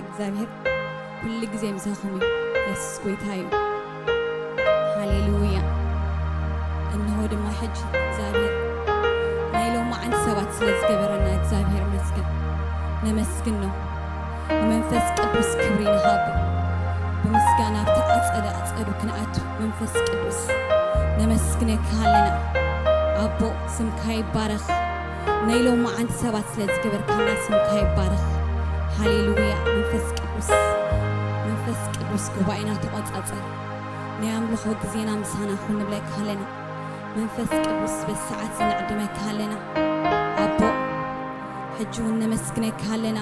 እግዚኣብሔር ኩሉ ግዜ ምሳኹም እዩ። የሱስ ጎይታ እዩ። ሃሌሉያ። እንሆ ድማ ሕጂ እግዚኣብሔር ናይ ሎማዓንቲ ሰባት ስለ ዝገበረና እግዚኣብሔር ይመስገን። ነመስግኖ። ንመንፈስ ቅዱስ ክብሪ ንሃቦ። ብምስጋና ኣብቲ ኣጸደ ኣጸዱ ክንኣቱ መንፈስ ቅዱስ ነመስግነካ ኣለና። ኣቦ ስምካ ይባረኽ። ናይ ሎማዓንቲ ሰባት ስለ ዝገበርካና ስምካ ይባረኽ። ሃሌሉያ። መንፈስ ቅዱስ፣ መንፈስ ቅዱስ ጉባኤና ተቖጻጸር። ናይ ኣምልኾ ግዜና ምሳና ኩን ንብለካ ኣለና። መንፈስ ቅዱስ በዚ ሰዓት እዚ ንዕድመካ ኣለና። ኣቦ ሕጂ እውን ነመስግነካ ኣለና።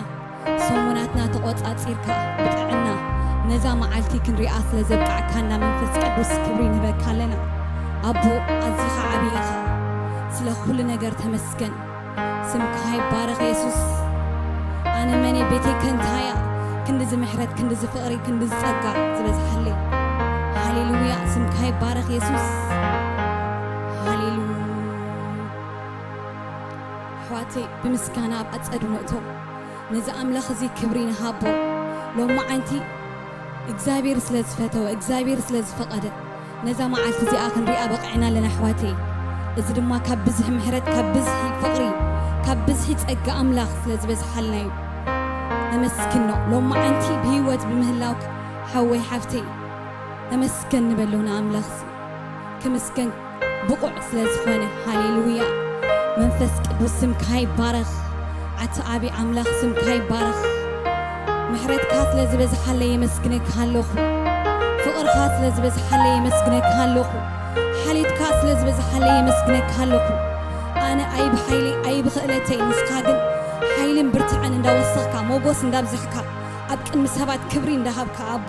ሰሙናትና ተቖጻጺርካ ብጥዕና ነዛ መዓልቲ ክንሪኣ ስለ ዘብቃዕካና መንፈስ ቅዱስ ክብሪ ንህበካ ኣለና። ኣቦ ኣዚኻ ዓቢ ኢኻ። ስለ ኩሉ ነገር ተመስገን። ስምካ ይባረኽ የሱስ። ኣነ መን እየ ቤተይ ከ እንታይ እያ? ክንድዚ ምሕረት፣ ክንድዚ ፍቕሪ፣ ክንድዚ ጸጋ ዝበዝሓለይ። ሃሌሉያ። ስምካ ይባረኽ የሱስ። ሃሌሉያ። ኣሕዋተይ ብምስጋና ኣብ ኣጸዱ ንእቶ። ነዚ ኣምላኽ እዚ ክብሪ ንሃቦ። ሎማዓንቲ እግዚኣብሔር ስለ ዝፈተወ፣ እግዚኣብሔር ስለ ዝፈቐደ ነዛ መዓልቲ እዚኣ ክንሪኣ በቒዕና ኣለና ኣሕዋተይ። እዚ ድማ ካብ ብዝሒ ምሕረት፣ ካብ ብዝሒ ፍቕሪ፣ ካብ ብዝሒ ጸጋ ኣምላኽ ስለ ዝበዝሓልና እዩ። ነመስግኖ። ሎማዓንቲ ብህይወት ብምህላውካ ሓወይ ሓፍተይ ነመስገን ንበሎ ንኣምላኽ እዚ። ክምስገን ብቑዕ ስለ ዝኾነ። ሃሌሉያ። መንፈስ ቅዱስ ስምካ ይባረኽ። ኣቲ ዓቢ ኣምላኽ ስምካ ይባረኽ። ምሕረትካ ስለ ዝበዝሓለይ የመስግነካ ኣለኹ። ፍቕርካ ስለ ዝበዝሓለይ የመስግነካ ኣለኹ። ሓልዮትካ ስለ ዝበዝሓለይ የመስግነካ ኣለኹ። ኣነ ኣይብሓይለይ ኣይብኽእለተይ፣ ንስኻ ግን ሓይልን ብርትዐን እንዳወሰኽካ፣ ሞጎስ እንዳብዝሕካ፣ ኣብ ቅድሚ ሰባት ክብሪ እንዳሃብካ ኣቦ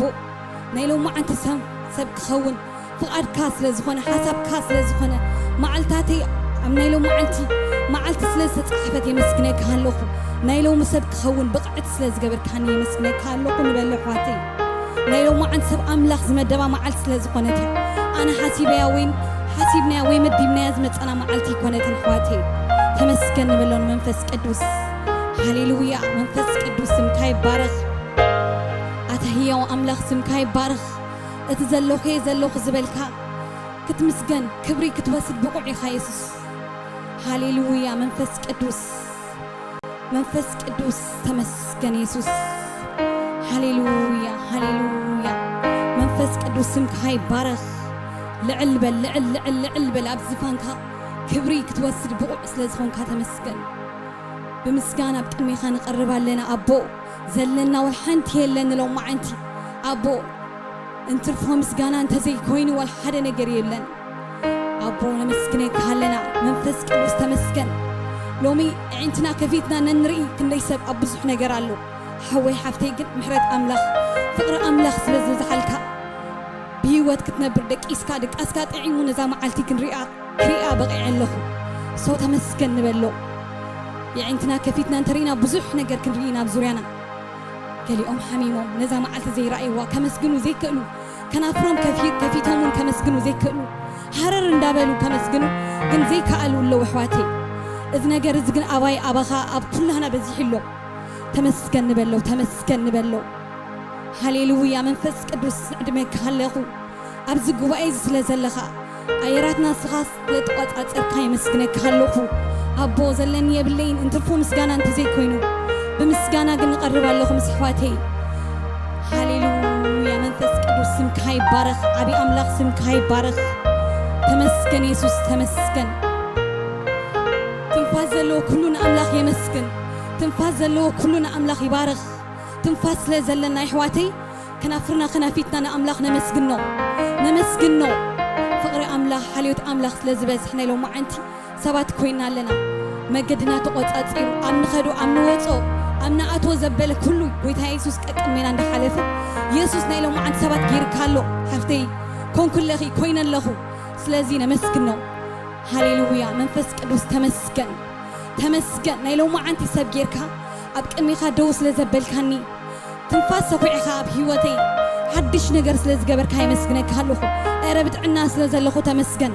ናይ ሎማዓንቲ ሰብ ሰብ ክኸውን ፍቓድካ ስለ ዝኾነ፣ ሓሳብካ ስለ ዝኾነ፣ መዓልታተይ ኣብ ናይ ሎማዓንቲ መዓልቲ ስለ ዝተጻሕፈት የመስግነካ ኣለኹ። ናይ ሎሚ ሰብ ክኸውን ብቕዕቲ ስለ ዝገበርካኒ የመስግነካ ኣለኹ ንበል ኣሕዋተይ። ናይ ሎማዓንቲ ሰብ ኣምላኽ ዝመደባ መዓልቲ ስለ ዝኾነት እያ። ኣነ ሓሲበያ ወይ ሓሲብናያ ወይ መዲብናያ ዝመጸና መዓልቲ ኣይኮነትን ኣሕዋተይ። ተመስገን ንበሎ ንመንፈስ ቅዱስ። ሃሌሉያ። መንፈስ ቅዱስ ስምካ ይባረኽ። ኣታ ህያው ኣምላኽ ስምካ ይባረኽ። እቲ ዘለኹ እየ ዘለኹ ዝበልካ ክትምስገን ክብሪ ክትወስድ ብቑዕ ኢኻ የሱስ። ሃሌሉያ። መንፈስ ቅዱስ፣ መንፈስ ቅዱስ ተመስገን የሱስ። ሃሌሉያ፣ ሃሌሉያ። መንፈስ ቅዱስ ስምካ ይባረኽ። ልዕል በል፣ ልዕል፣ ልዕል፣ ልዕል በል ኣብ ዝፋንካ ክብሪ ክትወስድ ብቑዕ ስለ ዝኾንካ ተመስገን። ብምስጋና ኣብ ቅድሜኻ ንቐርብ ኣለና ኣቦ። ዘለና ወላ ሓንቲ የለን ንሎማዓንቲ ኣቦ። እንትርፎ ምስጋና እንተዘይኮይኑ ወላ ሓደ ነገር የለን ኣቦ። ነመስግነካ ኣለና መንፈስ ቅዱስ ተመስገን። ሎሚ ኣዒንትና ከፊትና ነንርኢ ክንደይ ሰብ ኣብ ብዙሕ ነገር ኣሎ። ሓወይ ሓፍተይ ግን ምሕረት ኣምላኽ ፍቕሪ ኣምላኽ ስለ ዝበዝሓልካ ብህይወት ክትነብር ደቂስካ ድቃስካ ጥዒሙ ነዛ መዓልቲ ክንሪኣ ክሪኣ በቒዐ ኣለኹ። ሶ ተመስገን ንበሎ። የዒንትና ከፊትና እንተሪእና ብዙሕ ነገር ክንርኢ ናብ ዙርያና። ገሊኦም ሓሚሞም ነዛ መዓልቲ ዘይረኣይዋ ከመስግኑ ዘይክእሉ፣ ከናፍሮም ከፊ- ከፊቶም እውን ከመስግኑ ዘይክእሉ፣ ሃረር እንዳበሉ ከመስግኑ ግን ዘይከኣሉ ኣለዉ ኣሕዋተይ። እዚ ነገር እዚ ግን ኣባይ ኣባኻ ኣብ ኩላህና በዚሑ ኣሎ። ተመስገን ንበሎ፣ ተመስገን ንበሎ። ሃሌሉያ መንፈስ ቅዱስ ዕድመካ ኣለኹ። ኣብዚ ጉባኤ እዚ ስለ ዘለኻ ኣየራትና ንስኻ ስለ ተቋጻጸርካ የመስግነካ ኣለኹ። ኣቦ ዘለኒ የብለይን እንትርፎ ምስጋና እንተዘይኮይኑ ብምስጋና ግን እቐርብ ኣለኹ ምስ ኣሕዋተይ። ሃሌሉያ መንፈስ ቅዱስ ስምካ ይባረኽ። ዓቢ ኣምላኽ ስምካ ይባረኽ። ተመስገን የሱስ ተመስገን። ትንፋስ ዘለዎ ኩሉ ንኣምላኽ የመስግን። ትንፋስ ዘለዎ ኩሉ ንኣምላኽ ይባርኽ። ትንፋስ ስለ ዘለና ኣሕዋተይ ከናፍርና ከናፊትና ንኣምላኽ ነመስግኖ ነመስግኖ። ፍቕሪ ኣምላኽ ሓልዮት ኣምላኽ ስለ ዝበዝሕ ናይ ሎማዓንቲ ሰባት ኮይና ኣለና። መገድና ተቖጻጺሩ ኣብ ንኸዶ ኣብ ንወጾ ኣብ ንኣትዎ ዘበለ ኩሉ ጎይታ የሱስ ቀቅድሜና እንዳሓለፈ የሱስ ናይ ሎማዓንቲ ሰባት ገይርካ ኣሎ። ሓፍተይ ኮንኩለኺ ኮይነ ኣለኹ። ስለዚ ነመስግኖ። ሃሌሉያ መንፈስ ቅዱስ ተመስገን። ተመስገን ናይ ሎማዓንቲ ሰብ ጌርካ ኣብ ቅድሚኻ ደው ስለ ዘበልካኒ ትንፋስ ሰኩዕኻ ኣብ ህይወተይ ሓድሽ ነገር ስለ ዝገበርካ የመስግነካ ኣለኹ። እረ ብጥዕና ስለ ዘለኹ ተመስገን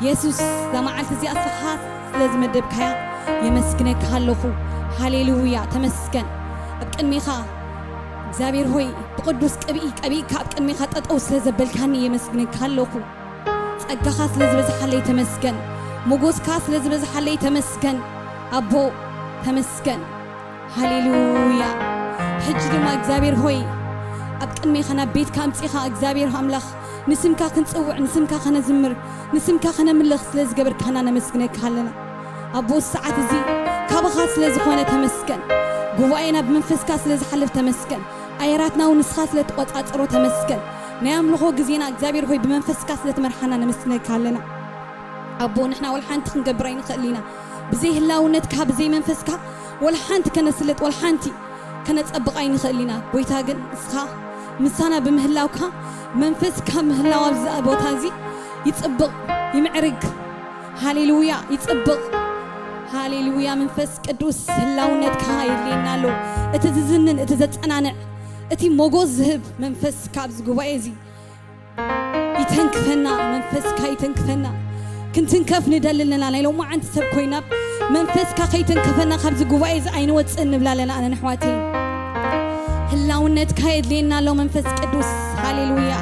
የሱስ። እዛ መዓልቲ እዚኣ እስኻ ስለ ዝመደብካያ የመስግነካ ኣለኹ። ሃሌሉያ ተመስገን። ኣብ ቅድሚኻ እግዚኣብሔር ሆይ፣ ብቕዱስ ቅብኢ ቀቢእካ ኣብ ቅድሜኻ ጠጠው ስለ ዘበልካኒ የመስግነካ ኣለኹ። ጸጋኻ ስለ ዝበዝሓለይ ተመስገን። ሞጎስካ ስለ ዝበዝሓለይ ተመስገን። ኣቦ፣ ተመስገን። ሃሌሉያ። ሕጂ ድማ እግዚኣብሔር ሆይ፣ ኣብ ቅድሜኻ ናብ ቤትካ ኣምጺኻ እግዚኣብሔር ኣምላኽ ንስምካ ክንጽውዕ፣ ንስምካ ከነዝምር፣ ንስምካ ከነምልኽ ስለ ዝገበርካና ነመስግነካ ኣለና። ኣቦ፣ ሰዓት እዚ ካባኻ ስለ ዝኾነ ተመስገን። ጉባኤና ብመንፈስካ ስለ ዝሓልፍ ተመስገን። ኣየራትና እውን ንስኻ ስለ ትቆጻጸሮ ተመስገን። ናይ ኣምልኾ ግዜና እግዚኣብሔር ሆይ ብመንፈስካ ስለ ትመርሓና ነመስግነካ ኣለና። ኣቦ፣ ንሕና ወላ ሓንቲ ክንገብር ኣይንኽእል ኢና። ብዘይ ህላውነትካ፣ ብዘይ መንፈስካ ወላ ሓንቲ ከነስልጥ፣ ወላ ሓንቲ ከነጸብቕ ኣይንኽእል ኢና። ጎይታ ግን ንስኻ ምሳና ብምህላውካ፣ መንፈስካ ምህላው ኣብዚ ቦታ እዚ ይጽብቕ፣ ይምዕርግ። ሃሌሉያ፣ ይጽብቕ። ሃሌሉያ፣ መንፈስ ቅዱስ ህላውነትካ የድልየና ኣሎ። እቲ ዝዝንን፣ እቲ ዘጸናንዕ፣ እቲ ሞጎስ ዝህብ መንፈስካ ኣብዚ ጉባኤ እዚ ይተንክፈና፣ መንፈስካ ይተንክፈና። ክንትንከፍ ንደሊ ኣለና። ናይ ሎማዓንቲ ሰብ ኮይና መንፈስካ ከይተንከፈና ካብዚ ጉባኤ እዚ ኣይንወጽእን ንብላ ኣለና። ኣነ ንኣሕዋተይ፣ ህላውነትካ የድልየና ኣሎ መንፈስ ቅዱስ። ሃሌሉያ።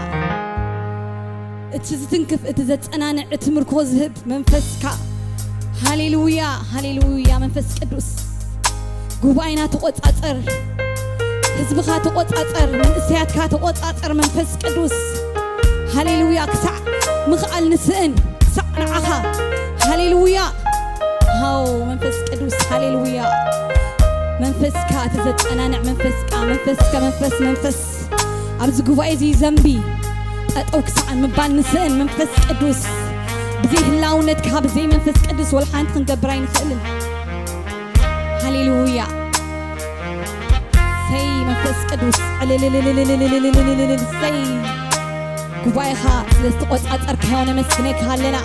እቲ ዝትንክፍ፣ እቲ ዘጸናንዕ፣ እቲ ምርኮ ዝህብ መንፈስካ። ሃሌሉያ፣ ሃሌሉያ። መንፈስ ቅዱስ ጉባኤና ተቆጻጸር፣ ህዝብኻ ተቆጻጸር፣ መንእሰያትካ ተቆጻጸር መንፈስ ቅዱስ። ሃሌሉያ። ክሳዕ ምኽኣል ንስእን፣ ክሳዕ ንዓኻ። ሃሌሉያ። ሃው መንፈስ ቅዱስ፣ ሃሌሉያ። መንፈስካ እቲ ዘጸናንዕ መንፈስካ፣ መንፈስካ፣ መንፈስ፣ መንፈስ ኣብዚ ጉባኤ እዚ ይዘንቢ። ጠጠው ክሳዕ ምባል ንስእን መንፈስ ቅዱስ። ብዘይ ህላውነትካ፣ ብዘይ መንፈስ ቅዱስ ወላ ሓንቲ ክንገብር ኣይንኽእልን። ሃሌሉያ። ሰይ መንፈስ ቅዱስ፣ ዕልልልልልልልልልልልልልል፣ ሰይ ጉባኤኻ ስለ ዝተቆጻጸርካዮ ነመስግነካ ኣለና።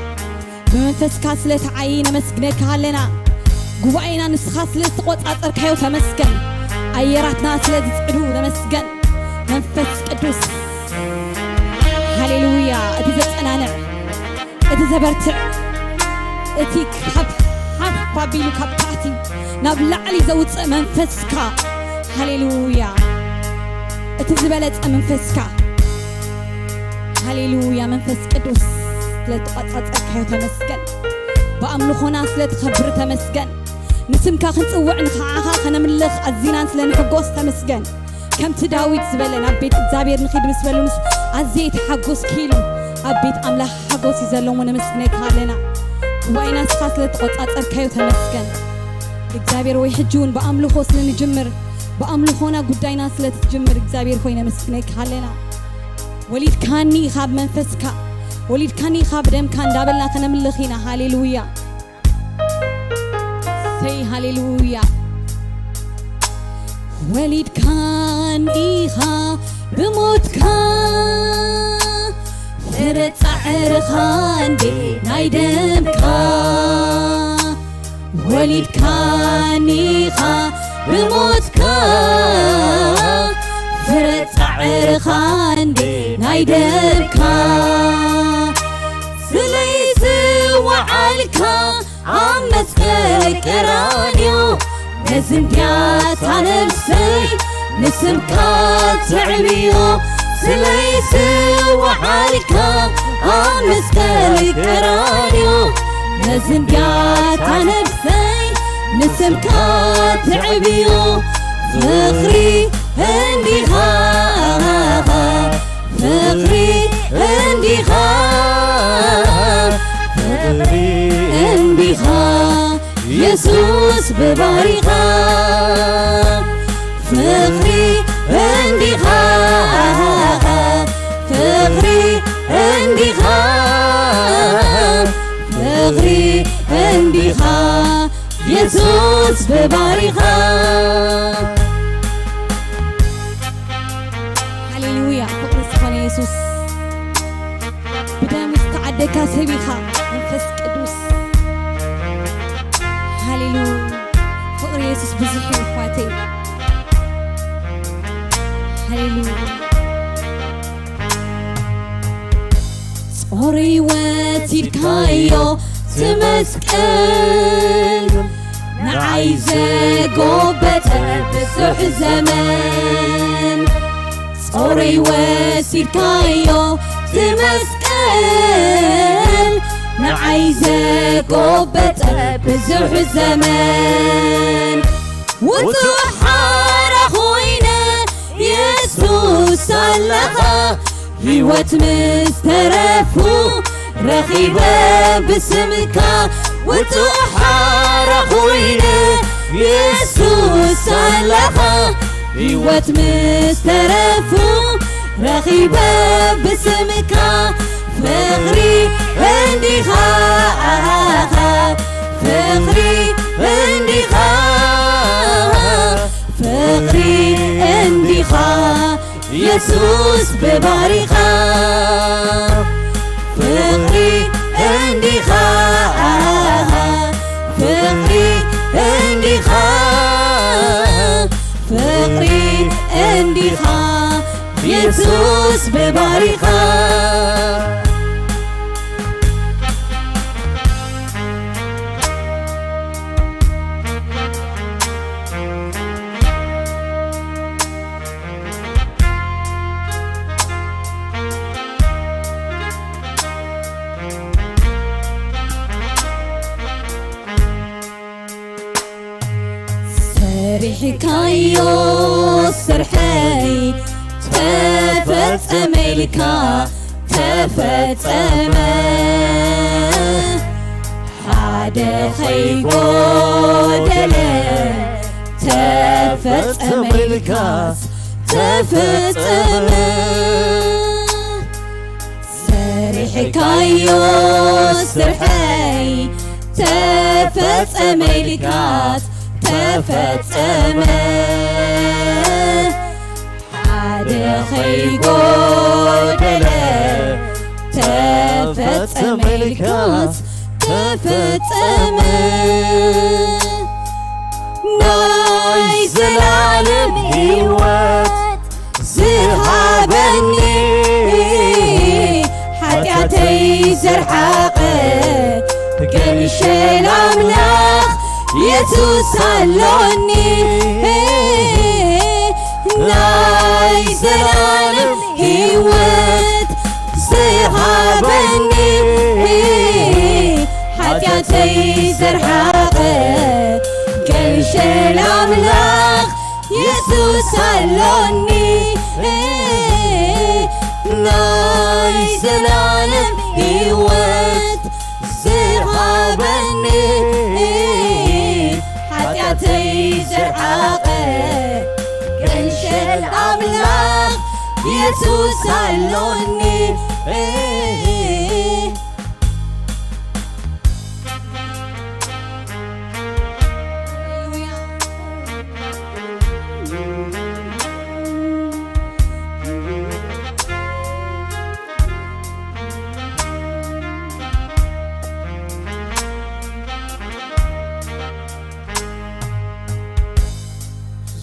ብመንፈስካ ስለ ተዓይ ነመስግነካ ኣለና። ጉባኤና ንስኻ ስለ ዝተቆጻጸርካዮ ተመስገን። ኣየራትና ስለ ዝጽዕዱ ተመስገን። መንፈስ ቅዱስ፣ ሃሌሉያ። እቲ ዘጸናንዕ፣ እቲ ዘበርትዕ፣ እቲ ካብ ሓፍ ኣቢሉ ካብ ታሕቲ ናብ ላዕሊ ዘውጽእ መንፈስካ፣ ሃሌሉያ። እቲ ዝበለጸ መንፈስካ፣ ሃሌሉያ። መንፈስ ቅዱስ ስለ ተቆጻጸርካዮ ተመስገን። ብኣምልኾና ስለ ትኸብር ተመስገን። ንስምካ ክንጽውዕ ንኸዓኻ ከነምልኽ ኣዚናን ስለ ንሕጎስ ተመስገን። ከምቲ ዳዊት ዝበለ ናብ ቤት እግዚኣብሔር ንኺድ ምስ በሉ ምስ ኣዝየ ተሓጎስኪ ኢሉ ኣብ ቤት ኣምላኽ ሓጎስ እዩ ዘሎ እሞ ነመስግነካ ኣለና። ጉባኤና ንስኻ ስለ ተቆጻጸርካዮ ተመስገን። እግዚኣብሔር ወይ ሕጂ እውን ብኣምልኾ ስለ ንጅምር ብኣምልኾና ጉዳይና ስለ ትጅምር እግዚኣብሔር ሆይ ነመስግነካ ኣለና። ወሊድካኒ ኢኻ ብመንፈስካ፣ ወሊድካኒ ኢኻ ብደምካ እንዳበልና ከነምልኽ ኢና። ሃሌሉያ። ሰይ ሃሌሉያ። ወሊድካኒ ኢኻ ብሞትካ ፍረ ጻዕርኻ እንዴ ናይ ደምካ። ወሊድካኒ ኢኻ ብሞትካ ፍረ ጻዕርኻ እንዴ ናይ ደምካ። ስለይ ዝወዓልካ ኣብ መስቀል ቀራንዮ ነዚ እንድያታ ነብሰይ ንስምካ ተዕብዮ። ስለይ ዝወዓልካ ኣብ መስቀል ቀራንዮ ነዚ እንድያታ ነብሰይ ንስምካ ተዕብዮ። ፍቕሪ እንዲኻ፣ ፍቕሪ እንዲኻ፣ ፍቕሪ እንዲኻ የሱስ ብባህሪኻ። ፍቕሪ እንዲኻ፣ ፍቕሪ እንዲኻ፣ ፍቕሪ እንዲኻ የሱስ ብባህሪኻ። ሃሌሉያ። ፍቕሪ ዝኾነ የሱስ ብደም ዝተዓደካ ሰብ ኢኻ መንፈስ ቅዱስ። ሃሌሉያ። ፍቕሪ የሱስ ብዙሕ እዩ ኣሕዋተይ። ሃሌሉያ። ጾር ህይወት ኢልካዮ ትመስቀል ንዓይ ዘጎበጠ ብዙሕ ዘመን ጾረይ ወሲድካዮ ትመስቀል። ንዓይ ዘጎበጠ ብዙሕ ዘመን ውጹእ ሓራ ኮይነ የሱስ ኣለኻ። ህይወት ምስ ተረፉ ረኺበ ብስምካ ውጹእ ሓራ ኮይነ የሱስ ኣለኻ። ህይወት ምስ ተረፉ ረኺበ ብስምካ ፍቕሪ እንዲኻ፣ ፍቕሪ እንዲኻ፣ ፍቕሪ እንዲኻ የሱስ ብባህሪኻ። ፍቕሪ እንዲኻ፣ ፍቕሪ እንዲኻ፣ ፍቕሪ እንዲኻ የሱስ ብባህሪኻ። ሰሪሕካዮ ስርሐይ ተፈጸመ ኢልካ ተፈጸመ፣ ሓደ ኸይጎደለ ተፈጸመ ኢልካስ ተፈጸመ። ሰሪሕካዮ ስርሐይ ተፈጸመ ኢልካስ ተፈጸመ፣ ሓደ ኸይጎደለ ተፈጸመ ኢልካስ ተፈጸመ። ናይ ዘላለም ህይወት ዝሃበኒ፣ ሓጢኣተይ ዘርሓቐ፣ ገንሸል ኣምላኽ የሱስ ኣሎኒ። ናይ ዘላለም ህይወት ዝሃበኒ፣ ሓጢኣተይ ዘርሓቐ፣ ገንሸል ኣምላኽ የሱስ ኣሎኒ። ናይ ዘላለም ህይወት ዝሃበኒ፣ ሓጢኣተይ ዘርሓቐ፣ ገንሸል ኣምላኽ የሱስ ኣሎኒ።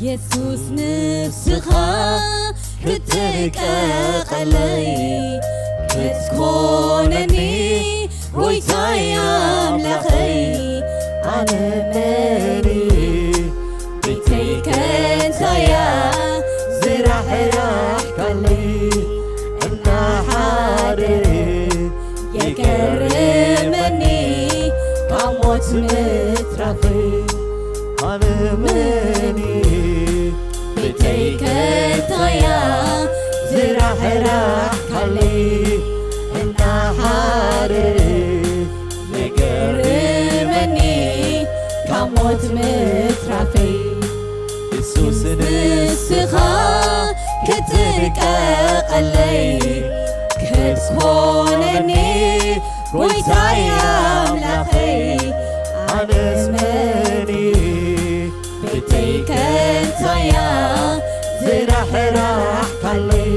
የሱስ ንስኻ ክትንቀቐለይ ክትኮነኒ ጎይታይ ኣምላኸይ ኣነ መን እየ? ቤተይ ከንታያ ዝራሕራሕካለይ እናሓደረ የገርመኒ ካብ ሞት ምትራፈይ ኣነ መን እየ? ቤተይ ከንታያ ዝራሕራሕካለይ እናሓደረ የገርመኒ ካብ ሞት ምትራፈይ የሱስ ንስኻ ክትንቀቐለይ ክትኮነኒ ጎይታይ ኣምላኸይ ኣነስ መን እየ? ቤተይ ከንታያ ዝራሕራሕካለይ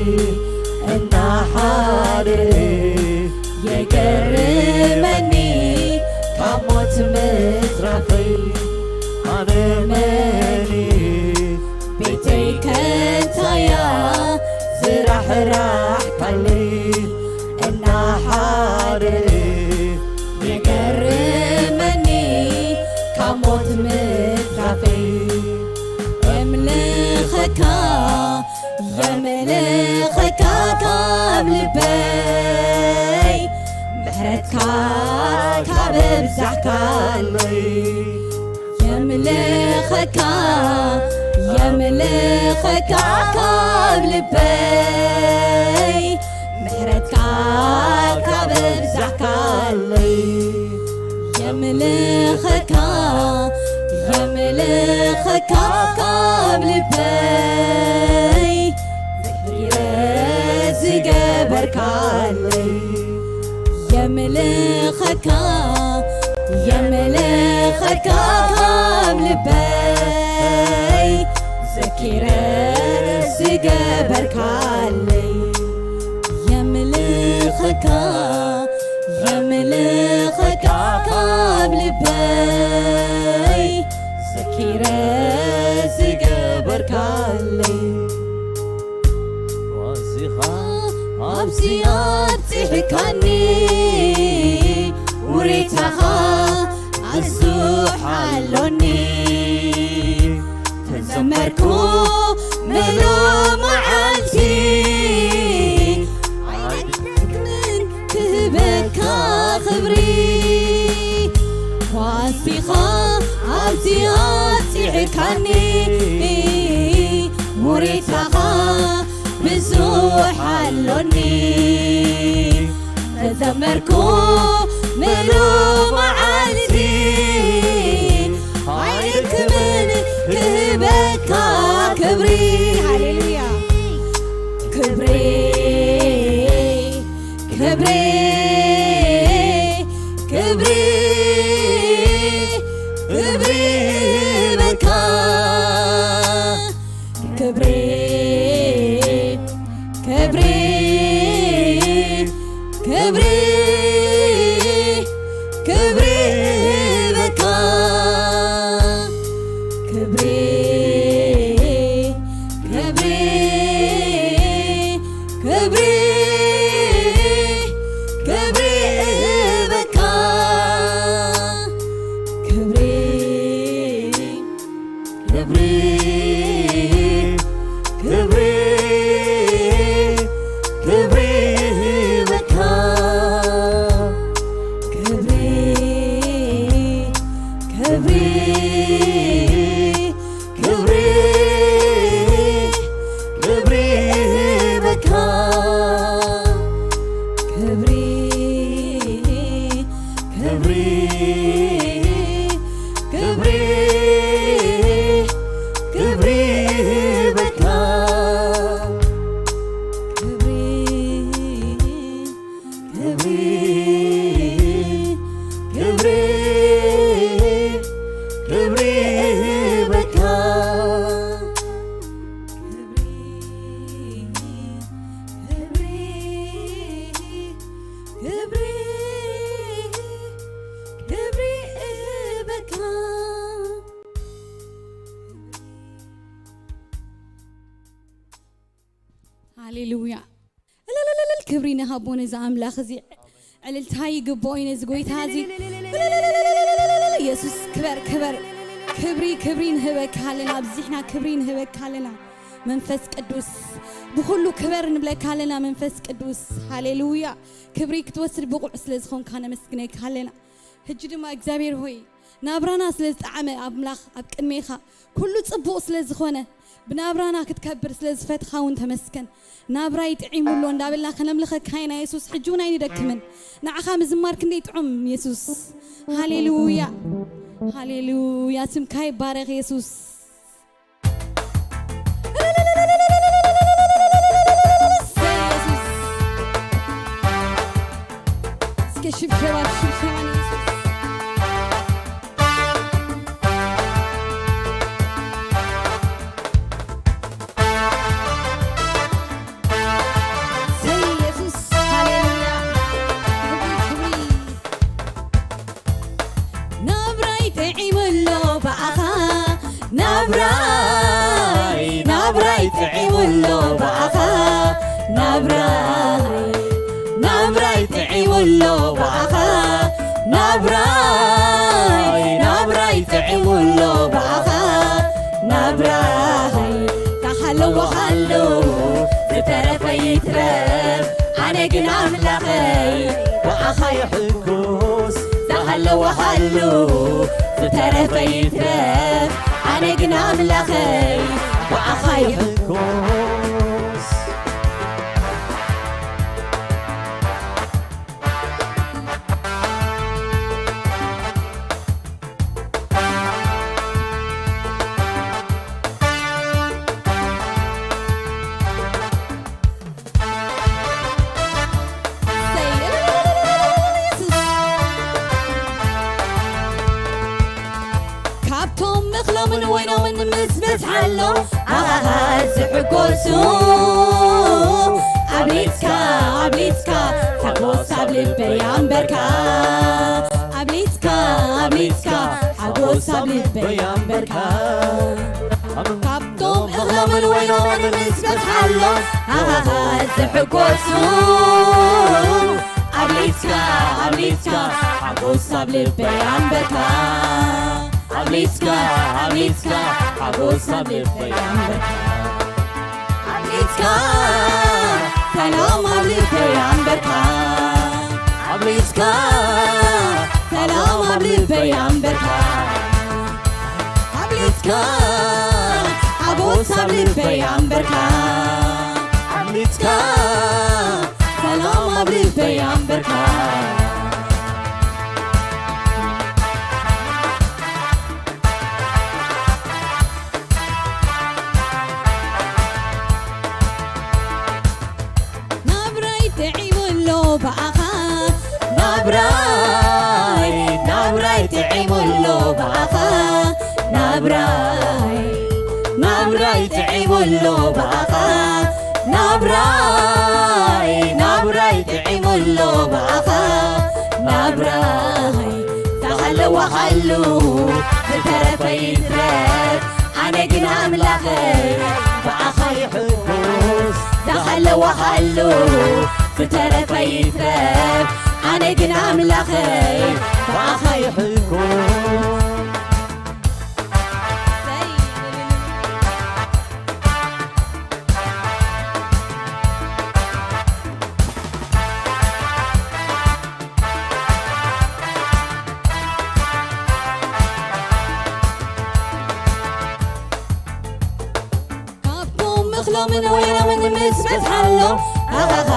እናሓደረ የገርመኒ ካብ ሞት ምትራፈይ ኣነ መን እየ? ቤተይ ከንታያ ዝራሕራሕካለይ እናሓደረ የገርመኒ ካብ ሞት ካብ ልበይ ምሕረትካ ካብ ኣብዛሕካለይ የምልኸካ የምልኸካ ካብ ልበይ ምሕረትካ ካብ ኣብዛሕካለይ የምልኸካ የምልኸካ ካብ ልበይ ምሕረት ዝገበርካለይ የምልኸካ የምልኸካ ካብ ልበይ ዘኪረ ዝገበርካለይ የምልኸካ የምልኸካ ካብ ልበይ ዘኪረ ዝገበርካለይ ዋዚኻ ኣብዚ ኣብፂሕካኒ ውሬታኻ ብዙሕ ኣሎኒ ተዘመርኩ ምሉእ መዓልቲ ኣይደክምን ክህበካ ክብሪ ዋዚኻ ኣብዚ ኣብፂሕካኒ ውሬታኻ ብዙሕ ኣሎኒ ተዘመርኩ ምሉእ መዓልቲ ኣይደክምን ክህበካ ክብሪ ሃሌሉያ ክብሪ ክብሪ ክብሪ ክብሪ በካ ክብሪ ክብሪ ክብሪ ክብሪ በካ ክብሪ ክብሪ ክብሪ ክብሪ በካ ክብሪ ክብሪ ክብሪ ክብሪ በካ ክብሪ ክብሪ ክብሪ ክብሪ በካ ክብሪ ክብሪ ክብሪ ክብሪ በካ ክብሪ ክብሪ ክብሪ ክብሪ በካ ክብሪ ክብሪ ክብሪ ክብሪ በካ ሃሌሉያ እልልልልል ክብሪ ንሃቦ ነዚ ኣምላኽ እዚ ዕልልታ ይግብኦ እዩ ነዚ ጎይታ እዚ እልልልልል የሱስ ክበር ክበር ክብሪ ክብሪ ንህበካ ኣለና ኣብዚሕና ክብሪ ንህበካ ኣለና መንፈስ ቅዱስ ብኩሉ ክበር ንብለካ ኣለና መንፈስ ቅዱስ ሃሌሉያ ክብሪ ክትወስድ ብቑዕ ስለ ዝኾንካ ነመስግነካ ኣለና ሕጂ ድማ እግዚኣብሔር ሆይ ናብራና ስለ ዝጠዓመ ኣምላኽ ኣብ ቅድሜኻ ኩሉ ጽቡቕ ስለ ዝኾነ ብናብራና ክትከብር ስለ ዝፈትኻ እውን ተመስገን ናብራይ ጥዒሙ ኣሎ እንዳበልና ከነምልኸካ ኢና የሱስ ሕጂ እውን ኣይንደክምን ንዓኻ ምዝማር ክንደይ ጥዑም የሱስ ሃሌሉያ ሃሌሉያ ስምካ ይባረኽ የሱስ እስከ ሽብሸባ ሽብሸባ ንየሱስ ናብራይ ጥዒሙ ኣሎ ብኣኻ ናብራይ ናብራይ ጥዒሙ ኣሎ ብኣኻ ናብራይ ናብራይ ጥዒሙ ኣሎ ብኣኻ ናብራይ ናብራይ ጥዒሙ ኣሎ ብኣኻ ናብራይ ካሓለዎ ሃሎ ዝተረፈ ይትረ ግን ኣምላኸይ ብኣኻ ይሕጎስ። ዝሃለወ ሃሉ ዝተረፈ ይትረፍ። ኣነ ግን ኣምላኸይ ብኣኻ ይሕጎስ። ካብቶም እኽሎምን ወይኖምን ምስ በዝሓሎም ኣሃሃ ዝሕጎሱ፣ ኣብሊጽካ ኣብሊጽካ ሓጎስ ኣብ ልበይ ኣንበርካ። ኣብሊጽካ ኣብሊጽካ ሓጎስ ኣብ ልበይ ኣንበርካ። ካብቶም እኽሎምን ወይኖምን ምስ በዝሓሎም ኣሃሃ ዝሕጎሱ፣ ኣብሊጽካ ኣብሊጽካ ሓጎስ ኣብ ልበይ ኣንበርካ። ኣብሊጽካ ኣብሊጽካ ሓጎስ ኣብ ልበይ ኣንበርካ። ኣብሊጽካ ሰላም ኣብ ልበይ ኣንበርካ። ኣብሊጽካ ሰላም ኣብ ልበይ ኣንበርካ። ኣብሊጽካ ሓጎስ ኣብ ልበይ ኣንበርካ። ኣብሊጽካ ሰላም ኣብ ልበይ ኣንበርካ። ናብራይ ጥዒሙ ኣሎ ብኣኻ። ናብራይ ናብራይ ጥዒሙ ኣሎ ብኣኻ። ናብራይ ናብራይ ጥዒሙ ኣሎ ብኣኻ። ናብራይ ናብራይ ጥዒሙ ኣሎ ብኣኻ። ናብራይ ዝሃለወ ሃሉ ዝተረፈ ይትረፍ። ኣነ ግን ኣምላኸይ ብኣኻ ይሕጎስ። ዝሃለወ ሃሉ ዝተረፈ ይትረፍ። ኣነ ግን ኣምላኸይ ብኣኻ ይሕጎስ። ካብቶም እኽሎምን ወይኖምን ምስ በዝሓሎም ኣኻኻ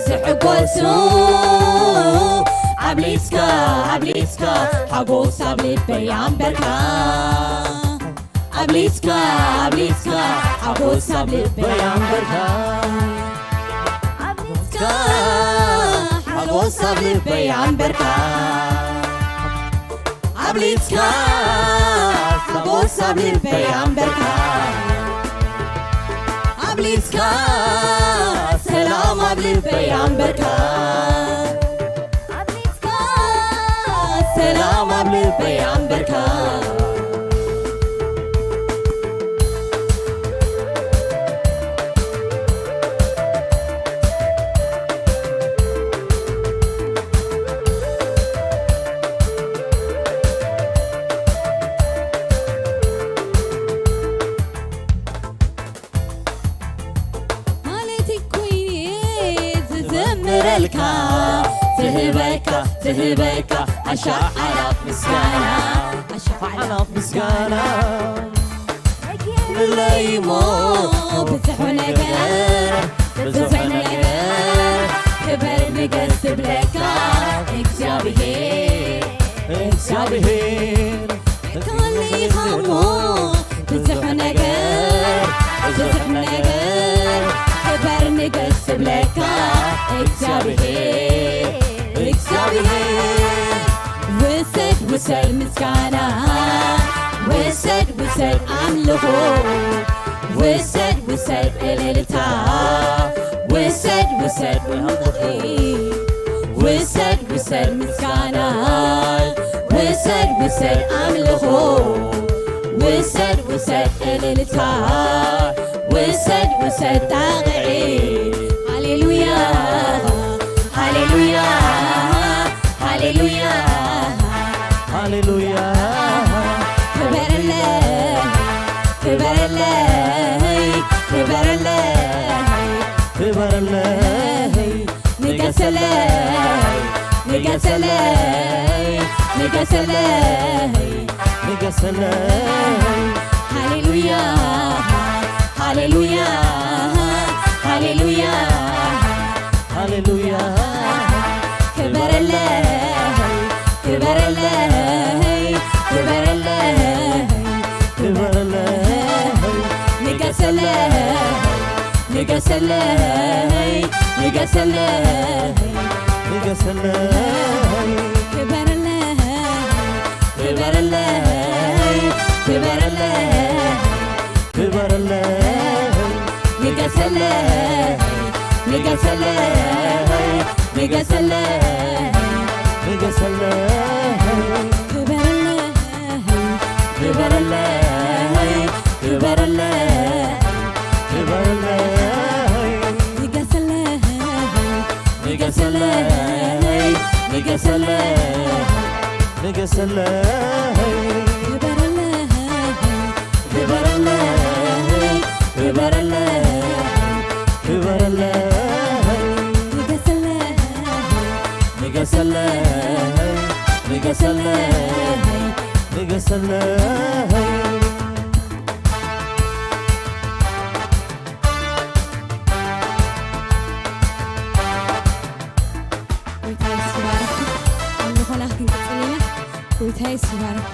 ዝሕጎሱ፣ ኣብሊጽካ ኣብሊጽካ ሓጎስ ኣብ ልበይ ኣንበርካ። ኣብሊጽካ ኣብሊጽካ ሓጎስ ኣብ ልበይ ኣንበርካ። ኣብሊጽካ ሓጎስ ኣብ ልበይ ኣንበርካ። ኣብሊጽካ ሓጎስ ኣብ ልበይ ኣንበርካ። ኣብሊጽካ ሰላም ኣብ ልበይ ኣንበርካ። ኣብሊጽካ ሰላም ኣብ ልበይ ኣንበርካ። ማለተይ ኮይነ ዝዘምረልካ፣ ዝህበካ ዝህበካ ኣሻዓላት ምስጋና፣ ኣሻዓላት ምስጋና። ብለይሞ ብዙሕ ነገር፣ ብዙሕ ነገር ክበር ንገስ ዝብለካ እግዚኣብሔር፣ እግዚኣብሔር። ተወሊኻሞ ብዙሕ ነገር፣ ብዙሕ ነገር ክበር ንገስ ዝብለካ እግዚኣብሔር፣ እግዚኣብሔር። ውሰድ ውሰድ ምስጋና፣ ውሰድ ውሰድ ኣምልኾ፣ ውሰድ ውሰድ እልልታ፣ ውሰድ ውሰድ መቕድሒ፣ ውሰድ ውሰድ ምስጋና፣ ውሰድ ውሰድ ኣምልኾ፣ ውሰድ ውሰድ እልልታ፣ ውሰድ ውሰድ ጣቕዒት። ሃሌሉያ፣ ሃሌሉያ፣ ሃሌሉያ፣ ሃሌሉያ። ክበረለይ፣ ክበረለይ፣ ክበረለይ፣ ክበረለይ፣ ክበረለይ። ንገስ ንገሰለይ፣ ንገሰለይ፣ ንገሰለይ፣ ንገሰለይ። ሃሌሉያ፣ ሃሌሉያ፣ ሃሌሉያ፣ ሃሌሉያ። ክበረለይ፣ ክበረለይ፣ ክበረለይ፣ ክበረለይ። ንገሰለይ፣ ንገሰለይ፣ ንገሰለይ፣ ንገሰለይ። ክበረለይ፣ ክበረለይ፣ ክበረለይ፣ ክበረለይ። ንገሰለይ፣ ንገሰለይ፣ ንገሰለይ፣ ንገሰለይ። ክበረለይ፣ ክበረለይ፣ ክበረለይ፣ ክበረለይ። ንገሰለይ፣ ንገሰለይ፣ ንገሰለይ፣ ንገሰለይ። ክበረለይ፣ ክበረለይ፣ ክበረለይ፣ ክበረለይ። ንገሰለይ፣ ንገሰለይ፣ ንገሰለይ፣ ንገሰለይ። ጎይታ የሱስ ይባረክ። ኣምልኾና ክንቅጽል ኢና። ጎይታ የሱስ ይባረክ።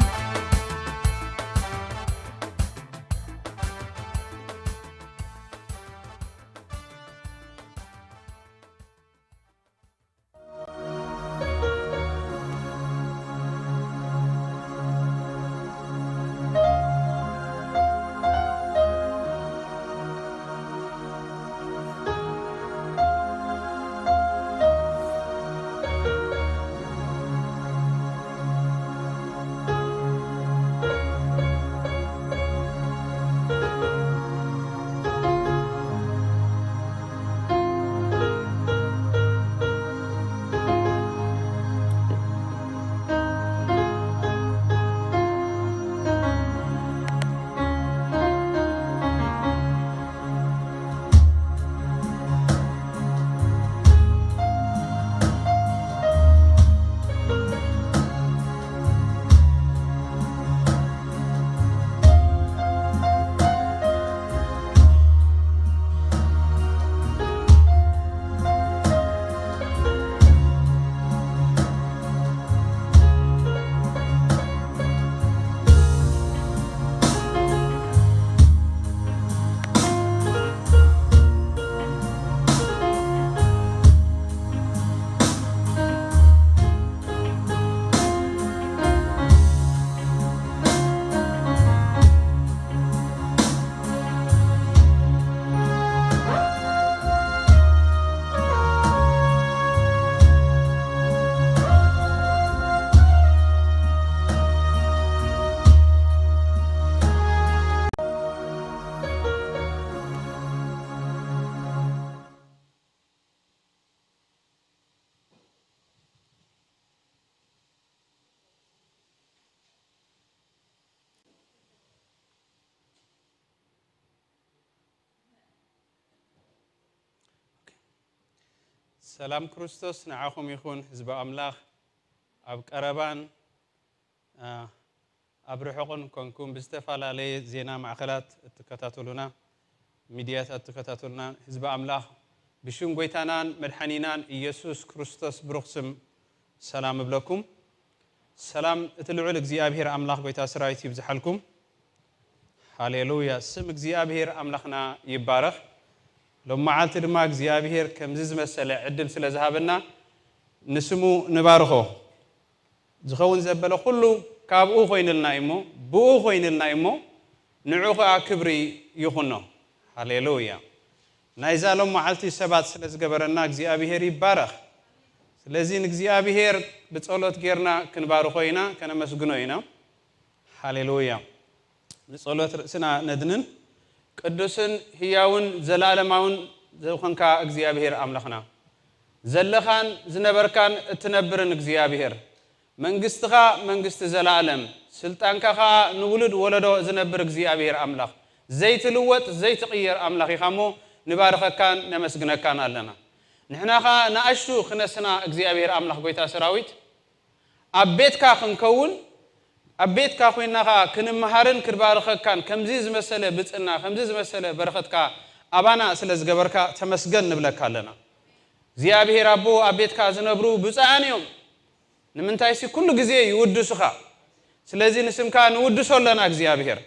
ሰላም ክርስቶስ ንዓኹም ይኹን፣ ህዝቢ ኣምላኽ ኣብ ቀረባን፣ ኣ፣ ኣብ ርሑቕን ኮንኩም ብዝተፈላለየ ዜና ማዕኸላት እትከታተሉና፣ ሚድያታት እትከታተሉና ህዝቢ ኣምላኽ፣ ብሽም ጎይታናን መድሓኒናን ኢየሱስ ክርስቶስ ብሩኽ ስም ሰላም እብለኩም። ሰላም እቲ ልዑል እግዚኣብሔር ኣምላኽ ጎይታ ሰራዊት ይብዝሓልኩም። ሃሌሉያ። ስም እግዚኣብሔር ኣምላኽና ይባረኽ። ሎም መዓልቲ ድማ እግዚኣብሔር ከምዚ ዝመሰለ ዕድል ስለ ዝሃበና ንስሙ ንባርኾ። ዝኸውን ዘበለ ኩሉ ካብኡ ኮይንልና እሞ፣ ብኡ ኮይንልና እሞ፣ ንዑ ኸኣ ክብሪ ይኹኖ። ሃሌሉያ። ናይዛ ሎም መዓልቲ ሰባት ስለ ዝገበረና እግዚኣብሔር ይባረኽ። ስለዚ ንእግዚኣብሔር ብጸሎት ጌርና ክንባርኾ ኢና፣ ከነመስግኖ ኢና። ሃሌሉያ። ንጸሎት ርእስና ነድንን። ቅዱስን ህያውን ዘለኣለማውን ዝኾንካ እግዚኣብሔር ኣምላኽና፣ ዘለኻን ዝነበርካን እትነብርን እግዚኣብሔር፣ መንግስትኻ መንግስቲ ዘለኣለም፣ ስልጣንካ ኸኣ ንውሉድ ወለዶ ዝነብር እግዚኣብሔር ኣምላኽ፣ ዘይትልወጥ ዘይትቕየር ኣምላኽ ኢኻ እሞ፣ ንባርኸካን ነመስግነካን ኣለና። ንሕና ኸኣ ንኣሽቱ ክነስና እግዚኣብሔር ኣምላኽ ጐይታ ሰራዊት ኣብ ቤትካ ክንከውን ኣብ ቤትካ ኮይና ኸኣ ክንመሃርን ክንባርኸካን ከምዚ ዝመሰለ ብጽና ከምዚ ዝመሰለ በረኸትካ ኣባና ስለ ዝገበርካ ተመስገን ንብለካ ኣለና። እግዚኣብሔር ኣቦ ኣብ ቤትካ ዝነብሩ ብፁዓን እዮም። ንምንታይሲ ኩሉ ግዜ ይውድሱኻ። ስለዚ ንስምካ ንውድሶ ኣለና እግዚኣብሔር።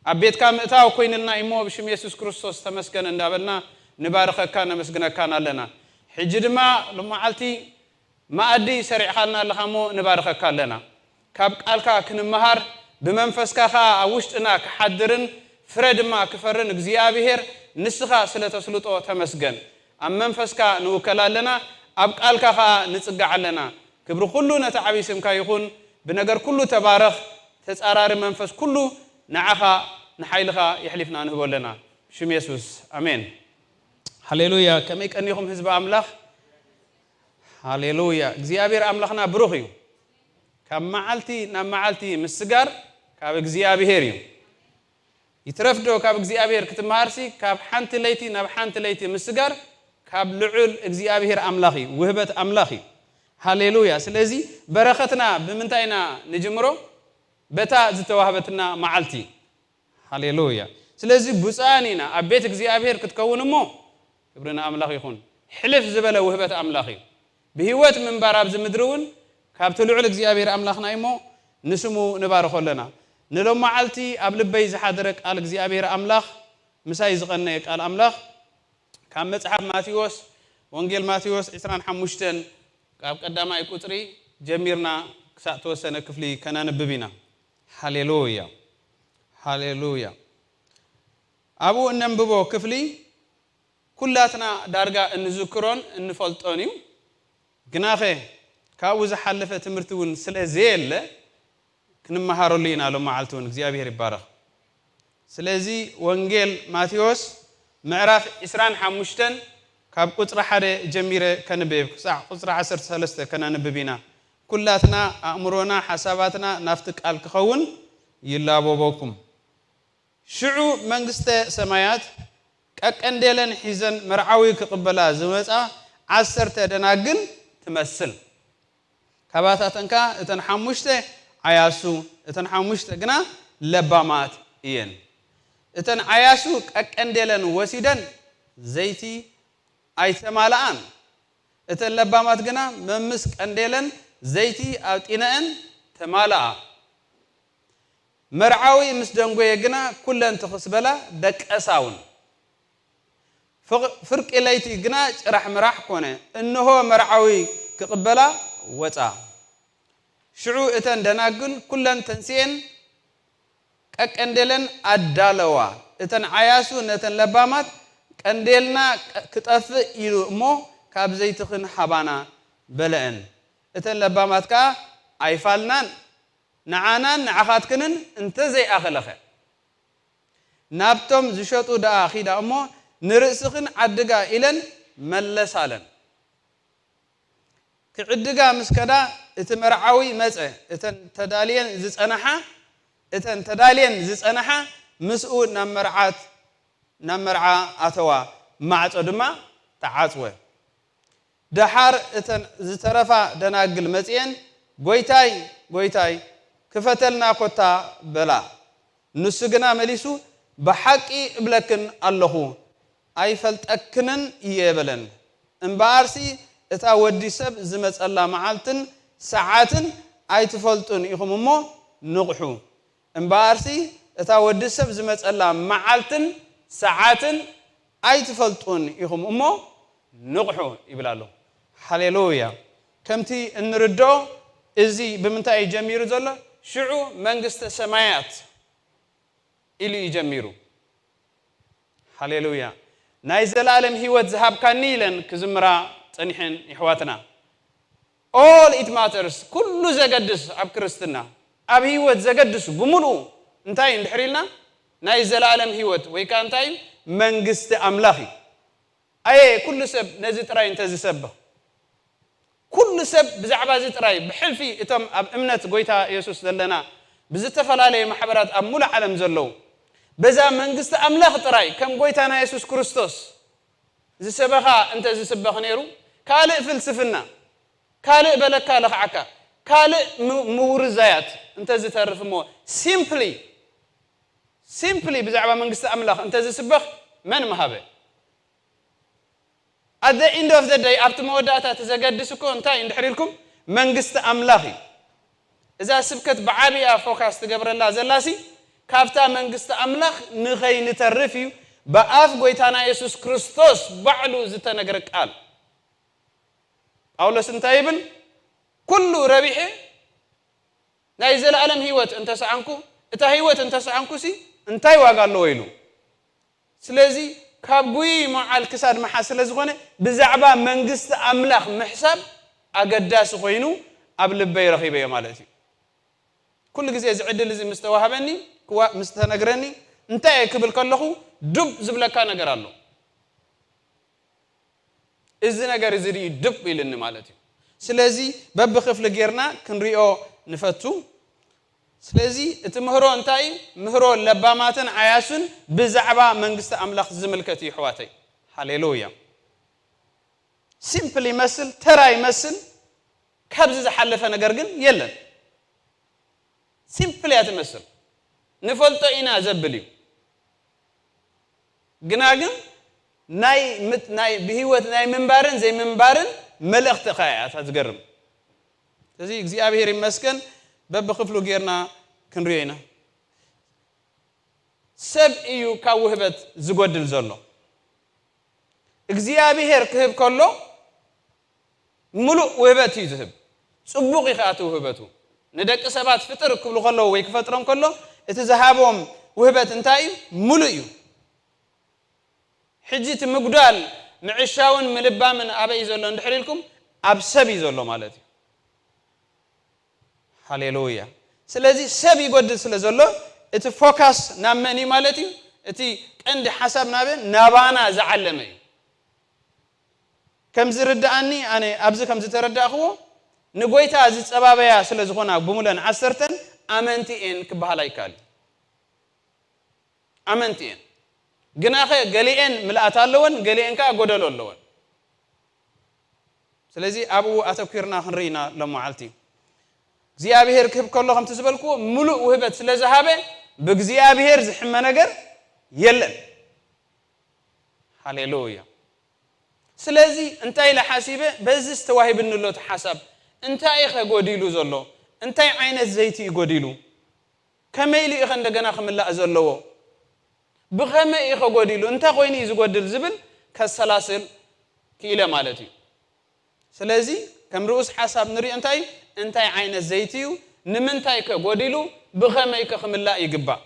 ኣብ ቤትካ ምእታው ኮይንልና እሞ ብሽም የሱስ ክርስቶስ ተመስገን እንዳበልና ንባርኸካ ነመስግነካን ኣለና። ሕጂ ድማ ሎመዓልቲ መኣዲ ሰሪዕኻልና ኣለኻ እሞ ንባርኸካ ኣለና። ካብ ቃልካ ክንመሃር ብመንፈስካ ኸኣ ኣብ ውሽጥና ክሓድርን ፍረ ድማ ክፈርን እግዚኣብሔር ንስኻ ስለ ተስልጦ ተመስገን። ኣብ መንፈስካ ንውከል ኣለና፣ ኣብ ቃልካ ኸኣ ንጽጋዕ ኣለና። ክብሪ ኩሉ ነቲ ዓብዪ ስምካ ይኹን። ብነገር ኩሉ ተባረኽ። ተጻራሪ መንፈስ ኩሉ ንዓኻ ንሓይልኻ የሕሊፍና ንህቦ ኣለና። ሽም የሱስ ኣሜን። ሃሌሉያ። ከመይ ቀኒኹም ህዝቢ ኣምላኽ? ሃሌሉያ። እግዚኣብሔር ኣምላኽና ብሩኽ እዩ። ካብ መዓልቲ ናብ መዓልቲ ምስጋር ካብ እግዚኣብሔር እዩ። ይትረፍዶ ካብ እግዚኣብሔር ክትመሃርሲ ካብ ሓንቲ ለይቲ ናብ ሓንቲ ለይቲ ምስጋር ካብ ልዑል እግዚኣብሔር ኣምላኽ እዩ፣ ውህበት ኣምላኽ እዩ። ሃሌሉያ። ስለዚ በረኸትና ብምንታይ ኢና ንጅምሮ? በታ ዝተዋህበትና መዓልቲ። ሃሌሉያ። ስለዚ ብፁዓን ኢና ኣብ ቤት እግዚኣብሔር ክትከውን እሞ ክብሪ ንኣምላኽ ይኹን። ሕልፍ ዝበለ ውህበት ኣምላኽ እዩ። ብህይወት ምንባር ኣብዚ ምድሪ እውን ካብቲ ልዑል እግዚኣብሔር ኣምላኽና እዩ እሞ ንስሙ ንባርኾ ኣለና። ንሎም መዓልቲ ኣብ ልበይ ዝሓደረ ቃል እግዚኣብሔር ኣምላኽ ምሳይ ዝቐነየ ቃል ኣምላኽ ካብ መጽሓፍ ማቴዎስ ወንጌል ማቴዎስ ዕስራን ሓሙሽተን ካብ ቀዳማይ ቁጽሪ ጀሚርና ክሳዕ ተወሰነ ክፍሊ ከነንብብ ኢና። ሃሌሉያ ሃሌሉያ። ኣብኡ እነንብቦ ክፍሊ ኩላትና ዳርጋ እንዝክሮን እንፈልጦን እዩ። ግናኸ ካብኡ ዝሓለፈ ትምህርቲ እውን ስለ ዘየለ ክንመሃረሉ ኢና። ሎም መዓልቲ እውን እግዚኣብሔር ይባረኽ። ስለዚ ወንጌል ማቴዎስ ምዕራፍ ዕስራን ሓሙሽተን ካብ ቁፅሪ ሓደ ጀሚረ ከንብብ ክሳዕ ቁፅሪ ዓሰርተ ሰለስተ ከነንብብ ኢና። ኩላትና ኣእምሮና ሓሳባትና ናፍቲ ቃል ክኸውን ይላበበኩም። ሽዑ መንግስተ ሰማያት ቀቀንዴለን ሒዘን መርዓዊ ክቕበላ ዝመጻ ዓሰርተ ደናግል ትመስል። ካባታተን ከኣ እተን ሓሙሽተ ዓያሱ፣ እተን ሓሙሽተ ግና ለባማት እየን። እተን ዓያሱ ቀቀንዴለን ወሲደን ዘይቲ ኣይተማልኣን። እተን ለባማት ግና መምስ ቀንዴለን ዘይቲ ኣብ ጢነአን ተማልኣ። መርዓዊ ምስ ደንጎየ ግና ኩለን ትኽስ በላ ደቀሳ እውን። ፍቕ-፣ ፍርቂ ለይቲ ግና ጭራሕ ምራሕ ኮነ። እንሆ መርዓዊ ክቕበላ ወጻ። ሽዑ እተን ደናግል ኩለን ተንሲኤን ቀቀንዴለን ኣዳለዋ። እተን ዓያሱ ነተን ለባማት ቀንዴልና ቀ-፣ ክጠፍእ ኢሉ እሞ ካብ ዘይትኽን ሃባና በለአን። እተን ለባማት ከኣ ኣይፋልናን፣ ንዓናን ንዓኻትክንን እንተዘይኣኸለኸ። ናብቶም ዝሸጡ ደኣ ኺዳ እሞ ንርእስኽን ዓድጋ ኢለን መለሳለን። ክዕድጋ ምስ ከዳ እቲ መርዓዊ መጸ። እተን ተዳልየን ዝጸንሓ፣ እተን ተዳልየን ዝጸንሓ ምስኡ ናብ መርዓት፣ ናብ መርዓ ኣተዋ፣ ማዕጾ ድማ ተዓጽወ። ደሓር እተን ዝተረፋ ደናግል መጺኤን፣ "ጐይታይ፣ ጐይታይ፣ ክፈተልና ኰታ" በላ። ንሱ ግና መሊሱ፣ "ብሓቂ እብለክን ኣለኹ፣ ኣይፈልጠክንን እየ" በለን። እምበኣርሲ እታ ወዲ ሰብ ዝመጸላ መዓልትን ሰዓትን ኣይትፈልጡን ኢኹም እሞ ንቕሑ። እምበኣርሲ እታ ወዲ ሰብ ዝመጸላ መዓልትን ሰዓትን ኣይትፈልጡን ኢኹም እሞ ንቕሑ ይብል ኣሎ። ሃሌሉያ። ከምቲ እንርድኦ እዚ ብምንታይ እዩ ጀሚሩ ዘሎ? ሽዑ መንግስተ ሰማያት ኢሉ እዩ ጀሚሩ። ሃሌሉያ። ናይ ዘላለም ህይወት ዝሃብካኒ ኢለን ክዝምራ ጸኒሐን የሕዋትና። All it matters፣ ኩሉ ዘገድስ ኣብ ክርስትና፣ ኣብ ህይወት ዘገድስ ብምሉኡ እንታይ እዩ እንድሕር ኢልና? ናይ ዘላለም ህይወት ወይ ከኣ እንታይ እዩ? መንግስቲ ኣምላኽ እዩ። ኣየ ኩሉ ሰብ ነዚ ጥራይ እንተዝሰብኽ። ኩሉ ሰብ ብዛዕባ እዚ ጥራይ ብሕልፊ እቶም ኣብ እምነት ጐይታ የሱስ ዘለና ብዝተፈላለየ ማሕበራት ኣብ ሙሉእ ዓለም ዘለዉ በዛ መንግስቲ ኣምላኽ ጥራይ ከም ጐይታና የሱስ ክርስቶስ ዝሰበኻ እንተ ዝስበኽ ነይሩ፣ ካልእ ፍልስፍና፣ ካልእ በለካ ለኽዓካ፣ ካልእ ም- ምውርዛያት እንተ ዝተርፍ እሞ፣ ሲምፕሊ ሲምፕሊ ብዛዕባ መንግስቲ ኣምላኽ እንተ ዝስበኽ መን ምሃበ? At the end of the day፣ ኣብቲ መወዳእታ እቲ ዘገድስ እኮ እንታይ እንድሕር ኢልኩም፣ መንግስቲ ኣምላኽ እዩ። እዛ ስብከት ብዓብያ ፎካስ ትገብረላ ዘላሲ፣ ካብታ መንግስቲ ኣምላኽ ንኸይንተርፍ እዩ ብኣፍ ጎይታና የሱስ ክርስቶስ ባዕሉ ዝተነግረ ቃል። ጳውሎስ እንታይ ይብል? ኩሉ ረቢሐ ናይ ዘለኣለም ህይወት እንተሰኣንኩ፣ እታ ህይወት እንተሰኣንኩሲ እንታይ ዋጋ ኣለዎ ኢሉ። ስለዚ ካብ ጉይ መዓል ክሳድ መሓዝ ስለ ዝኾነ፣ ብዛዕባ መንግስቲ ኣምላኽ ምሕሳብ ኣገዳሲ ኮይኑ ኣብ ልበይ ረኺበዮ ማለት እዩ። ኩሉ ግዜ እዚ ዕድል እዚ ምስ ተዋህበኒ፣ ክዋ- ምስ ተነግረኒ፣ እንታይ እየ ክብል ከለኹ ዱብ ዝብለካ ነገር ኣሎ። እዚ ነገር እዚ ድዩ ድብ ኢልኒ ማለት እዩ። ስለዚ በብክፍሊ ጌርና ክንሪኦ ንፈቱ። ስለዚ እቲ ምህሮ እንታይ እዩ? ምህሮ ለባማትን ዓያሱን ብዛዕባ መንግስቲ ኣምላኽ ዝምልከት እዩ ኣሕዋተይ። ሃሌሉያ። ሲምፕል ይመስል፣ ተራ ይመስል፣ ካብዚ ዝሓለፈ ነገር ግን የለን። ሲምፕል እያ ትመስል፣ ንፈልጦ ኢና ዘብል እዩ። ግና ግን ናይ ምት- ናይ ብህይወት ናይ ምንባርን ዘይምንባርን መልእኽቲ ከ እያ እታ ዝገርም። ስለዚ እግዚኣብሔር ይመስገን፣ በብክፍሉ ጌርና ክንሪኦ ኢና። ሰብ እዩ ካብ ውህበት ዝጎድል ዘሎ። እግዚኣብሔር ክህብ ከሎ ምሉእ ውህበት እዩ ዝህብ። ጽቡቕ እዩ ከኣ እቲ ውህበቱ። ንደቂ ሰባት ፍጥር ክብሉ ከለዉ ወይ ክፈጥሮም ከሎ እቲ ዝሃቦም ውህበት እንታይ እዩ? ምሉእ እዩ። ሕጂ እቲ ምጉዳል ምዕሻውን ምልባምን ኣበይ እዩ ዘሎ እንድሕር ኢልኩም፣ ኣብ ሰብ እዩ ዘሎ ማለት እዩ። ሃሌሉያ። ስለዚ ሰብ ይጎድል ስለ ዘሎ እቲ ፎካስ ናብ መን እዩ ማለት እዩ? እቲ ቀንዲ ሓሳብ ናበ ናባና ዝዓለመ እዩ። ከም ዝርድኣኒ፣ ኣነ ኣብዚ ከም ዝተረዳእኽዎ፣ ንጎይታ ዝጸባበያ ስለ ዝኾና ብሙለን ዓሰርተን ኣመንቲ እየን ክበሃል ኣይከኣል። ኣመንቲ እየን። ግናኸ ገሊኤን ምልኣት ኣለወን፣ ገሊኤን ከኣ ጎደሎ ኣለወን። ስለዚ ኣብኡ ኣተኲርና ክንርኢ ኢና ሎም መዓልቲ። እግዚኣብሔር ክህብ ከሎ ከምቲ ዝበልክዎ ምሉእ ውህበት ስለ ዝሃበ፣ ብእግዚኣብሔር ዝሕመ ነገር የለን። ሃሌሉያ። ስለዚ እንታይ ኢለ ሓሲበ፣ በዚ ዝተዋሂብኒ ኣሎ እቲ ሓሳብ፣ እንታይ ኢኸ ጎዲሉ ዘሎ? እንታይ ዓይነት ዘይቲ እዩ ጎዲሉ? ከመይ ኢሉ ኢኸ እንደገና ክምላእ ዘለዎ? ብኸመይ ኢኸ ጎዲሉ? እንታይ ኮይኑ እዩ ዝጎድል ዝብል ከሰላስል ክኢለ ማለት እዩ። ስለዚ ከም ርኡስ ሓሳብ ንሪኦ እንታይ እዩ? እንታይ ዓይነት ዘይቲ እዩ? ንምንታይ ከ ጎዲሉ? ብኸመይ ከ ክምላእ ይግባእ?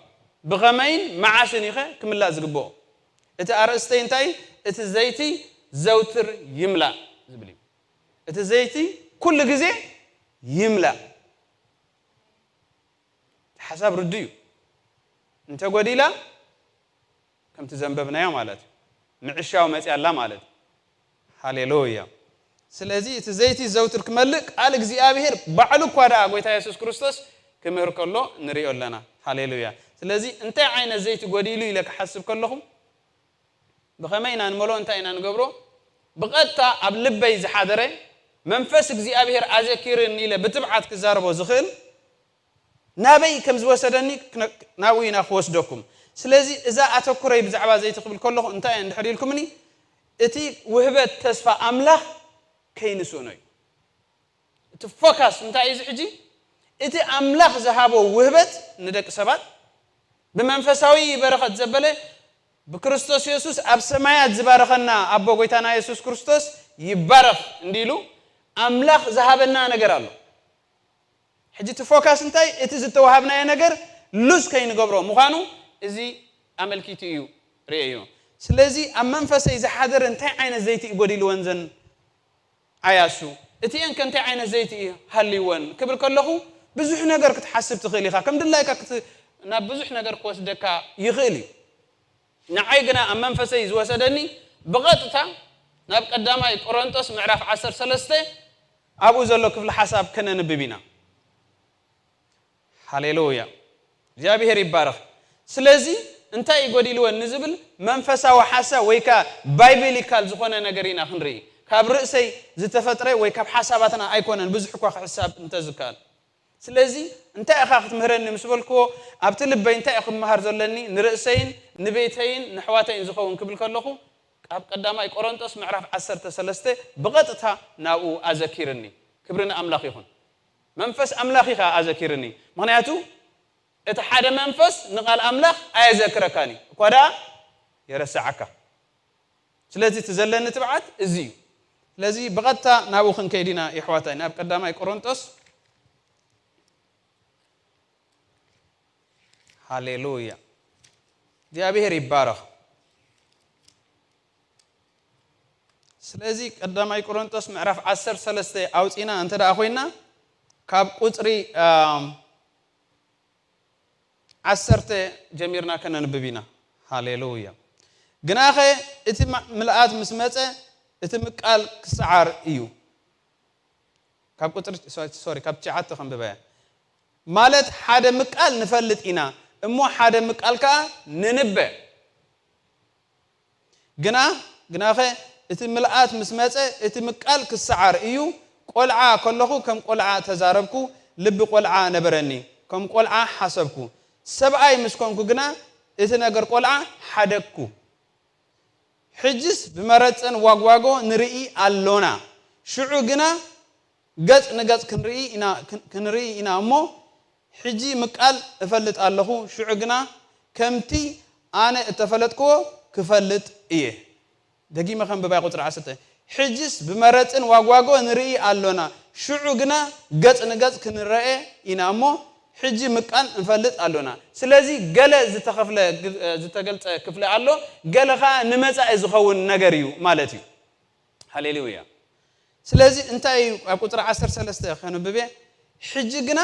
ብኸመይን መዓስን ኢኸ ክምላእ ዝግብኦ? እቲ ኣርእስተይ እንታይ እዩ? እቲ ዘይቲ ዘውትር ይምላእ ዝብል እዩ። እቲ ዘይቲ ኩሉ ግዜ ይምላእ። እቲ ሓሳብ ርዱ እዩ። እንተ ጎዲላ ከምቲ ዘንበብናዮ ማለት እዩ። ምዕሻው መፅያ ኣላ ማለት እዩ። ሃሌሉያ። ስለዚ እቲ ዘይቲ ዘውትር ክመልእ ቃል እግዚኣብሔር ባዕሉ እኳ ደኣ ጎይታ የሱስ ክርስቶስ ክምህር ከሎ ንሪኦ ኣለና። ሃሌሉያ። ስለዚ እንታይ ዓይነት ዘይቲ ጎዲሉ ኢለ ክሓስብ ከለኹም ብኸመይ ኢና ንመልኦ እንታይ ኢና ንገብሮ? ብቐጥታ ኣብ ልበይ ዝሓደረ መንፈስ እግዚኣብሔር ኣዘኪርኒ ኢለ ብትብዓት ክዛረቦ ዝኽእል ናበይ ከም ዝወሰደኒ ክነ- ናብኡ ኢና ክወስደኩም። ስለዚ እዛ ኣተኩረይ ብዛዕባ ዘይቲ ክብል ከለኹ እንታይ እየ እንድሕር ኢልኩምኒ እቲ ውህበት ተስፋ ኣምላኽ ከይንስእኖ እዩ። እቲ ፎካስ እንታይ እዩ እዚ ሕጂ? እቲ ኣምላኽ ዝሃቦ ውህበት ንደቂ ሰባት ብመንፈሳዊ በረኸት ዘበለ ብክርስቶስ የሱስ ኣብ ሰማያት ዝባረኸና ኣቦ ጎይታና የሱስ ክርስቶስ ይባረኽ እንዲሉ ኣምላኽ ዝሃበና ነገር ኣሎ። ሕጂ እቲ ፎካስ እንታይ እቲ ዝተዋሃብናዮ ነገር ሉዝ ከይንገብሮ ምዃኑ እዚ ኣመልኪቱ እዩ ርእዮ። ስለዚ ኣብ መንፈሰይ ዝሓደረ እንታይ ዓይነት ዘይቲ እዩ ጎዲልወን ዘን ዓያሱ እቲኤን ከ እንታይ ዓይነት ዘይቲ እዩ ሃልይወን ክብል ከለኹ ብዙሕ ነገር ክትሓስብ ትኽእል ኢኻ። ከም ድላይካ ክት- ናብ ብዙሕ ነገር ክወስደካ ይኽእል እዩ። ንዓይ ግና ኣብ መንፈሰይ ዝወሰደኒ ብቐጥታ ናብ ቀዳማይ ቆሮንጦስ ምዕራፍ ዓሰርተ ሰለስተ ኣብኡ ዘሎ ክፍሊ ሓሳብ ከነንብብ ኢና። ሃሌሉያ፣ እግዚኣብሔር ይባረኽ። ስለዚ እንታይ እዩ ጎዲልወን ንዝብል መንፈሳዊ ሓሳብ ወይ ከዓ ባይብሊካል ዝኾነ ነገር ኢና ክንርኢ። ካብ ርእሰይ ዝተፈጥረ ወይ ካብ ሓሳባትና ኣይኮነን፣ ብዙሕ እኳ ክሕሳብ እንተዝከኣል። ስለዚ እንታይ ኢኻ ክትምህረኒ ምስ በልክዎ፣ ኣብቲ ልበይ እንታይ እዩ ክመሃር ዘለኒ፣ ንርእሰይን ንቤተይን ንሕዋተይን ዝኸውን ክብል ከለኹ፣ ኣብ ቀዳማይ ቆሮንጦስ ምዕራፍ ዓሰርተ ሰለስተ ብቐጥታ ናብኡ ኣዘኪርኒ። ክብሪ ንኣምላኽ ይኹን። መንፈስ ኣምላኽ እዩ ከዓ ኣዘኪርኒ። ምኽንያቱ እቲ ሓደ መንፈስ ንቓል ኣምላኽ ኣየዘክረካን እዩ፣ እኳ ደኣ የረስዓካ። ስለዚ እቲ ዘለኒ ትብዓት እዚ እዩ። ስለዚ ብቐጥታ ናብኡ ክንከይድ ኢና የሕዋታይ፣ ናብ ቀዳማይ ቆሮንጦስ። ሃሌሉያ፣ እግዚኣብሔር ይባረኽ። ስለዚ ቀዳማይ ቆሮንጦስ ምዕራፍ ዓሰርተ ሰለስተ ኣውፂና እንተ ደኣ ኮይና፣ ካብ ቁፅሪ ዓሰርተ ጀሚርና ከነንብብ ኢና። ሃሌሉያ። ግናኸ እቲ ምልኣት ምስ መፀ እቲ ምቃል ክሰዓር እዩ። ካብ ቁፅሪ ሶሪ፣ ካብ ትሽዓተ ከንብበያ። ማለት ሓደ ምቃል ንፈልጥ ኢና እሞ ሓደ ምቃል ከዓ ንንበ። ግና ግናኸ እቲ ምልኣት ምስ መጸ እቲ ምቃል ክሰዓር እዩ። ቆልዓ ከለኹ ከም ቆልዓ ተዛረብኩ፣ ልቢ ቆልዓ ነበረኒ፣ ከም ቆልዓ ሓሰብኩ። ሰብኣይ ምስ ኮንኩ ግና እቲ ነገር ቆልዓ ሓደግኩ። ሕጅስ ብመረጸን ዋግዋጎ ንርኢ ኣሎና። ሽዑ ግና ገጽ ንገጽ ክንርኢ ኢና፣ ክንርኢ ኢና እሞ፣ ሕጂ ምቃል እፈልጥ ኣለኹ፣ ሽዑ ግና ከምቲ ኣነ እተፈለጥክዎ ክፈልጥ እየ። ደጊመ ከንብባይ ቁጽሪ ዓሰርተ። ሕጅስ ብመረጽን ዋግዋጎ ንርኢ ኣሎና፣ ሽዑ ግና ገጽ ንገጽ ክንረኤ ኢና እሞ፣ ሕጂ ምቃል እንፈልጥ ኣሎና። ስለዚ ገለ ዝተኸፍለ፣ ዝተገልጸ ክፍሊ ኣሎ፣ ገለ ኸኣ ንመጻኢ ዝኸውን ነገር እዩ ማለት እዩ። ሃሌሉያ። ስለዚ እንታይ እዩ ኣብ ቁጽሪ ዓሰርተ ሰለስተ ከንብብ እየ። ሕጂ ግና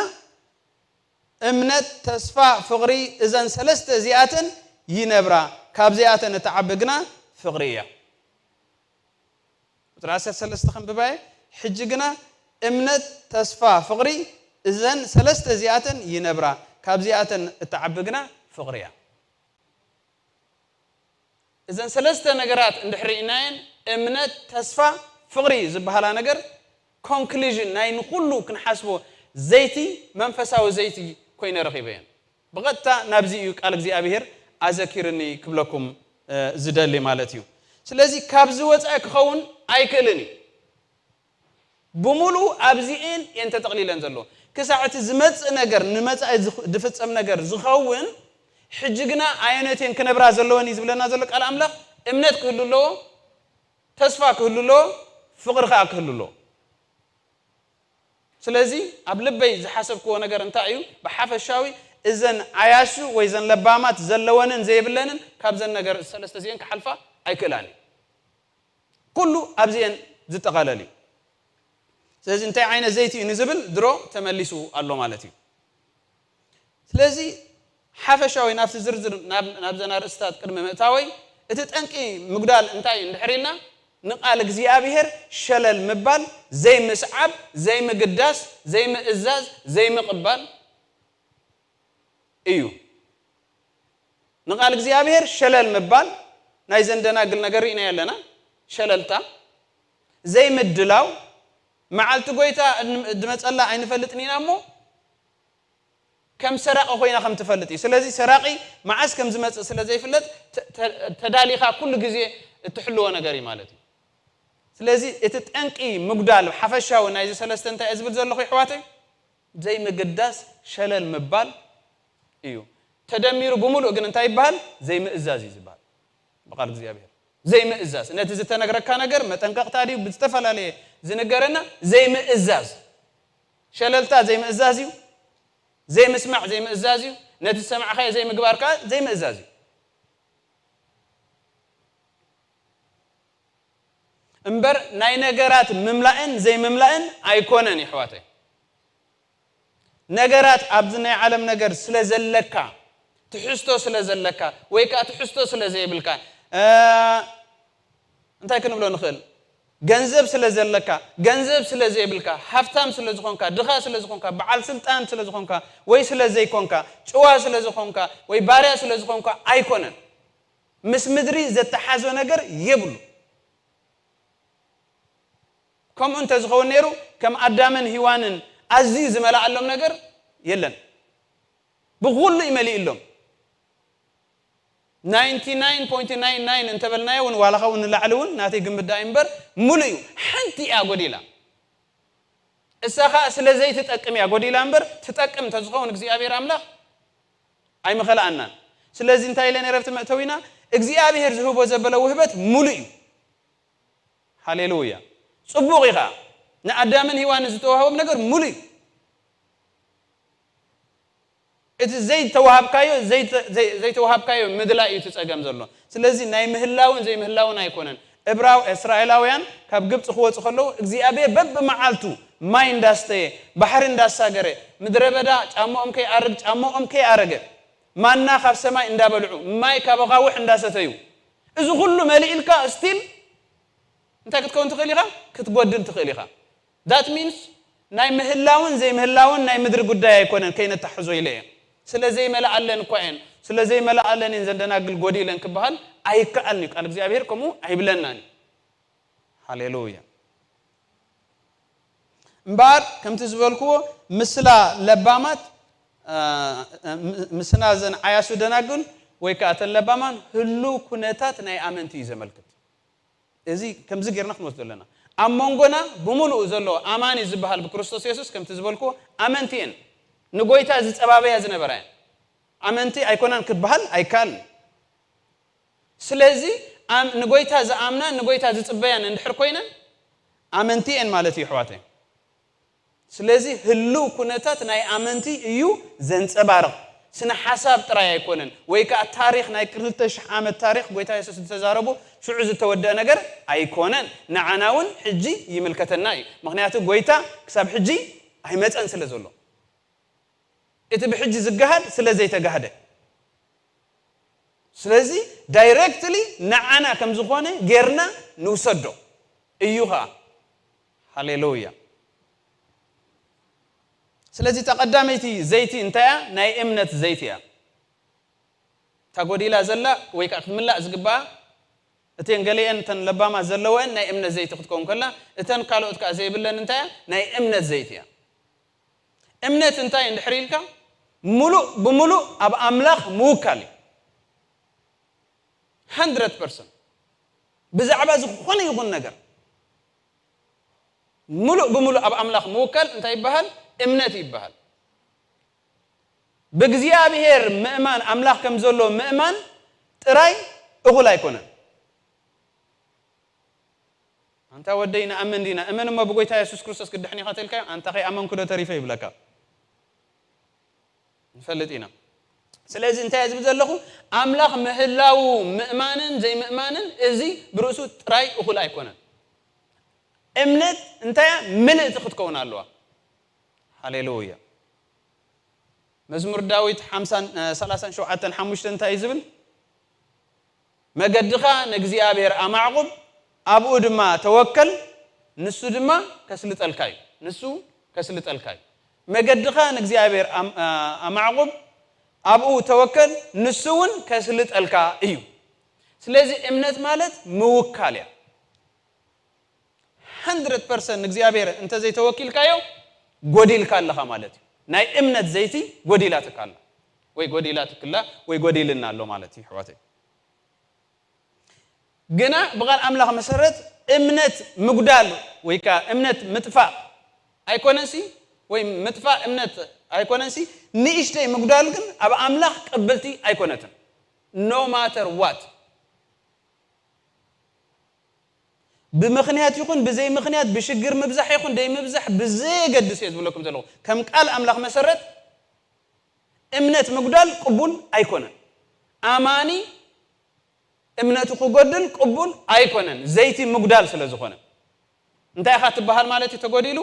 እምነት፣ ተስፋ፣ ፍቕሪ፣ እዘን ሰለስተ እዚኣተን ይነብራ፣ ካብዚኣተን እትዓቢ ግና ፍቕሪ እያ። ቁጽሪ ዓሰርተ ሰለስተ ከንብባ እየ። ሕጂ ግና እምነት፣ ተስፋ፣ ፍቕሪ፣ እዘን ሰለስተ እዚኣተን ይነብራ፣ ካብዚኣተን እትዓቢ ግና ፍቕሪ እያ። እዘን ሰለስተ ነገራት እንድሕር ርኢናየን፣ እምነት፣ ተስፋ፣ ፍቕሪ ዝበሃላ ነገር ኮንክሉዥን ናይ ንኹሉ ክንሓስቦ ዘይቲ፣ መንፈሳዊ ዘይቲ ኮይነ ረኺበየን። ብቐጥታ ናብዚ እዩ ቃል እግዚኣብሔር ኣዘኪርኒ ክብለኩም ዝደሊ ማለት እዩ። ስለዚ ካብዚ ወፃኢ ክኸውን ኣይክእልን እዩ። ብምሉኡ ኣብዚኤን እየን ተጠቕሊለን ዘለዎ። ክሳዕ እቲ ዝመጽእ ነገር፣ ንመጻኢ ዝኽ-፣ ዝፍጸም ነገር ዝኸውን፣ ሕጂ ግና ኣየኖት እየን ክነብራ ዘለወን እዩ ዝብለና ዘሎ ቃል ኣምላኽ። እምነት ክህሉ ኣለዎ፣ ተስፋ ክህሉ ኣለዎ፣ ፍቕሪ ከኣ ክህሉ ኣለዎ። ስለዚ ኣብ ልበይ ዝሓሰብክዎ ነገር እንታይ እዩ? ብሓፈሻዊ እዘን ዓያሹ ወይ እዘን ለባማት ዘለወንን ዘይብለንን ካብዘን ነገር ሰለስተ እዚኤን ክሓልፋ ኣይክእላን እዩ። ኩሉ ኣብዚኤን ዝጠቓለል እዩ። ስለዚ እንታይ ዓይነት ዘይቲ እዩ ንዝብል ድሮ ተመሊሱ ኣሎ ማለት እዩ። ስለዚ ሓፈሻዊ ናብቲ ዝርዝር ናብ-፣ ናብዘን ኣርእስታት ቅድሚ ምእታወይ፣ እቲ ጠንቂ ምጉዳል እንታይ እዩ እንድሕር ኢልና፣ ንቓል እግዚኣብሔር ሸለል ምባል፣ ዘይምስዓብ፣ ዘይምግዳስ፣ ዘይምእዛዝ፣ ዘይምቕባል እዩ። ንቓል እግዚኣብሔር ሸለል ምባል፣ ናይ ዘን ደናግል ነገር ርኢናዮ ኣለና። ሸለልታ፣ ዘይምድላው፣ መዓልቲ ጎይታ ዝመጸላ ኣይንፈልጥን ኢና እሞ፣ ከም ሰራቂ ኮይና ከም ትፈልጥ እዩ። ስለዚ ሰራቂ መዓስ ከም ዝመጽእ ስለ ዘይፍለጥ፣ ተ-፣ ተ-፣ ተዳሊኻ ኩሉ ግዜ እትሕልዎ ነገር እዩ ማለት እዩ። ስለዚ እቲ ጠንቂ ምጉዳል ሓፈሻዊ ናይዚ ሰለስተ እንታይ እየ ዝብል ዘለኹ፣ የሕዋተይ? ዘይምግዳስ፣ ሸለል ምባል እዩ። ተደሚሩ ብምሉእ ግን እንታይ ይበሃል? ዘይምእዛዝ እዩ ዝበሃል ብቓል እግዚኣብሔር። ዘይምእዛዝ፣ ነቲ ዝተነግረካ ነገር መጠንቀቕታ ድዩ ብዝተፈላለየ ዝንገረና? ዘይምእዛዝ። ሸለልታ ዘይምእዛዝ እዩ። ዘይምስማዕ ዘይምእዛዝ እዩ። ነቲ ዝሰማዕካዮ ዘይምግባር ከኣ ዘይምእዛዝ እዩ። እምበር ናይ ነገራት ምምላእን ዘይምምላእን ኣይኮነን፣ የሕዋተይ። ነገራት ኣብዚ ናይ ዓለም ነገር ስለ ዘለካ፣ ትሕዝቶ ስለ ዘለካ፣ ወይ ከኣ ትሕዝቶ ስለ ዘይብልካ፣ እ፣ እንታይ ክንብሎ ንኽእል? ገንዘብ ስለ ዘለካ፣ ገንዘብ ስለ ዘይብልካ፣ ሃፍታም ስለ ዝኾንካ፣ ድኻ ስለ ዝኾንካ፣ በዓል ስልጣን ስለ ዝኾንካ፣ ወይ ስለ ዘይኮንካ፣ ጭዋ ስለ ዝኾንካ፣ ወይ ባርያ ስለ ዝኾንካ ኣይኮነን። ምስ ምድሪ ዘተሓዞ ነገር የብሉ። ከምኡ እንተዝኸውን ነይሩ፣ ከም ኣዳምን ሂዋንን ኣዝዩ ዝመልኣሎም ነገር የለን። ብኹሉ ይመሊእሎም። ናይንቲ ናይን ፖይንት ናይን ናይን እንተበልናዮ እውን፣ ዋላ ኸው ንላዕሊ እውን ናተይ ግምት ደኣ እምበር፣ ሙሉእ እዩ። ሓንቲ እያ ጎዲላ። እሳ ኸኣ ስለ ዘይትጠቅም እያ ጎዲላ እምበር፣ ትጠቅም እንተዝኸውን እግዚኣብሔር ኣምላኽ ኣይምኸልኣናን። ስለዚ እንታይ ኢለ ነይረ ኣብቲ መእተዊና? እግዚኣብሔር ዝህቦ ዘበለ ውህበት ሙሉእ እዩ። ሃሌሉያ። ጽቡቕ እዩ ኸኣ። ንኣዳምን ሂዋንን ዝተዋህቦም ነገር ሙሉእ እዩ። እቲ ዘይተዋሃብካዮ፣ ዘይተ-፣ ዘይ-፣ ዘይተዋሃብካዮ ምድላይ እዩ እቲ ጸገም ዘሎ። ስለዚ ናይ ምህላውን ዘይምህላውን ኣይኮነን። እብራው-፣ እስራኤላውያን ካብ ግብጺ ክወጹ ከለዉ እግዚኣብሔር በብመዓልቱ ማይ እንዳስተየ፣ ባሕሪ እንዳሳገረ፣ ምድረ በዳ ጫማኦም ከይኣርግ፣ ጫማኦም ከይኣረገ፣ ማና ካብ ሰማይ እንዳበልዑ፣ ማይ ካብ ኣኻውሕ እንዳሰተዩ፣ እዚ ኩሉ መሊእልካ ስቲል እንታይ ክትከውን ትኽእል ኢኻ? ክትጎድል ትኽእል ኢኻ። That means ናይ ምህላውን ዘይምህላውን ናይ ምድሪ ጉዳይ ኣይኮነን ከይነታሕዞ ኢለ እየ። ስለ ዘይመልኣለን እኳ እየን፣ ስለ ዘይመልኣለን እየን ዘደናግል ጎዲለን ክበሃል ኣይከኣልን እዩ። ቃል እግዚኣብሔር ከምኡ ኣይብለናን እዩ። ሃሌሉያ። እምበኣር ከምቲ ዝበልክዎ ምስላ ለባማት፣ እ፣ እ፣ ምስና ዘን ዓያሱ ደናግል ወይ ከዓ እተን ለባማን ህሉው ኩነታት ናይ ኣመንቲ እዩ ዘመልክት። እዚ ከምዚ ጌርና ክንወስዶ ኣለና። ኣብ መንጎና ብምሉኡ ዘሎ ኣማኒ ዝበሃል ብክርስቶስ የሱስ ከምቲ ዝበልክዎ ኣመንቲ እየን። ንጎይታ ዝጸባበያ ዝነበራ እየን። ኣመንቲ ኣይኮናን ክበሃል ኣይከኣልን። ስለዚ ኣም-፣ ንጎይታ ዝኣምና ንጎይታ ዝጽበያን እንድሕር ኮይነን ኣመንቲ እየን ማለት እዩ ኣሕዋተይ። ስለዚ ህሉው ኩነታት ናይ ኣመንቲ እዩ ዘንጸባርቕ። ስነ ሓሳብ ጥራይ ኣይኮነን፣ ወይ ከኣ ታሪኽ ናይ ክልተ ሽሕ ዓመት ታሪኽ ጎይታ የሱስ ዝተዛረቡ ሽዑ ዝተወደአ ነገር ኣይኮነን። ንዓና እውን ሕጂ ይምልከተና እዩ። ምኽንያቱ ጎይታ ክሳብ ሕጂ ኣይመጸን ስለ ዘሎ። እቲ ብሕጂ ዝገሃድ ስለ ዘይተጋህደ። ስለዚ ዳይሬክትሊ ንዓና ከም ዝኾነ ጌርና ንውሰዶ እዩ ኸኣ። ሃሌሉያ። ስለዚ እታ ቀዳመይቲ ዘይቲ እንታይ እያ? ናይ እምነት ዘይቲ እያ። እታ ጎዲላ ዘላ ወይ ከዓ ክትምላእ ዝግባኣ፣ እተን ገሊአን እተን ለባማት ዘለወን ናይ እምነት ዘይቲ ክትከውን ከላ፣ እተን ካልኦት ከዓ ዘይብለን እንታይ እያ? ናይ እምነት ዘይቲ እያ። እምነት እንታይ እንድሕር ኢልካ፣ ሙሉእ ብሙሉእ ኣብ ኣምላኽ ምውካል እዩ። ሃንድረድ ፐርሰንት ብዛዕባ ዝኾነ ይኹን ነገር ሙሉእ ብሙሉእ ኣብ ኣምላኽ ምውካል እንታይ ይበሃል? እምነት ይበሃል። ብእግዚኣብሔር ምእማን፣ ኣምላኽ ከም ዘሎ ምእማን ጥራይ እኹል ኣይኮነን። ኣንታ ወደይ ንኣምን ዲና? እመን እሞ ብጎይታ የሱስ ክርስቶስ ክትድሕን ኢኻ ተልካዮ፣ ኣንታ ከይኣመንኩ ዶ ተሪፈ ይብለካ። ንፈልጥ ኢና። ስለዚ እንታይ እየ ዝብል ዘለኹ? ኣምላኽ ምህላዉ ምእማንን ዘይምእማንን እዚ ብርእሱ ጥራይ እኹል ኣይኮነን። እምነት እንታይ እያ? ምልእቲ ክትከውን ኣለዋ። ሃሌሉያ። መዝሙር ዳዊት ሓምሳን፣ እ፣ ሰላሳን ሸውዓተን ሓሙሽተ እንታይ እዩ ዝብል? መገድኻ ንእግዚኣብሔር ኣማዕቑብ፣ ኣብኡ ድማ ተወከል፣ ንሱ ድማ ከስልጠልካ እዩ። ንሱ ከስልጠልካ እዩ። መገድኻ ንእግዚኣብሔር ኣም-፣ ኣ-፣ ኣማዕቑብ፣ ኣብኡ ተወከል፣ ንሱ እውን ከስልጠልካ እዩ። ስለዚ እምነት ማለት ምውካል እያ። ሃንድረድ ፐርሰንት ንእግዚኣብሔር እንተዘይተወኪልካዮ ጎዲልካ ኣለኻ ማለት እዩ። ናይ እምነት ዘይቲ ጎዲላትካ ኣላ ወይ ጎዲላትክላ ወይ ጎዲልና ኣሎ ማለት እዩ ኣሕዋተይ። ግና ብቓል ኣምላኽ መሰረት እምነት ምጉዳል ወይ ከዓ እምነት ምጥፋእ ኣይኮነንሲ፣ ወይ ምጥፋእ እምነት ኣይኮነንሲ፣ ንእሽተይ ምጉዳል ግን ኣብ ኣምላኽ ቅብልቲ ኣይኮነትን። No matter what። ብምኽንያት ይኹን ብዘይ ምኽንያት፣ ብሽግር ምብዛሕ ይኹን ደይ ምብዛሕ ብዘየገድስ እየ ዝብለኩም ዘለኹ። ከም ቃል ኣምላኽ መሰረት እምነት ምጉዳል ቅቡል ኣይኮነን። ኣማኒ እምነቱ ክጎድል ቅቡል ኣይኮነን፣ ዘይቲ ምጉዳል ስለ ዝኾነ። እንታይ ኢኻ ትበሃል ማለት እዩ ተጎዲሉ?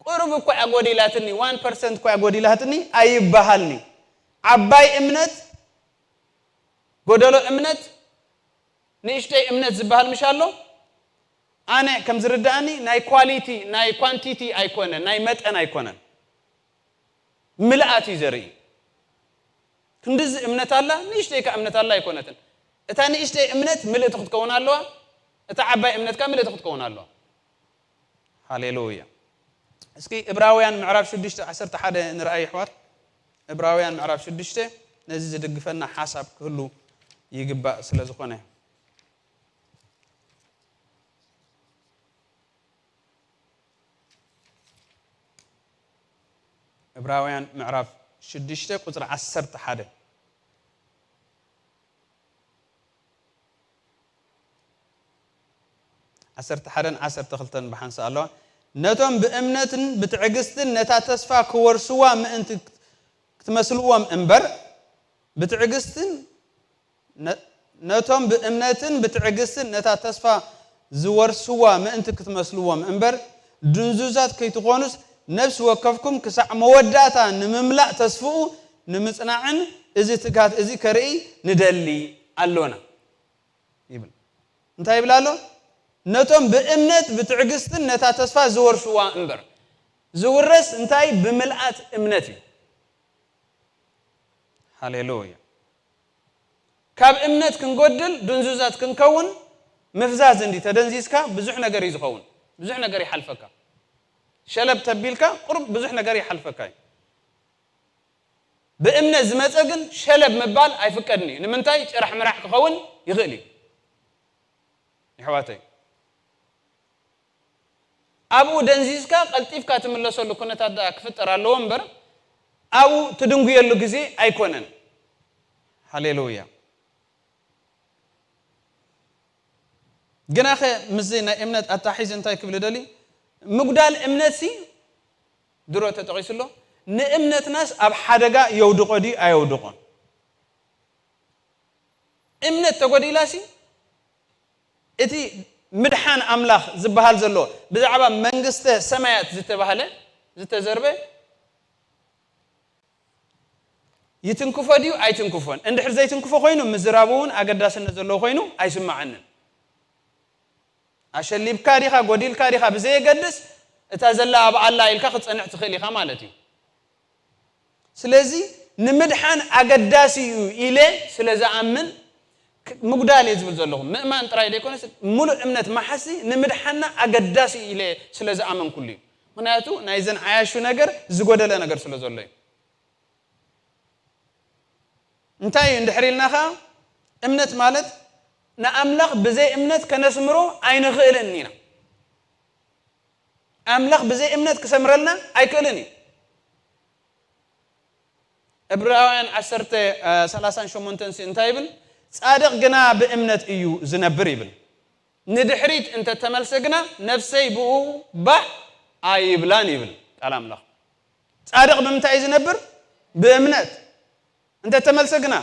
ቁሩብ እኮ እያ ጎዲላትኒ፣ ዋን ፐርሰንት እኮ እያ ጎዲላትኒ ኣይበሃልኒ። ዓባይ እምነት፣ ጎደሎ እምነት፣ ንእሽተይ እምነት ዝበሃል ምሽ ኣሎ። ኣነ ከም ዝርዳእኒ ናይ ኳሊቲ ናይ ኳንቲቲ ኣይኮነን፣ ናይ መጠን ኣይኮነን፣ ምልኣት እዩ ዘርኢ። ክንድዚ እምነት ኣላ፣ ንእሽተይ ከ እምነት ኣላ ኣይኮነትን። እታ ንእሽተይ እምነት ምልእቲ ክትከውን ኣለዋ፣ እታ ዓባይ እምነት ከ ምልእቲ ክትከውን ኣለዋ። ሃሌሉያ። እስኪ ዕብራውያን ምዕራፍ ሽዱሽተ ዓሰርተ ሓደ ንርኣይ ኣሕዋት። ዕብራውያን ምዕራፍ ሽዱሽተ ነዚ ዝድግፈና ሓሳብ ክህሉ ይግባእ ስለ ዝኾነ። ዕብራውያን ምዕራፍ ሽዱሽተ ቁጽሪ ዓሰርተ ሓደ። ዓሰርተ ሓደን ዓሰርተ ክልተን ብሓንሳእ ኣለዋ። ነቶም ብእምነትን ብትዕግስትን ነታ ተስፋ ክወርስዋ ምእንቲ ክትመስልዎም እምበር፣ ብትዕግስትን ነ-፣ ነቶም ብእምነትን ብትዕግስትን ነታ ተስፋ ዝወርስዋ ምእንቲ ክትመስልዎም እምበር፣ ድንዙዛት ከይትኾኑስ፣ ነፍሲ ወከፍኩም ክሳዕ መወዳእታ ንምምላእ ተስፍኡ ንምጽናዕን እዚ ትግሃት እዚ ከርኢ ንደሊ ኣሎና ይብል። እንታይ ይብል ኣሎ? ነቶም ብእምነት ብትዕግስትን ነታ ተስፋ ዝወርስዋ እምበር። ዝውረስ እንታይ? ብምልኣት እምነት እዩ። ሃሌሉያ። ካብ እምነት ክንጎድል ድንዙዛት ክንከውን ምፍዛዝ እንዲ ተደንዚዝካ ብዙሕ ነገር እዩ ዝኸውን። ብዙሕ ነገር ይሓልፈካ። ሸለብ ተቢልካ ቁሩብ ብዙሕ ነገር ይሓልፈካ እዩ። ብእምነት ዝመጸ ግን ሸለብ ምባል ኣይፍቀድን እዩ። ንምንታይ? ጭራሕ ምራሕ ክኸውን ይኽእል እዩ። ይሕዋተይ፣ ኣብኡ ደንዚዝካ ቀልጢፍካ ትምለሰሉ ኩነታት ደኣ ክፍጠር ኣለዎ እምበር፣ ኣብኡ ትድንጉየሉ ግዜ ኣይኮነን። ሃሌሉያ። ግናኸ ምስዚ ናይ እምነት ኣታሒዝ እንታይ ክብል ደሊ? ምጉዳል እምነትሲ ድሮ ተጠቒሱ ኣሎ። ንእምነትናስ ኣብ ሓደጋ የውድቖ ድዩ ኣየውድቖን? እምነት ተጎዲላሲ እቲ ምድሓን ኣምላኽ ዝበሃል ዘሎ ብዛዕባ መንግስተ ሰማያት ዝተባህለ ዝተዘርበ ይትንክፎ ድዩ ኣይትንክፎን? እንድሕር ዘይትንክፎ ኮይኑ ምዝራቡ እውን ኣገዳስነት ዘለዎ ኮይኑ ኣይስማዓንን። ኣሸሊብካ ዲኻ ጎዲልካ ዲኻ ብዘየገድስ እታ ዘላ ኣብ ኣላ ኢልካ ክትጸንሕ ትኽእል ኢኻ ማለት እዩ። ስለዚ ንምድሓን ኣገዳሲ እዩ ኢለ ስለ ዝኣምን ክ-፣ ምጉዳል እየ ዝብል ዘለኹ። ምእማን ጥራይ ዘይኮነስ ምሉእ እምነት መሓሲ ንምድሓና ኣገዳሲ እዩ ኢለ ስለ ዝኣመንኩሉ እዩ። ምኽንያቱ ናይዘን ዓያሹ ነገር ዝጎደለ ነገር ስለ ዘሎ እዩ። እንታይ እዩ እንድሕር ኢልና ኸዓ፣ እምነት ማለት ንኣምላኽ ብዘይ እምነት ከነስምሮ ኣይንኽእልን ኢና። ኣምላኽ ብዘይ እምነት ክሰምረልና ኣይክእልን እዩ። ዕብራውያን ዓሰርተ፣ አ፣ ሰላሳን ሸሞንተን ሲ እንታይ ይብል? ጻድቕ ግና ብእምነት እዩ ዝነብር ይብል። ንድሕሪት እንተተመልሰ ግና ነፍሰይ ብኡ ባህ ኣይብላን ይብል ቃል ኣምላኽ። ጻድቕ ብምንታይ እዩ ዝነብር? ብእምነት። እንተተመልሰ ግና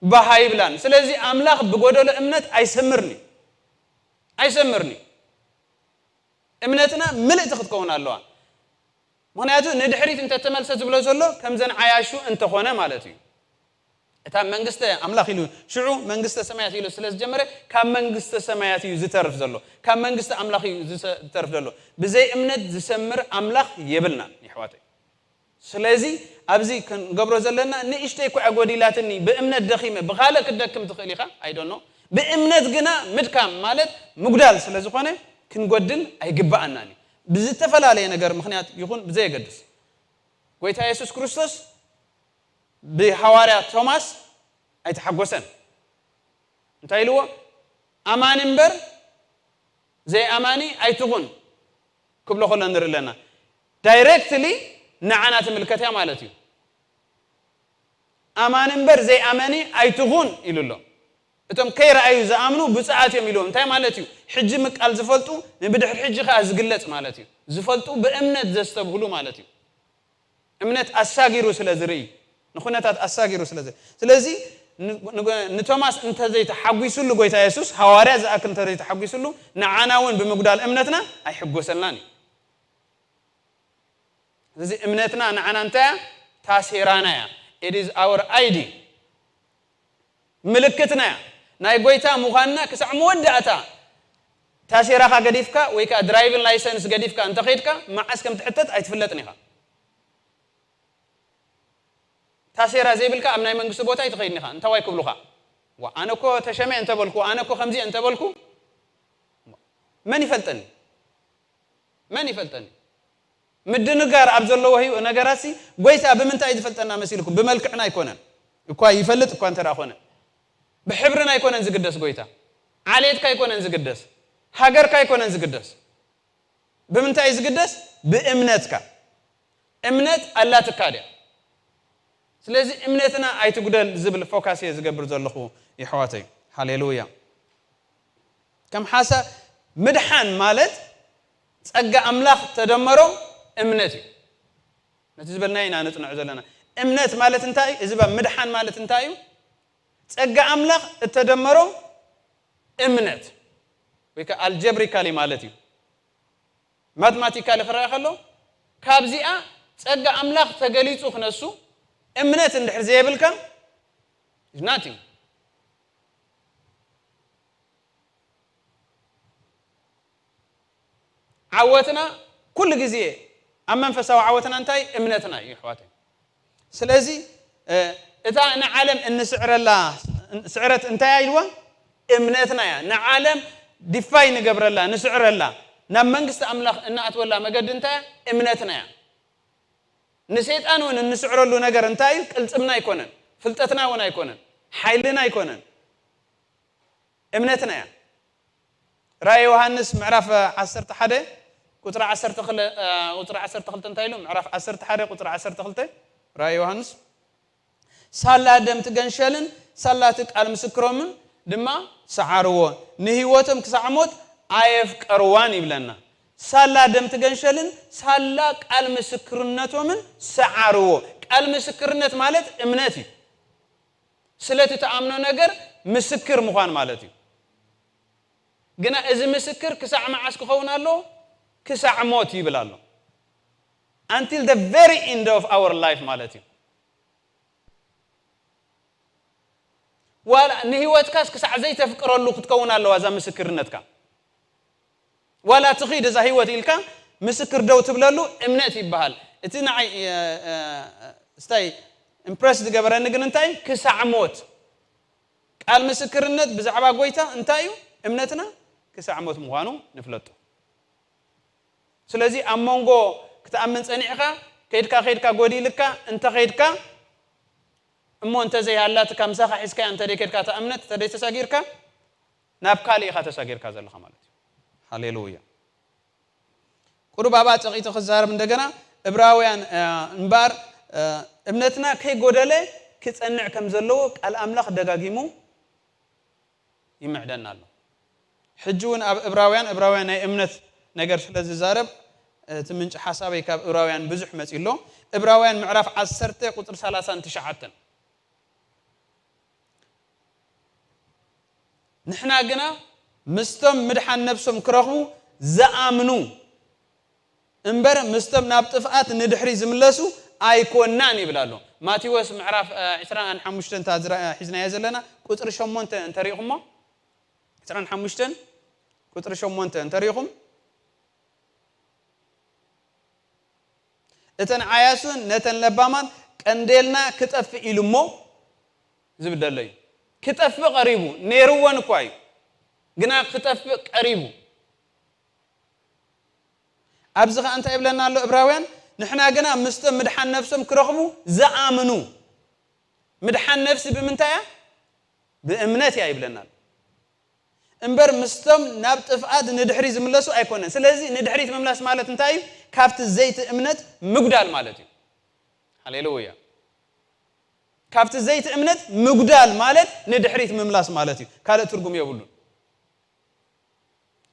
ባህ ኣይብላን። ስለዚ ኣምላኽ ብጎደሎ እምነት ኣይሰምርን እዩ። ኣይሰምርን እዩ። እምነትና ምልእቲ ክትከውን ኣለዋ። ምኽንያቱ ንድሕሪት እንተተመልሰ ዝብሎ ዘሎ ከምዘን ዓያሹ እንተኾነ ማለት እዩ። እታ መንግስተ ኣምላኽ ኢሉ ሽዑ መንግስተ ሰማያት ኢሉ ስለ ዝጀመረ ካብ መንግስተ ሰማያት እዩ ዝተርፍ ዘሎ። ካብ መንግስቲ ኣምላኽ እዩ ዝሰ-፣ ዝተርፍ ዘሎ። ብዘይ እምነት ዝሰምር ኣምላኽ የብልናን ይሕዋተይ። ስለዚ ኣብዚ ክንገብሮ ዘለና ንእሽተይ እኳ ጎዲላትኒ ብእምነት ደኺመ ብኻልእ ክትደክም ትኽእል ኢኻ ኣይዶኖ። ብእምነት ግና ምድካም ማለት ምጉዳል ስለ ዝኾነ ክንጎድል ኣይግባኣናን እዩ። ብዝተፈላለየ ነገር ምኽንያት ይኹን ብዘየገድስ ጎይታ የሱስ ክርስቶስ ብሃዋርያ ቶማስ ኣይተሓጎሰን። እንታይ ኢልዎ? ኣማኒ እምበር ዘይኣማኒ ኣይትኹን ክብሎ ከሎ ንርኢ ኣለና። ዳይሬክትሊ ንዓና ትምልከት እያ ማለት እዩ። ኣማኒ እምበር ዘይኣመኒ ኣይትኹን ኢሉ ኣሎ። እቶም ከይረኣዩ ዝኣምኑ ብፁዓት እዮም ኢልዎም። እንታይ ማለት እዩ? ሕጂ ምቃል ዝፈልጡ ንብድሕሪ ሕጂ ከኣ ዝግለጽ ማለት እዩ። ዝፈልጡ ብእምነት ዘስተብህሉ ማለት እዩ። እምነት ኣሳጊሩ ስለ ዝርኢ፣ ንኹነታት ኣሳጊሩ ስለ ዝርኢ። ስለዚ ን-፣ ን-፣ ንቶማስ እንተዘይተሓጒሱሉ ጎይታ የሱስ፣ ሃዋርያ ዝኣክል እንተዘይተሓጒሱሉ፣ ንዓና እውን ብምጉዳል እምነትና ኣይሕጎሰልናን እዩ። ስለዚ እምነትና ንዓና እንታይ እያ? ታሴራና እያ። It is our I D። ምልክትና እያ። ናይ ጎይታ ምዃንና ክሳዕ መወዳእታ ታሴራኻ ገዲፍካ ወይ ከዓ ድራይቪን ላይሰንስ ገዲፍካ እንተኸይድካ፣ መዓስ ከም ትሕተት ኣይትፍለጥን ኢኻ። ታሴራ ዘይብልካ ኣብ ናይ መንግስቲ ቦታ ኣይትኸይድን ኢኻ። እንታዋይ ክብሉኻ? ዋ፣ ኣነ እኮ ተሸመ እንተበልኩ፣ ኣነ እኮ ከምዚ እንተበልኩ፣ መን ይፈልጠኒ? መን ይፈልጠኒ? ምድንጋር ኣብ ዘለዎ ህይወ-፣ ነገራትሲ፣ ጎይታ ብምንታይ እዩ ዝፈልጠና መሲልኩም? ብመልክዕና ኣይኮነን። እኳ ይፈልጥ እኳ እንተ ደኣ ኾነ፣ ብሕብርና ኣይኮነን ዝግደስ ጎይታ። ዓሌትካ ኣይኮነን ዝግደስ። ሃገርካ ኣይኮነን ዝግደስ። ብምንታይ እዩ ዝግደስ? ብእምነትካ። እምነት ኣላትካ ድያ? ስለዚ እምነትና ኣይትጉደል ዝብል ፎካስ እየ ዝገብር ዘለኹ፣ የሕዋተይ። ሃሌሉያ። ከም ሓሳብ፣ ምድሓን ማለት ጸጋ ኣምላኽ ተደመሮ እምነት እዩ። ነቲ ዝበልናዮ ኢና ነጽንዖ ዘለና። እምነት ማለት እንታይ እዩ? እዚ ባ ምድሓን ማለት እንታይ እዩ? ጸጋ ኣምላኽ እተደመሮ እምነት፣ ወይ ከዓ ኣልጀብሪካሊ ማለት እዩ። ማትማቲካሊ ክረኣ ከሎ፣ ካብዚኣ ጸጋ ኣምላኽ ተገሊጹ ክነሱ፣ እምነት እንድሕር ዘየብልካ፣ is nothing። ዓወትና ኩሉ ግዜ ኣብ መንፈሳዊ ዓወትና እንታይ? እምነትና እዩ፣ ኣሕዋተይ። ስለዚ፣ እ፣ እታ ንዓለም እንስዕረላ ስዕረት እንታይ ኢልዋ? እምነትና እያ። ንዓለም ዲፋይ ንገብረላ፣ ንስዕረላ፣ ናብ መንግስቲ ኣምላኽ እንኣትወላ መገዲ እንታይ እያ? እምነትና እያ። ንሰይጣን እውን እንስዕረሉ ነገር እንታይ እዩ? ቅልጽምና ኣይኮነን፣ ፍልጠትና እውን ኣይኮነን፣ ሓይልና ኣይኮነን፣ እምነትና እያ። ራእይ ዮሃንስ ምዕራፍ ዓሰርተ ሓደ ቁጽሪ ዓሰርተ ክልተ፣ እ፣ ቁጽሪ ዓሰርተ ክልተ እንታይ ኢሉ? ምዕራፍ ዓሰርተ ሓደ ቁጽሪ ዓሰርተ ክልተ፣ ራእይ ዮሃንስ። ሳላ ደም ትገንሸልን ሳላ እቲ ቃል ምስክሮምን ድማ ሰዓርዎ፣ ንህይወቶም ክሳዕ ሞት ኣየፍቀርዋን ይብለና። ሳላ ደም ትገንሸልን ሳላ ቃል ምስክርነቶምን ሰዓርዎ። ቃል ምስክርነት ማለት እምነት እዩ። ስለቲ ትኣምኖ ነገር ምስክር ምዃን ማለት እዩ። ግና እዚ ምስክር ክሳዕ መዓስ ክኸውን ኣለዎ? ክሳዕ ሞት ይብል ኣሎ። Until the very end of our life ማለት እዩ። ዋላ ንህይወትካስ ክሳዕ ዘይተፍቅረሉ ክትከውን ኣለዋ እዛ ምስክርነትካ። ዋላ ትኺድ እዛ ህይወት ኢልካ ምስክር ደው ትብለሉ እምነት ይበሃል። እቲ ንዓይ፣ እ፣ እ፣ ስታይ ኢምፕረስ ዝገበረኒ ግን እንታይ? ክሳዕ ሞት። ቃል ምስክርነት ብዛዕባ ጎይታ እንታይ እዩ? እምነትና ክሳዕ ሞት ምዃኑ ንፍለጦ። ስለዚ ኣብ መንጎ ክትኣምን ጸኒዕካ፣ ከይድካ ከይድካ ጎዲልካ፣ እንተ ኸይድካ፣ እሞ እንተ ዘይሃላትካ፣ ምሳኻ ሒዝካያ እንተ ደይ ከድካ እታ እምነት፣ እንተ ደይ ተሳጊርካ፣ ናብ ካልእ ኢኻ ተሳጊርካ ዘለኻ ማለት እዩ። ሃሌሉያ። ቁሩብ ኣብኣ ጸቒጠ ክዛረብ እንደገና፣ እብራውያን፣ እ፣ እምበኣር፣ እ፣ እምነትና ከይጎደለ ክጸንዕ ከም ዘለዎ ቃል ኣምላኽ ደጋጊሙ ይምዕደና ኣሎ። ሕጂ እውን ኣብ እብራውያን፣ እብራውያን ናይ እምነት ነገር ስለ ዝዛረብ፣ እቲ ምንጪ ሓሳበይ ካብ እብራውያን ብዙሕ መጺኡ ኣሎ። እብራውያን ምዕራፍ ዓሰርተ ቁጽሪ ሰላሳን ትሽዓተን። ንሕና ግና ምስቶም ምድሓን ነፍሶም ክረኽቡ ዝኣምኑ እምበር፣ ምስቶም ናብ ጥፍኣት ንድሕሪ ዝምለሱ ኣይኮናን ይብል ኣሎ። ማቴዎስ ምዕራፍ፣ እ፣ ዕስራን ሓሙሽተን እታ ዝረ-፣ ሒዝናዮ ዘለና፣ ቁጽሪ ሸሞንተ እንተሪኢኹሞ፣ ዕስራን ሓሙሽተን ቁጽሪ ሸሞንተ እንተሪኢኹም፣ እተን ዓያሱን ነተን ለባማት ቀንዴልና ክጠፍእ ኢሉ እሞ ዝብል ዘሎ እዩ። ክጠፍእ ቀሪቡ፣ ነይርወን እኳ እዩ፣ ግና ክጠፍእ ቀሪቡ። ኣብዚ ኸኣ እንታይ ይብለና ኣሎ እብራውያን? ንሕና ግና ምስቶም ምድሓን ነፍሶም ክረኽቡ ዝኣምኑ። ምድሓን ነፍሲ ብምንታይ እያ? ብእምነት እያ ይብለና ኣሎ። እምበር ምስቶም ናብ ጥፍኣት ንድሕሪት ዝምለሱ ኣይኮነን። ስለዚ ንድሕሪት ምምላስ ማለት እንታይ እዩ? ካብቲ ዘይቲ እምነት ምጉዳል ማለት እዩ። ሃሌሉያ። ካብቲ ዘይቲ እምነት ምጉዳል ማለት ንድሕሪት ምምላስ ማለት እዩ። ካልእ ትርጉም የብሉን።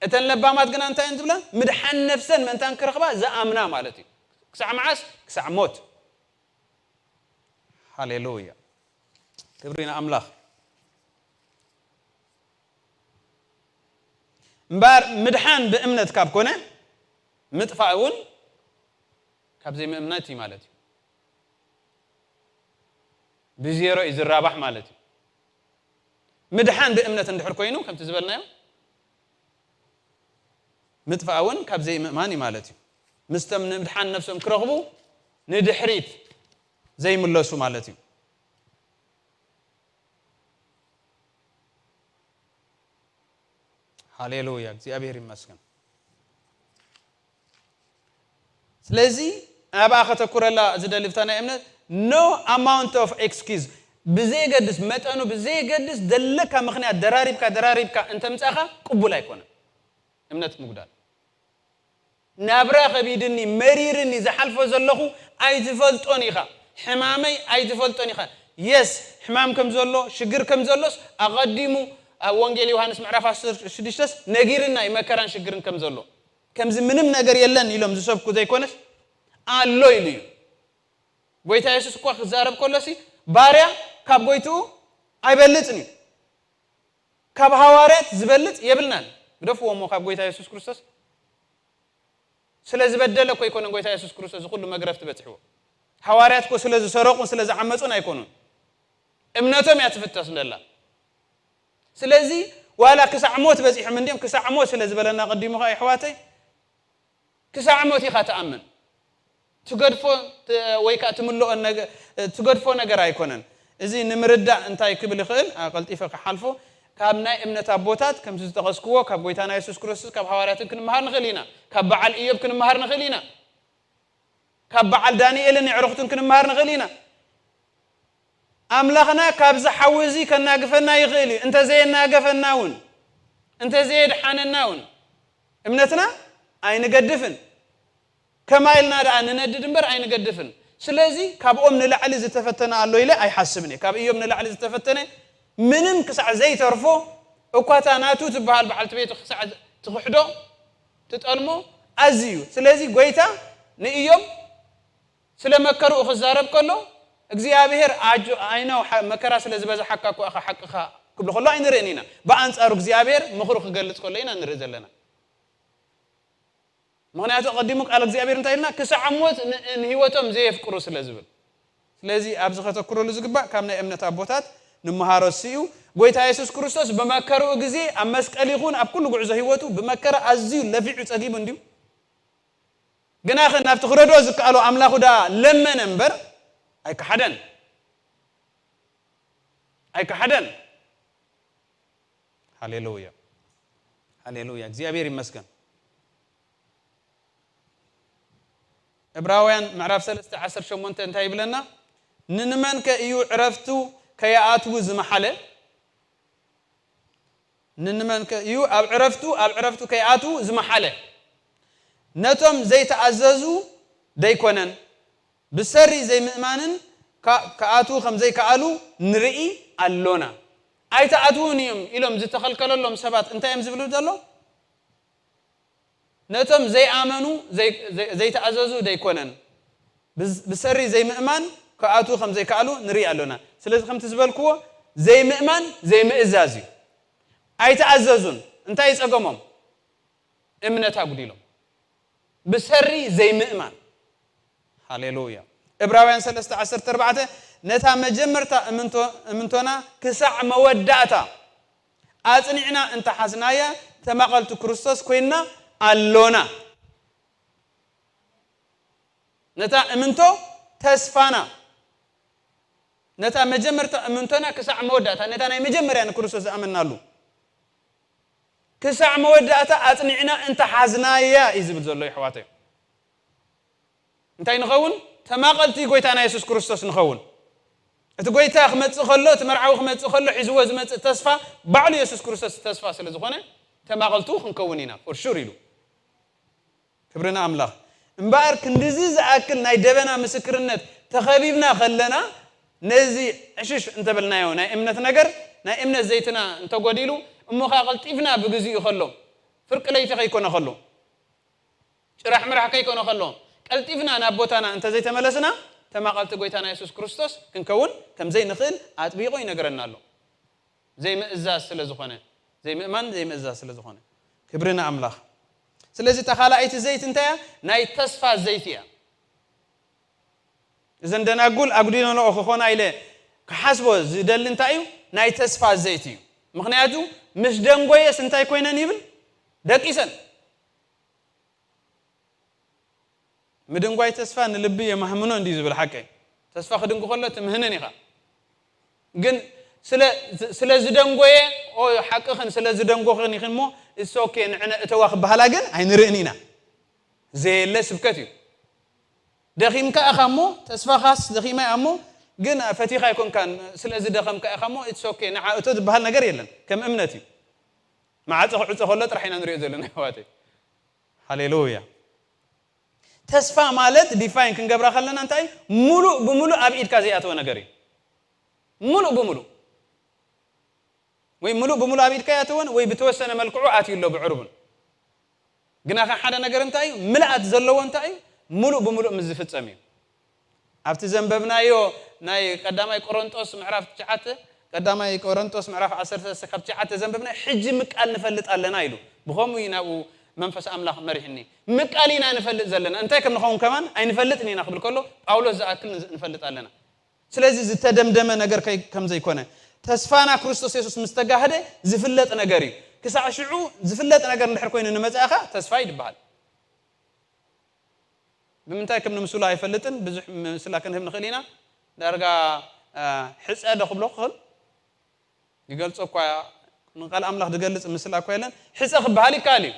እተን ለባማት ግና እንታይ እየን ዝብላ? ምድሓን ነፍሰን ምእንታን ክረኽባ ዝኣምና ማለት እዩ። ክሳዕ መዓስ? ክሳዕ ሞት። ሃሌሉያ። ክብሪ ንኣምላኽ። እምበኣር ምድሓን ብእምነት ካብ ኮነ፣ ምጥፋእ እውን ካብ ዘይምእምነት እዩ ማለት እዩ። ብዜሮ እዩ ዝራባሕ ማለት እዩ። ምድሓን ብእምነት እንድሕር ኮይኑ፣ ከምቲ ዝበልናዮ፣ ምጥፋእ እውን ካብ ዘይምእማን እዩ ማለት እዩ። ምስቶም ንምድሓን ነፍሶም ክረኽቡ ንድሕሪት ዘይምለሱ ማለት እዩ። ሃሌሉያ፣ እግዚኣብሔር ይመስገን። ስለዚ ኣብኣ ከተኩረላ ዝደሊ ብታ ናይ እምነት፣ no amount of excuse፣ ብዘየገድስ መጠኑ፣ ብዘየገድስ ዘለካ ምኽንያት ደራሪብካ ደራሪብካ እንተምጻኻ ቅቡል ኣይኮነን እምነት ምጉዳል። ናብራ ከቢድኒ መሪርኒ ዝሓልፎ ዘለኹ ኣይትፈልጦን ኢኻ። ሕማመይ ኣይትፈልጦን ኢኻ። የስ፣ ሕማም ከም ዘሎ፣ ሽግር ከም ዘሎስ ኣቐዲሙ ኣብ ወንጌል ዮሃንስ ምዕራፍ ዓሰርተ ሽዱሽተ ነጊርና እዩ፣ መከራን ሽግርን ከም ዘሎ። ከምዚ ምንም ነገር የለን ኢሎም ዝሰብኩ ዘይኮነስ ኣሎ ኢሉ እዩ። ጎይታ የሱስ እኳ ክዛረብ ከሎሲ ባርያ ካብ ጎይትኡ ኣይበልጽን እዩ። ካብ ሃዋርያት ዝበልጽ የብልናን። ግደፍዎ እሞ ካብ ጎይታ የሱስ ክርስቶስ ስለ ዝበደለ እኮ ኣይኮነን ጎይታ የሱስ ክርስቶስ እዚ ኩሉ መግረፍቲ በጽሕዎ። ሃዋርያት እኮ ስለ ዝሰረቁን ስለ ዝዓመጹን ኣይኮኑን። እምነቶም እያ ትፍተስ ዘላ። ስለዚ ዋላ ክሳዕ ሞት በጺሖም እንዲዮም፣ ክሳዕ ሞት ስለ ዝበለና ቅዲሙ ኸዓ ይሕዋተይ፣ ክሳዕ ሞት ኢኻ ትኣምን። ትገድፎ ት-፣ ወይ ከዓ ትምልኦ ነገ-፣ ትገድፎ ነገር ኣይኮነን። እዚ ንምርዳእ እንታይ ክብል ይኽእል? ኣ፣ ቀልጢፈ ክሓልፎ፣ ካብ ናይ እምነት ኣቦታት ከምዚ ዝጠቐስክዎ ካብ ጎይታና የሱስ ክርስቶስ ካብ ሃዋርያትን ክንመሃር ንኽእል ኢና። ካብ በዓል ኢዮብ ክንመሃር ንኽእል ኢና። ካብ በዓል ዳንኤልን የዕሩኽቱን ክንመሃር ንኽእል ኢና። ኣምላኽና ካብዚ ሓዊ እዚ ከናግፈና ይኽእል እዩ። እንተዘየናገፈና እውን፣ እንተዘየድሓነና እውን እምነትና ኣይንገድፍን። ከማ ኢልና ደኣ ንነድድ እምበር ኣይንገድፍን። ስለዚ ካብኦም ንላዕሊ ዝተፈተነ ኣሎ ኢለ ኣይሓስብን እየ። ካብ እዮም ንላዕሊ ዝተፈተነ ምንም ክሳዕ ዘይተርፎ እኳ እታ ናቱ ትበሃል በዓልቲ ቤቱ ክሳዕ ትኽሕዶ ትጠልሞ ኣዝዩ እዩ። ስለዚ ጎይታ ንእዮም ስለ መከርኡ ክዛረብ ከሎ እግዚኣብሔር ኣጆ-፣ I know፣ ሓ-፣ መከራ ስለ ዝበዝሓካ እኮ ኢኻ ሓቅኻ ክብሎ ከሎ ኣይንርእን ኢና። ብኣንጻሩ እግዚኣብሔር ምኽሩ ክገልጽ ከሎ ኢና ንርኢ ዘለና። ምኽንያቱ ኣቐዲሙ ቃል እግዚኣብሔር እንታይ ኢልና? ክሳዕ ሞት ን-፣ ንህይወቶም ዘየፍቅሩ ስለ ዝብል። ስለዚ ኣብዚ ከተኩረሉ ዝግባእ ካብ ናይ እምነት ኣቦታት ንመሃሮ እሱ እዩ። ጎይታ የሱስ ክርስቶስ ብመከርኡ ግዜ ኣብ መስቀል ይኹን ኣብ ኩሉ ጉዕዞ ህይወቱ ብመከራ ኣዝዩ ለፊዑ ጸጊቡ እንድዩ። ግናኸ ናብቲ ክረድኦ ዝከኣሎ ኣምላኹ ደኣ ለመነ እምበር ኣይከሓደን። ኣይከሓደን። ሃሌሉያ። ሃሌሉያ። እግዚኣብሔር ይመስገን። ዕብራውያን ምዕራፍ ሰለስተ ዓሰርተ ሸሞንተ እንታይ ይብለና? ንንመንከ እዩ ዕረፍቱ ከይኣትዉ ዝመሓለ? ንንመንከ እዩ ኣብ ዕረፍቱ፣ ኣብ ዕረፍቱ ከይኣትዉ ዝመሓለ? ነቶም ዘይተኣዘዙ ደይኮነን፣ ብሰሪ ዘይምእማንን ከ-፣ ክኣትዉ ከም ዘይከኣሉ ንርኢ ኣሎና። ኣይተኣትዉን እዮም ኢሎም ዝተኸልከለሎም ሰባት እንታይ እዮም ዝብሉ ዘሎ? ነቶም ዘይኣመኑ፣ ዘይ-፣ ዘይ-፣ ዘይተኣዘዙ ደይኮነን፣ ብዝ-፣ ብሰሪ ዘይምእማን ክኣትዉ ከም ዘይከኣሉ ንርኢ ኣሎና። ስለዚ ከምቲ ዝበልክዎ ዘይምእማን ዘይምእዛዝ እዩ። ኣይተኣዘዙን። እንታይ እዩ ጸገሞም? እምነት ኣጉዲሎም። ብሰሪ ዘይምእማን። ሃሌሉያ። ዕብራውያን ሰለስተ ዓሰርተ ኣርባዕተ ነታ መጀመርታ እምንቶ-፣ እምንቶና ክሳዕ መወዳእታ ኣጽኒዕና እንተሓዝናያ ተማቐልቲ ክርስቶስ ኮይንና ኣሎና። ነታ እምንቶ ተስፋና፣ ነታ መጀመርታ እምንቶና ክሳዕ መወዳእታ፣ ነታ ናይ መጀመርያ ንክርስቶስ ዝኣመናሉ ክሳዕ መወዳእታ ኣጽኒዕና እንተሓዝናያ እዩ ዝብል ዘሎ፣ የሕዋተይ። እንታይ ንኸውን? ተማቐልቲ ጎይታና የሱስ ክርስቶስ ንኸውን። እቲ ጎይታ ክመጽእ ከሎ፣ እቲ መርዓዊ ክመጽእ ከሎ፣ ሒዝዎ ዝመጽእ ተስፋ ባዕሉ የሱስ ክርስቶስ ተስፋ ስለ ዝኾነ፣ ተማቐልቱ ክንከውን ኢና፣ for sure ኢሉ። ክብሪ ንኣምላኽ። እምበኣር ክንድዚ ዝኣክል ናይ ደበና ምስክርነት ተኸቢብና ከለና፣ ነዚ ዕሽሽ እንተበልናዮ ናይ እምነት ነገር፣ ናይ እምነት ዘይትና እንተጎዲሉ፣ እሞ ኸኣ ቀልጢፍና ብግዚኡ ከሎ፣ ፍርቂ ለይቲ ከይኮነ ከሎ፣ ጭራሕ ምራሕ ከይኮነ ከሎ፣ ቀልጢፍና ናብ ቦታና እንተዘይተመለስና፣ ተማቐልቲ ጎይታና የሱስ ክርስቶስ ክንከውን ከም ዘይንኽእል ኣጥቢቑ ይነግረና ኣሎ። ዘይምእዛዝ ስለ ዝኾነ፣ ዘይምእማን ዘይምእዛዝ ስለ ዝኾነ። ክብሪ ንኣምላኽ። ስለዚ እታ ካልኣይቲ ዘይቲ እንታይ እያ? ናይ ተስፋ ዘይቲ እያ። እዘን ደናጉል ኣጉዲለንኦ ክኾና ኢለ ክሓስቦ ዝደሊ እንታይ እዩ? ናይ ተስፋ ዘይቲ እዩ። ምኽንያቱ ምስ ደንጎየስ እንታይ ኮይነን ይብል? ደቂሰን። ምድንጓይ ተስፋ ንልቢ የማህምኖ እንዲዩ ዝብል ሓቀይ። ተስፋ ክድንጉ ከሎ ትምህንን ኢኻ። ግን ስለ ዝደንጎየ ሓቅኽን ስለ ዝደንጎኽን ይኽን ሞ እሶኬ ንዕነ እተዋ ክበሃላ ግን ኣይንርእን ኢና። ዘየለ ስብከት እዩ። ደኺምካ ኢኻ እሞ ተስፋኻስ ደኺማ እያ እሞ ግን ፈቲኻ ኣይኮንካን ስለ ዝደኸምካ ኢኻ እሞ እሶኬ ንዓ እቶ ዝበሃል ነገር የለን። ከም እምነት እዩ። መዓፀ ክዕፀ ከሎ ጥራሕ ኢና ንሪኦ ዘለና ይዋተይ። ሃሌሉያ። ተስፋ ማለት ዲፋይን ክንገብራ ከለና እንታይ ሙሉእ ብምሉእ ኣብ ኢድካ ዘይኣተወ ነገር እዩ። ሙሉእ ብምሉእ ወይ ሙሉእ ብምሉእ ኣብ ኢድካ ኣይኣተወን ወይ ብተወሰነ መልክዑ ኣትዩ ኣሎ ብዕሩብን። ግና ከ ሓደ ነገር እንታይ እዩ? ምልኣት ዘለዎ እንታይ እዩ? ሙሉእ ብምሉእ ምስ ዝፍጸም እዩ። ኣብቲ ዘንበብናዮ ናይ ቀዳማይ ቆሮንጦስ ምዕራፍ ትሽዓተ፣ ቀዳማይ ቆሮንጦስ ምዕራፍ ዓሰርተ ካብ ትሽዓተ ዘንበብና ሕጂ ምቃል ንፈልጥ ኣለና ኢሉ። ብኸምኡ እዩ ናብኡ መንፈስ ኣምላኽ መሪሕኒ። ምቃል ኢና ንፈልጥ ዘለና። እንታይ ከም ንኸውን ከማን ኣይንፈልጥን ኢና ክብል ከሎ ጳውሎስ ዝኣክል ንፈልጥ ኣለና። ስለዚ ዝተደምደመ ነገር ከም ዘይኮነ ተስፋና ክርስቶስ የሱስ ምስ ተጋህደ ዝፍለጥ ነገር እዩ። ክሳዕ ሽዑ ዝፍለጥ ነገር እንድሕር ኮይኑ ንመጻእኻ ተስፋ ይድበሃል። ብምንታይ ከም ንምስሉ ኣይፈልጥን ብዙሕ ምስላ ክንህብ ንኽእል ኢና። ዳርጋ ሕፀ ዶ ክብሎ ክኽእል ይገልጾ እኳ ንቃል ኣምላኽ ዝገልጽ ምስላ እኳ የለን። ሕፀ ክበሃል ይከኣል እዩ።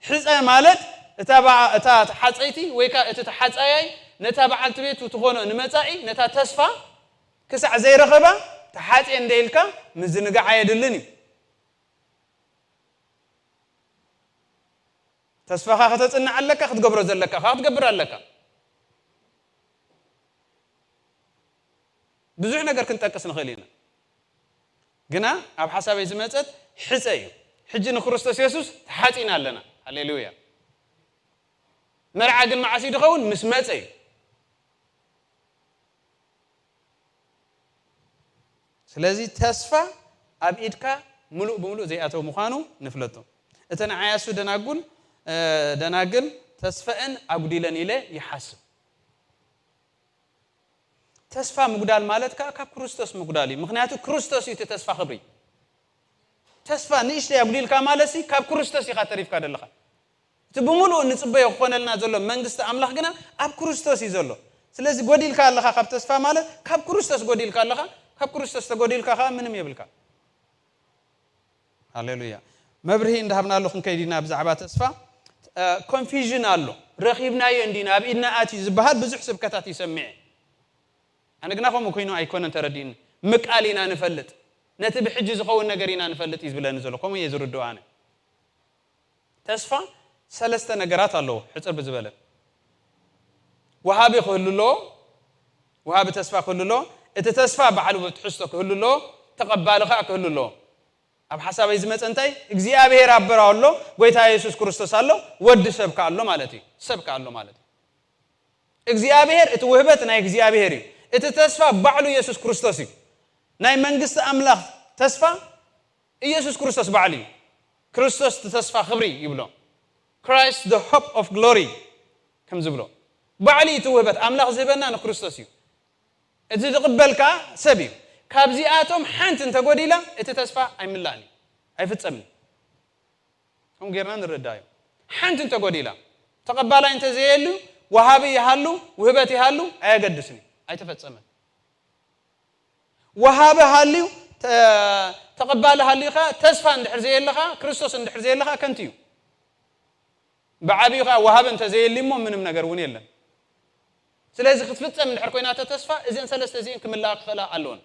ሕፀ ማለት እታ ተሓፀይቲ ወይ ከዓ እቲ ተሓፃያይ ነታ በዓልቲ ቤቱ ትኾኖ ንመፃኢ ነታ ተስፋ ክሳዕ ዘይረኸባ ተሓፅየ እንደ ኢልካ ምዝንጋዕ ኣየድልን እዩ። ተስፋኻ ከተፅንዕ ኣለካ። ክትገብሮ ዘለካ ከዓ ክትገብር ኣለካ። ብዙሕ ነገር ክንጠቅስ ንኽእል ኢና። ግና ኣብ ሓሳበይ ዝመፀት ሕፀ እዩ። ሕጂ ንክርስቶስ የሱስ ተሓፂና ኣለና። ሃሌሉያ። መርዓ ግን መዓስ እዩ ዝኸውን? ምስ መፀ እዩ። ስለዚ ተስፋ ኣብ ኢድካ ምሉእ ብምሉእ ዘይኣተው ምዃኑ ንፍለጦ። እተን ዓያሱ ደናጉል ደናግል ተስፈአን ኣጉዲለን ኢለ ይሓስብ። ተስፋ ምጉዳል ማለት ከዓ ካብ ክርስቶስ ምጉዳል እዩ። ምክንያቱ ክርስቶስ እዩ እቲ ተስፋ ክብሪ። ተስፋ ንእሽተይ ኣጉዲልካ ማለት ሲ ካብ ክርስቶስ ኢኻ ተሪፍካ ዘለኻ። እቲ ብምሉኡ ንፅበዮ ክኾነልና ዘሎ መንግስቲ ኣምላኽ ግና ኣብ ክርስቶስ እዩ ዘሎ። ስለዚ ጎዲልካ ኣለኻ ካብ ተስፋ ማለት ካብ ክርስቶስ ጎዲልካ ኣለኻ። ካብ ክርስቶስ ተጎዲልካ ከዓ ምንም የብልካ። ሃሌሉያ። መብርሂ እንዳሃብናሉ ክንከይድ ኢና ብዛዕባ ተስፋ። ኮንፊዥን ኣሎ። ረኺብናዮ እንዲና ኣብ ኢድና ኣትዩ ዝበሃል ብዙሕ ስብከታት ይሰምዐ። ኣነ ግና ከምኡ ኮይኑ ኣይኮነን ተረዲእኒ። ምቃል ኢና ንፈልጥ፣ ነቲ ብሕጂ ዝኸውን ነገር ኢና ንፈልጥ እዩ ዝብለኒ ዘሎ። ከምኡ እየ ዝርድኦ ኣነ። ተስፋ ሰለስተ ነገራት ኣለዎ። ሕፅር ብዝበለ ወሃቢ ክህሉ ኣለዎ። ወሃቢ ተስፋ ክህሉ ኣለዎ። እቲ ተስፋ ባዕሉ ትሕዝቶ ክህሉ ኣለዎ። ተቐባሊ ከዓ ክህሉ ኣለዎ። ኣብ ሓሳበይ ዝመፀ እንታይ? እግዚኣብሔር ኣበራው ኣሎ፣ ጎይታ የሱስ ክርስቶስ ኣሎ፣ ወዲ ሰብ ከ ኣሎ ማለት እዩ። ሰብ ከ ኣሎ ማለት እዩ። እግዚኣብሔር እቲ ውህበት ናይ እግዚኣብሔር እዩ። እቲ ተስፋ ባዕሉ የሱስ ክርስቶስ እዩ። ናይ መንግስቲ ኣምላኽ ተስፋ ኢየሱስ ክርስቶስ ባዕሉ እዩ። ክርስቶስ እቲ ተስፋ ክብሪ ይብሎ። Christ the hope of glory ከም ዝብሎ ባዕሉ እቲ ውህበት ኣምላኽ ዝህበና ንክርስቶስ እዩ። እቲ ዝቕበል ከዓ ሰብ እዩ። ካብዚኣቶም ሓንቲ እንተጎዲላ እቲ ተስፋ ኣይምላእን እዩ፣ ኣይፍጸምን እዩ። ከም ጌርና ንረዳዮ ሓንቲ እንተጎዲላ ተቐባላይ እንተዘየሉ ወሃቢ ይሃሉ ውህበት ይሃሉ ኣየገድስን እዩ፣ ኣይተፈጸመን። ወሃቢ ሃልዩ ተቐባሊ ሃልዩ ከዓ ተስፋ እንድሕር ዘየለኻ ክርስቶስ እንድሕር ዘየለኻ ከንቲ እዩ። ብዓብዩ ከዓ ወሃቢ እንተዘየሊ እሞ ምንም ነገር እውን የለን። ስለዚ ክትፍጸም እንድሕር ኮይና እተ ተስፋ እዚአን ሰለስተ እዚአን ክምላኣ ክኽእላ ኣለዎን።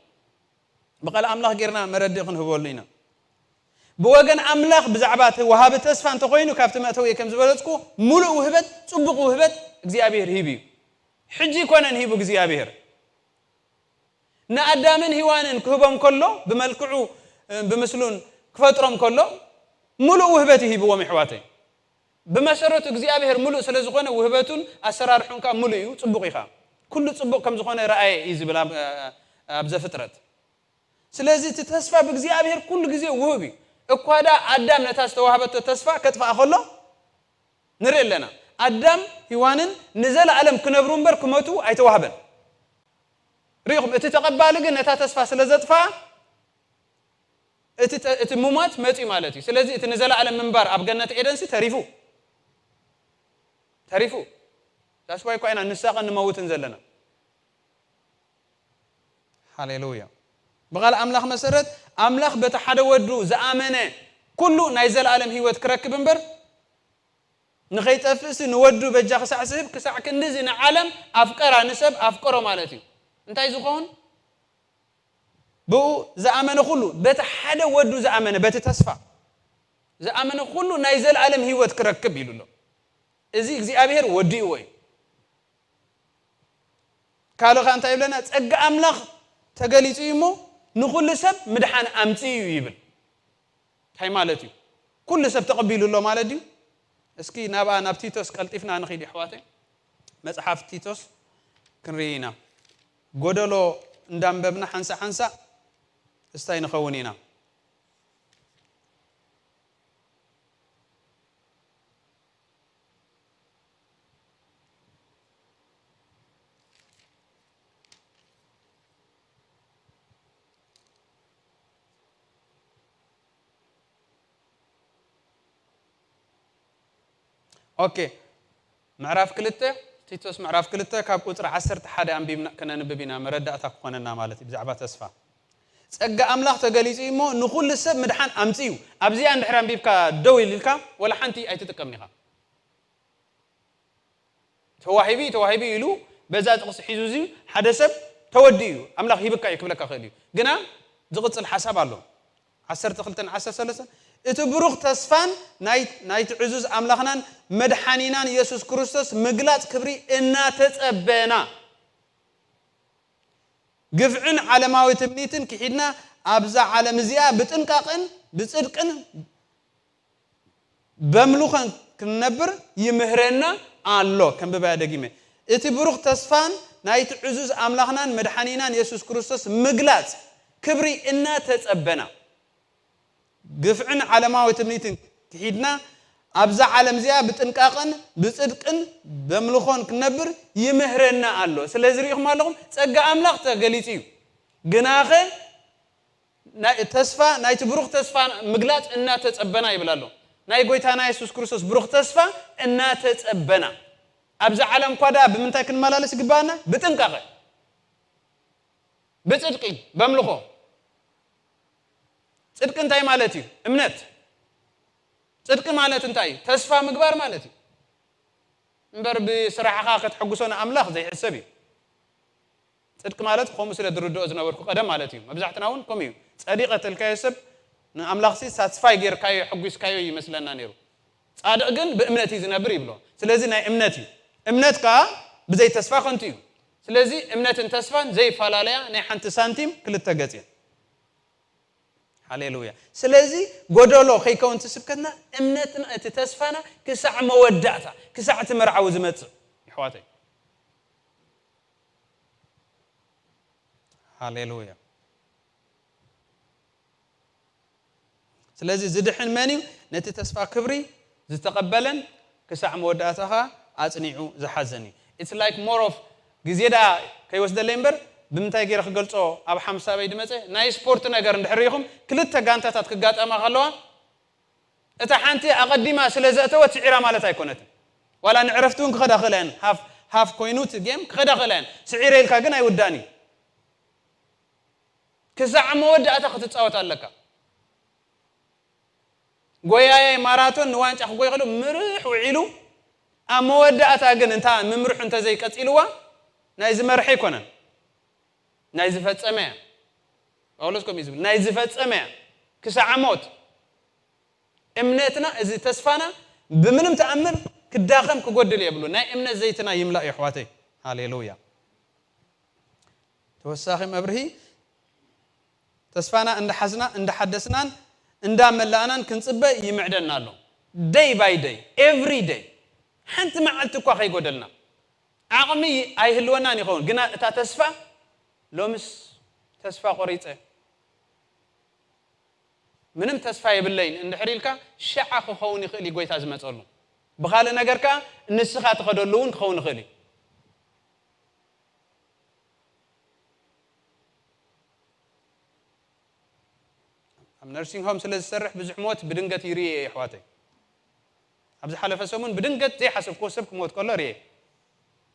ብቓል ኣምላኽ ጌርና መረድእ ክንህበሉ ኢና። ብወገን ኣምላኽ ብዛዕባ እቲ ወሃቢ ተስፋ እንተኮይኑ ካብቲ መእተዊ ከም ዝበለጽኩ ሙሉእ ውህበት፣ ጽቡቕ ውህበት እግዚኣብሔር ሂቡ እዩ። ሕጂ ይኮነን ሂቡ እግዚኣብሔር ንኣዳምን ሂዋንን ክህቦም ከሎ ብመልክዑ ብምስሉን ክፈጥሮም ከሎ ሙሉእ ውህበት ይሂብዎም ይሕዋተይ። ብመሰረቱ እግዚኣብሔር ሙሉእ ስለ ዝኾነ ውህበቱን ኣሰራርሑን ከዓ ሙሉእ እዩ። ጽቡቕ ኢኻ። ኩሉ ጽቡቕ ከም ዝኾነ ረኣየ እዩ ዝብል ኣብ ዘፍጥረት። ስለዚ እቲ ተስፋ ብእግዚኣብሔር ኩሉ ግዜ ውህብ እዩ። እኳ ደኣ ኣዳም ነታ ዝተዋህበቶ ተስፋ ከጥፍኣ ከሎ ንርኢ ኣለና። ኣዳም ሂዋንን ንዘለኣለም ክነብሩ እምበር ክመቱ ኣይተዋህበን። ርኢኹም፣ እቲ ተቐባሊ ግን ነታ ተስፋ ስለ ዘጥፍኣ እቲ ተ- እቲ ምሞት መጺኡ ማለት እዩ። ስለዚ እቲ ንዘለኣለም ምንባር ኣብ ገነት ኤደንሲ ተሪፉ ተሪፉ። That's why እኳ ኢና ንሳቐን ንመውትን ዘለና። ሃሌሉያ። ብቓል ኣምላኽ መሰረት፣ ኣምላኽ በቲ ሓደ ወዱ ዝኣመነ ኩሉ ናይ ዘለኣለም ህይወት ክረክብ እምበር፣ ንኸይጠፍእሲ ንወዱ በጃ ክሳዕ ዝህብ፣ ክሳዕ ክንድዚ ንዓለም ኣፍቀራ፣ ንሰብ ኣፍቀሮ ማለት እዩ። እንታይ ዝኸውን? ብኡ ዝኣመነ ኩሉ፣ በቲ ሓደ ወዱ ዝኣመነ፣ በቲ ተስፋ ዝኣመነ ኩሉ ናይ ዘለኣለም ህይወት ክረክብ ኢሉ ኣሎ። እዚ እግዚኣብሔር ወዲእዎ እዩ። ካልእ ኸኣ እንታይ ይብለና? ጸጋ ኣምላኽ ተገሊጹ እዩ እሞ ንኹሉ ሰብ ምድሓን ኣምጺኡ እዩ ይብል። እንታይ ማለት እዩ? ኩሉ ሰብ ተቐቢሉ ኣሎ ማለት ድዩ? እስኪ ናብኣ፣ ናብ ቲቶስ ቀልጢፍና ንኺድ፣ የሕዋተይ። መጽሓፍ ቲቶስ ክንርኢ ኢና። ጎደሎ እንዳንበብና ሓንሳእ ሓንሳእ እስታይ ንኸውን ኢና። ኦኬ፣ ምዕራፍ ክልተ፣ ቲቶስ ምዕራፍ ክልተ ካብ ቁጽሪ ዓሰርተ ሓደ ኣንቢብና ከነንብብ ኢና፣ መረዳእታ ክኾነና ማለት እዩ ብዛዕባ ተስፋ። ጸጋ ኣምላኽ ተገሊጹ እዩ እሞ ንኹሉ ሰብ ምድሓን ኣምጺኡ እዩ። ኣብዚኣ እንድሕር ኣንቢብካ ደው ኢልካ፣ ወላ ሓንቲ ኣይትጥቀምን ኢኻ። ተዋሂቢ፣ ተዋሂቢ ኢሉ በዛ ጥቕሲ ሒዙ እዚ ሓደ ሰብ ተወዲኡ እዩ፣ ኣምላኽ ሂብካ እዩ ክብለካ ክእል እዩ። ግና ዝቕጽል ሓሳብ ኣሎ። ዓሰርተ ክልተን ዓሰርተ ሰለስተን፣ እቲ ብሩኽ ተስፋን ናይ-፣ ናይቲ ዕዙዝ ኣምላኽናን መድሓኒናን የሱስ ክርስቶስ ምግላጽ ክብሪ እናተጸበና፣ ግፍዕን ዓለማዊ ትምኒትን ክሒድና፣ ኣብዛ ዓለም እዚኣ ብጥንቃቕን ብጽድቅን በምልኾን ክንነብር ይምህረና ኣሎ። ከንብባያ ደጊመ። እቲ ብሩኽ ተስፋን ናይቲ ዕዙዝ ኣምላኽናን መድሓኒናን የሱስ ክርስቶስ ምግላጽ ክብሪ እናተጸበና፣ ግፍዕን ዓለማዊ ትምኒትን ክሒድና፣ ኣብዛ ዓለም እዚኣ ብጥንቃቕን ብጽድቅን በምልኾን ክንነብር ይምህረና ኣሎ። ስለዚ ርኢኹም ኣለኹም፣ ጸጋ ኣምላኽ ተገሊጹ እዩ። ግናኸ ናይ-፣ ተስፋ፣ ናይቲ ብሩኽ ተስፋ ምግላጽ እናተጸበና ይብል ኣሎ። ናይ ጎይታና የሱስ ክርስቶስ ብሩኽ ተስፋ እናተጸበና። ኣብዛ ዓለም እኳ ደኣ ብምንታይ ክንመላለስ ይግባኣና? ብጥንቃቐ። ብጽድቂ፣ በምልኾ። ጽድቂ እንታይ ማለት እዩ? እምነት። ጽድቂ ማለት እንታይ እዩ? ተስፋ ምግባር ማለት እዩ። እምበር ብስራሕኻ ከተሐጉሶ ንኣምላኽ ዘይሕሰብ እዩ። ጽድቂ ማለት ከምኡ ስለ ዝርድኦ ዝነበርኩ ቀደም ማለት እዩ። መብዛሕትና እውን ከምኡ እዩ። ጸዲቐ ተልካዮ ሰብ ንኣምላኽሲ ሳትስፋይ ጌርካዮ፣ የሐጒስካዮ ይመስለና ነይሩ። ጻድቕ ግን ብእምነት እዩ ዝነብር ይብሎ። ስለዚ ናይ እምነት እዩ። እምነት ከኣ ብዘይ ተስፋ ከንቱ እዩ። ስለዚ እምነትን ተስፋን ዘይፈላለያ ናይ ሓንቲ ሳንቲም ክልተ ገጽ እየን። ሃሌሉያ። ስለዚ ጎደሎ ከይከውን እቲ ስብከትና፣ እምነትና፣ እቲ ተስፋና ክሳዕ መወዳእታ፣ ክሳዕ እቲ መርዓዊ ዝመጽእ፣ የሕዋተይ። ሃሌሉያ። ስለዚ ዝድሕን መን እዩ? ነቲ ተስፋ ክብሪ ዝተቐበለን ክሳዕ መወዳእታ ኸኣ ኣጽኒዑ ዝሓዘን እዩ። It's like more of ግዜ ደኣ ከይወስደለይ እምበር፣ ብምንታይ ገይረ ክገልጾ ኣብ ሓምሳበይ ድመጸ? ናይ ስፖርት ነገር እንድሕር ርኢኹም፣ ክልተ ጋንታታት ክጋጠማ ከለዋ፣ እታ ሓንቲ ኣቐዲማ ስለ ዘእተወት ስዒራ ማለት ኣይኮነትን። ዋላ ንዕረፍቲ እውን ክኸዳ ክእላ እየን። ሃፍ፣ ሃፍ ኮይኑ እቲ ጌም ክኸዳ ክእላ እየን። ስዒረ ኢልካ ግን ኣይውዳእን እዩ። ክሳዕ መወዳእታ ክትጻወት ኣለካ። ጎያያይ ማራቶን ንዋንጫ ክጎይ ከሎ ምርሕ ውዒሉ፣ ኣብ መወዳእታ ግን እንታ ምምርሑ እንተዘይቀጺልዋ፣ ናይ ዝመርሐ ኣይኮነን፣ ናይ ዝፈጸመ እያ። ጳውሎስ ከምኡ እዩ ዝብል፣ ናይ ዝፈጸመ እያ። ክሳዕ ሞት። እምነትና፣ እዚ ተስፋና ብምንም ተኣምር ክዳኸም ክጎድል የብሉ። ናይ እምነት ዘይትና ይምላእ፣ የሕዋተይ። ሃሌሉያ። ተወሳኺ መብርሂ፣ ተስፋና እንዳሓዝና፣ እንዳሓደስናን እንዳመላእናን ክንጽበ ይምዕደና ኣሎ። Day by day, every day። ሓንቲ መዓልቲ እኳ ከይጎደልና። ዓቕሚ ኣይህልወናን ይኸውን፣ ግና እታ ተስፋ፣ ሎምስ ተስፋ ቆሪጸ፣ ምንም ተስፋ የብለይን እንድሕር ኢልካ፣ ሸዓ ክኸውን ይኽእል እዩ ጎይታ ዝመጸሉ። ብኻልእ ነገር ከኣ፣ ንስኻ ትኸደሉ እውን ክኸውን ይኽእል እዩ። ኣብ ነርሲንግ ሆም ስለ ዝሰርሕ፣ ብዙሕ ሞት ብድንገት ይርእየ እየ፣ ኣሕዋተይ። ኣብ ዝሓለፈ ሰሙን ብድንገት ዘይሓሰብክዎ ሰብ ክሞት ከሎ ርእየ።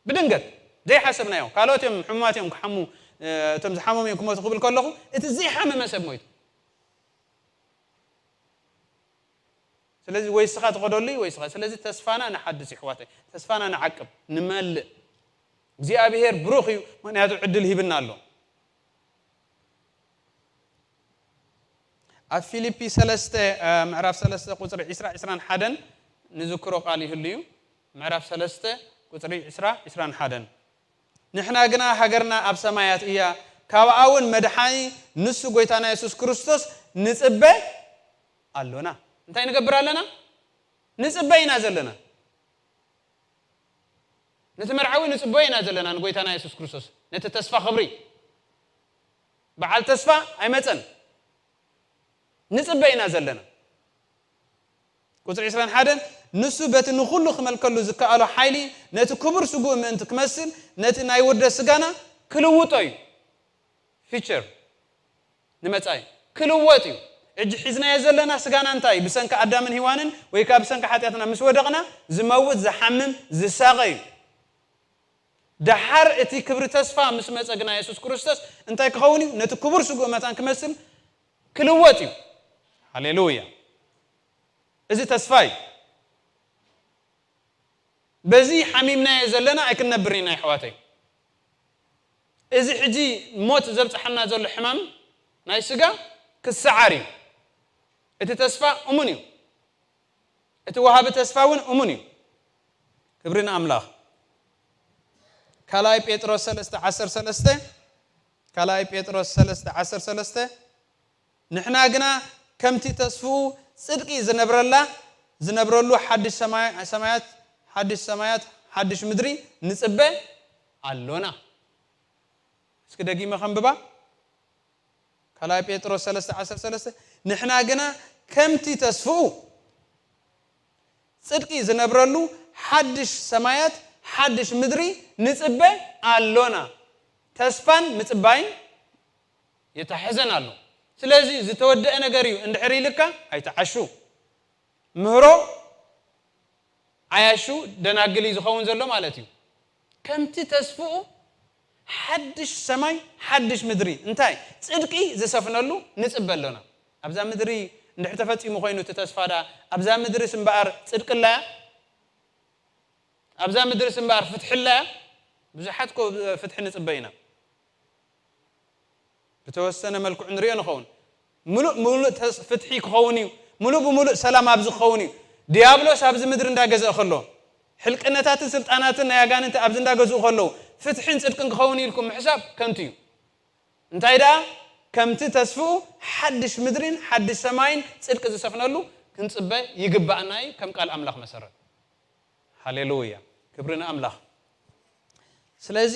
ብድንገት ዘይሓሰብናዮ። ካልኦት እዮም ሕሙማት እዮም ክሓሙ፣ እ፣ እቶም ዝሓመሙ እዮም ክሞቱ ክብል ከለኹ፣ እቲ ዘይሓመመ ሰብ ሞይቱ። ስለዚ ወይ ስኻ ትኸደሉ ወይ ስኻ። ስለዚ ተስፋና ንሓድስ ይሕዋተይ፣ ተስፋና ንዓቅብ፣ ንመልእ። እግዚኣብሔር ብሩኽ እዩ፣ ምኽንያቱ ዕድል ሂብና ኣሎ። ኣብ ፊልፒ ሰለስተ፣ እ፣ ምዕራፍ ሰለስተ ቁጽሪ ዕስራ፣ ዕስራን ሓደን ንዝክሮ ቃል ይህሉ እዩ። ምዕራፍ ሰለስተ ቁጽሪ ዕስራ፣ ዕስራን ሓደን። ንሕና ግና ሃገርና ኣብ ሰማያት እያ፣ ካብኣ እውን መድሓኒ ንሱ ጎይታና የሱስ ክርስቶስ ንጽበ ኣሎና። እንታይ ንገብር ኣለና? ንጽበ ኢና ዘለና። ነቲ መርዓዊ ንጽበዮ ኢና ዘለና፣ ንጎይታና የሱስ ክርስቶስ። ነቲ ተስፋ ክብሪ። በዓል ተስፋ ኣይመጸን። ንጽበ ኢና ዘለና። ቁጽሪ ዕስራን ሓደን፣ ንሱ በቲ ንኹሉ ክመልከሉ ዝከኣሎ ሓይሊ ነቲ ክቡር ስግኡ ምእንቲ ክመስል ነቲ ናይ ውርደት ስጋና ክልውጦ እዩ። ፊቸር ንመጻኢ ክልወጥ እዩ። እጂ ሒዝናዮ ዘለና ስጋና እንታይ እዩ? ብሰንኪ ኣዳምን ሂዋንን ወይ ከኣ ብሰንኪ ሓጢኣትና ምስ ወደቕና ዝመውት፣ ዝሓምም፣ ዝሳቐ እዩ። ደሓር እቲ ክብሪ ተስፋ ምስ መጸ ግና የሱስ ክርስቶስ እንታይ ክኸውን እዩ? ነቲ ክቡር ስግኡ መታን ክመስል ክልወጥ እዩ። ሃሌሉያ! እዚ ተስፋ እዩ። በዚ ሓሚምናዮ ዘለና ኣይክንነብርን ኢና፣ ኣሕዋተይ። እዚ ሕጂ ሞት ዘብጽሓና ዘሎ ሕማም ናይ ስጋ ክሰዓር እዩ። እቲ ተስፋ እሙን እዩ። እቲ ወሃቢ ተስፋ እውን እሙን እዩ። ክብሪ ንኣምላኽ። ካልኣይ ጴጥሮስ ሰለስተ ዓሰርተ ሰለስተ፣ ካልኣይ ጴጥሮስ ሰለስተ ዓሰርተ ሰለስተ፣ ንሕና ግና ከምቲ ተስፍኡ ጽድቂ ዝነብረላ፣ ዝነብረሉ ሓድሽ ሰማይ-፣ ሰማያት፣ ሓድሽ ሰማያት፣ ሓድሽ ምድሪ ንጽበ ኣሎና። እስኪ ደጊመ ከንብባ። ካልኣይ ጴጥሮስ ሰለስተ ዓሰርተ ሰለስተ፣ ንሕና ግና ከምቲ ተስፍኡ ጽድቂ ዝነብረሉ ሓድሽ ሰማያት፣ ሓድሽ ምድሪ ንጽበ ኣሎና። ተስፋን ምጽባይን የተሓሕዘን ኣሎ። ስለዚ ዝተወደአ ነገር እዩ እንድሕር ኢልካ ኣይትዓሹ። ምህሮ ዓያሹ ደናግል እዩ ዝኸውን ዘሎ ማለት እዩ። ከምቲ ተስፍኡ ሓድሽ ሰማይ፣ ሓድሽ ምድሪ፣ እንታይ? ጽድቂ ዝሰፍነሉ ንጽበ ኣሎና። ኣብዛ ምድሪ እንድሕር ተፈጺሙ ኮይኑ እቲ ተስፋ ደኣ፣ ኣብዛ ምድርስ እምበኣር ጽድቂ ኣላያ? ኣብዛ ምድርስ እምበኣር ፍትሒ ኣላያ? ብዙሓት እኮ ፍትሒ ንጽበ ኢና። ብተወሰነ መልክዑ ንሪኦ ንኸውን። ምሉእ ብምሉእ ተስ-፣ ፍትሒ ክኸውን እዩ። ምሉእ ብምሉእ ሰላም ኣብዚ ክኸውን እዩ። ዲያብሎስ ኣብዚ ምድሪ እንዳገዝአ ከሎ፣ ሕልቅነታትን ስልጣናትን ናይ ኣጋንንቲ ኣብዚ እንዳገዝኡ ከለዉ፣ ፍትሕን ጽድቅን ክኸውን እዩ ኢልኩም ምሕሳብ ከንቱ እዩ። እንታይ ደኣ? ከምቲ ተስፍኡ ሓድሽ ምድሪን ሓድሽ ሰማይን ጽድቂ ዝሰፍነሉ ክንጽበ ይግባኣና እዩ፣ ከም ቃል ኣምላኽ መሰረት። ሃሌሉያ! ክብሪ ንኣምላኽ። ስለዚ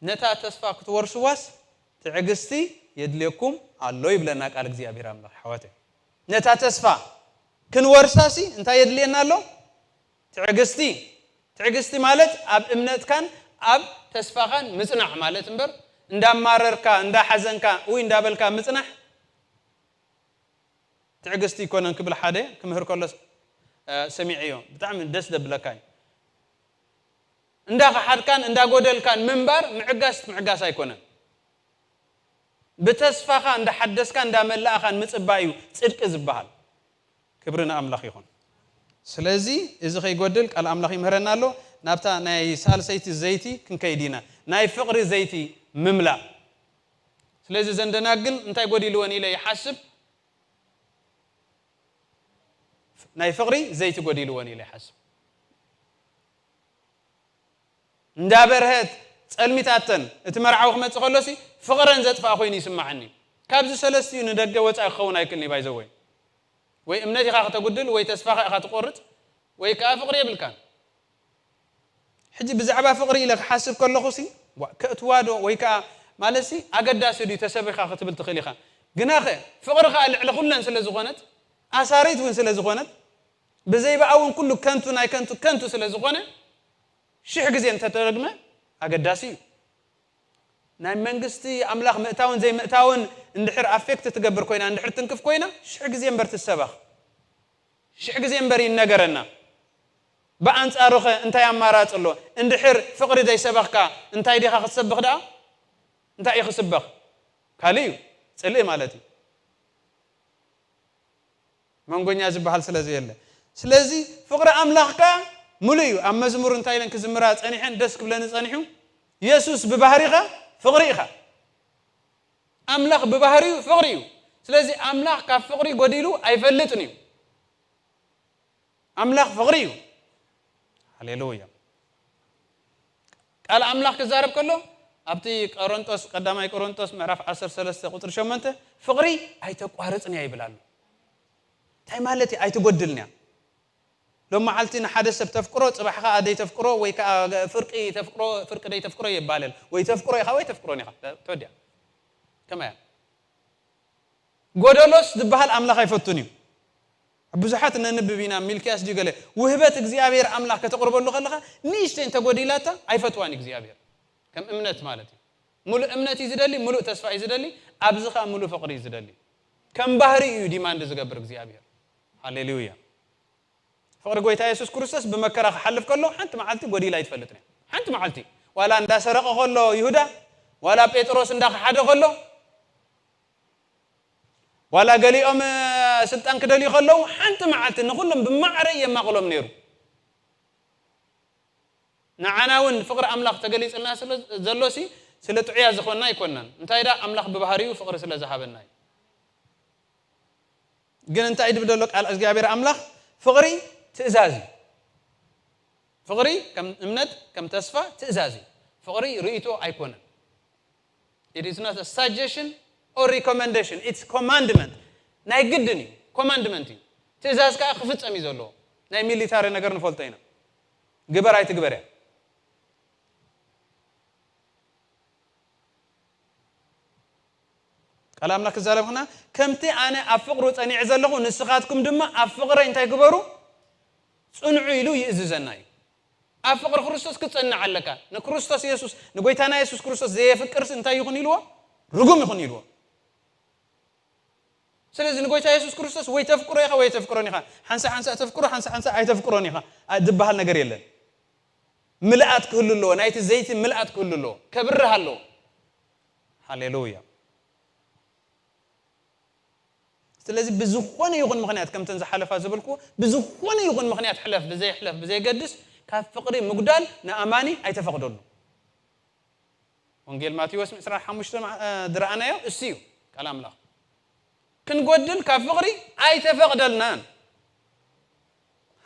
ነታ ተስፋ ክትወርስዋስ ትዕግስቲ የድልየኩም ኣሎ ይብለና ቃል እግዚኣብሔር ኣምላኽ። ኣሕዋተይ፣ ነታ ተስፋ ክንወርሳሲ እንታይ የድልየና ኣሎ? ትዕግስቲ። ትዕግስቲ ማለት ኣብ እምነትካን ኣብ ተስፋኻን ምጽናዕ ማለት እምበር፣ እንዳማረርካ፣ እንዳሓዘንካ፣ ውይ እንዳበልካ ምጽናሕ ትዕግስቲ ኣይኮነን ክብል ሓደ ክምህር ከሎ፣ እ፣ ሰሚዐዮ። ብጣዕሚ ደስ ዘብለካ እዩ። እንዳኸሓድካን እንዳጎደልካን ምንባር ምዕጋስ ምዕጋስ ኣይኮነን። ብተስፋኻ እንዳሓደስካ እንዳመላእኻን ምጽባይ እዩ ጽድቂ ዝበሃል። ክብሪ ንኣምላኽ ይኹን። ስለዚ እዚ ከይጎድል ቃል ኣምላኽ ይምህረና ኣሎ። ናብታ ናይ ሳልሰይቲ ዘይቲ ክንከይድ ኢና። ናይ ፍቕሪ ዘይቲ ምምላእ። ስለዚ ዘን ደናግል እንታይ ጎዲልወን ኢለ ይሓስብ? ናይ ፍቕሪ ዘይቲ ጎዲልወን ኢለ ይሓስብ። እንዳበርሀት ጸልሚታተን እቲ መርዓዊ ክመጽእ ከሎሲ ፍቕረን ዘጥፍኣ ኮይኑ ይስምዓኒ። ካብዚ ሰለስቲኡ ንደገ ወጻኢ ክኸውን ኣይክእልን እዩ። ባይዘወይ ወይ እምነት ኢኻ ከተጉድል፣ ወይ ተስፋኻ ኢኻ ትቆርጽ፣ ወይ ከኣ ፍቕሪ የብልካን። ሕጂ ብዛዕባ ፍቕሪ ኢለ ክሓስብ ከለኹሲ፣ ዋ፣ ከእትዋ ዶ ወይ ከኣ ማለትሲ ኣገዳሲ ድዩ ተሰቢኻ ክትብል ትኽእል ኢኻ። ግናኸ ፍቕሪ ከኣ ልዕሊ ኩለን ስለ ዝኾነት፣ ኣሳሪት እውን ስለ ዝኾነት፣ ብዘይባኣ እውን ኩሉ ከንቱ ናይ ከንቱ ከንቱ ስለ ዝኾነ፣ ሽሕ ግዜ እንተተደግመ ኣገዳሲ እዩ። ናይ መንግስቲ ኣምላኽ ምእታውን ዘይምእታውን እንድሕር ኣፌክት ትገብር ኮይና፣ እንድሕር ትንክፍ ኮይና፣ ሽሕ ግዜ እምበር ትሰበኽ። ሽሕ ግዜ እምበር ይነገረና። ብኣንጻሩኸ እንታይ ኣማራጺ ኣሎ? እንድሕር ፍቕሪ ዘይሰበኽካ እንታይ ዲኻ ክትሰብኽ ደኣ? እንታይ እዩ ክስበኽ? ካልእ እዩ፣ ጽልኢ ማለት እዩ። መንጎኛ ዝበሃል ስለ ዘየለ። ስለዚ ፍቕሪ ኣምላኽ ከኣ ምሉእ እዩ። ኣብ መዝሙር እንታይ ኢለን ክዝምራ ጸኒሐን ደስ ክብለኒ ጸኒሑ፣ የሱስ ብባህሪኻ ፍቕሪ ኢኻ። ኣምላኽ ብባህሪኡ ፍቕሪ እዩ። ስለዚ ኣምላኽ ካብ ፍቕሪ ጎዲሉ ኣይፈልጥን እዩ። ኣምላኽ ፍቕሪ እዩ። ሃሌሉያ። ቃል ኣምላኽ ክዛረብ ከሎ ኣብቲ ቆሮንጦስ፣ ቀዳማይ ቆሮንጦስ ምዕራፍ ዓሰርተ ሰለስተ ቁጽሪ ሸሞንተ፣ ፍቕሪ ኣይተቋርጽን እያ ይብል ኣሎ። እንታይ ማለት እዩ? ኣይትጎድልን እያ። ሎም መዓልቲ ንሓደ ሰብ ተፍቅሮ፣ ጽባሕ ከኣ ደይተፍቅሮ ወይ ከኣ ፍርቂ ተፍቅሮ፣ ፍርቂ ደይተፍቅሮ የባለል። ወይ ተፍቅሮ ኢኻ ወይ ተፍቅሮን ኢኻ። ተወዲኣ። ከመይ እያ? ጎደሎስ ዝበሃል ኣምላኽ ኣይፈቱን እዩ። ብዙሓት ነንብብ ኢና። ሚልክያስ ድዩ ገለ፣ ውህበት እግዚኣብሔር ኣምላኽ ከተቕርበሉ ከለኻ ንእሽተይ እንተጎዲላታ ኣይፈትዋን እግዚኣብሔር። ከም እምነት ማለት እዩ። ሙሉእ እምነት እዩ ዝደሊ፣ ሙሉእ ተስፋ እዩ ዝደሊ፣ ኣብዚ ኸኣ ሙሉእ ፍቕሪ እዩ ዝደሊ። ከም ባህሪ እዩ ዲማንድ ዝገብር እግዚኣብሔር። ሃሌሉያ። ፍቕሪ ጎይታ የሱስ ክርስቶስ ብመከራ ክሓልፍ ከሎ ሓንቲ መዓልቲ ጎዲላ ኣይትፈልጥን እያ። ሓንቲ መዓልቲ። ዋላ እንዳሰረቐ ከሎ ይሁዳ፣ ዋላ ጴጥሮስ እንዳኸሓደ ከሎ፣ ዋላ ገሊኦም፣ እ፣ ስልጣን ክደልዩ ከለዉ ሓንቲ መዓልቲ ንኹሎም ብማዕረ የማቕሎም ነይሩ። ንዓና እውን ፍቕሪ ኣምላኽ ተገሊጽልና ስለ ዘሎሲ ስለ ጥዑያ ዝኾንና ኣይኮንናን። እንታይ ደኣ ኣምላኽ ብባህሪኡ ፍቕሪ ስለ ዝሃበና እዩ። ግን እንታይ ድብል ዘሎ ቃል እግዚኣብሔር ኣምላኽ? ፍቕሪ ትእዛዝ እዩ። ፍቕሪ ከም እምነት፣ ከም ተስፋ ትእዛዝ እዩ። ፍቕሪ ርእይቶ ኣይኮነን። It is not a suggestion or recommendation. It's commandment. ናይ ግድን እዩ። ኮማንድመንት እዩ። ትእዛዝ ከዓ ክፍጸም እዩ ዘለዎ። ናይ ሚሊታሪ ነገር ንፈልጦ ኢና። ግበር ኣይትግበር እያ። ቃል ኣምላኽ ክዛረብ ኸና፣ ከምቲ ኣነ ኣብ ፍቕሩ ጸኒዐ ዘለኹ፣ ንስኻትኩም ድማ ኣብ ፍቕረይ እንታይ ግበሩ? ጽንዑ ኢሉ ይእዝዘና እዩ። ኣብ ፍቕሪ ክርስቶስ ክትጸንዕ ኣለካ። ንክርስቶስ የሱስ፣ ንጎይታና የሱስ ክርስቶስ ዘየፍቅርሲ እንታይ ይኹን ኢልዎ? ርጉም ይኹን ኢልዎ። ስለዚ ንጎይታ የሱስ ክርስቶስ ወይ ተፍቅሮ ኢኻ ወይ ኣይተፍቅሮን ኢኻ። ሓንሳእ ሓንሳእ ተፍቅሮ፣ ሓንሳእ ሓንሳእ ኣይተፍቅሮን ኢኻ፣ ኣ፣ ዝበሃል ነገር የለን። ምልኣት ክህሉ ኣለዎ። ናይቲ ዘይቲ ምልኣት ክህሉ ኣለዎ። ከብርህ ኣለዎ። ሃሌሉያ። ስለዚ ብዝኾነ ይኹን ምኽንያት፣ ከምተን ዝሓለፋ ዝበልኩዎ፣ ብዝኾነ ይኹን ምኽንያት ሕለፍ፣ ብዘይሕለፍ፣ ብዘይገድስ፣ ካብ ፍቕሪ ምጉዳል ንኣማኒ ኣይተፈቕደሉ። ወንጌል ማቴዎስ ዕስራን ሓሙሽተን፣ እ፣ ዝረኣናዮ እሱ እዩ፣ ቃል ኣምላኽ። ክንጎድል ካብ ፍቕሪ ኣይተፈቕደልናን።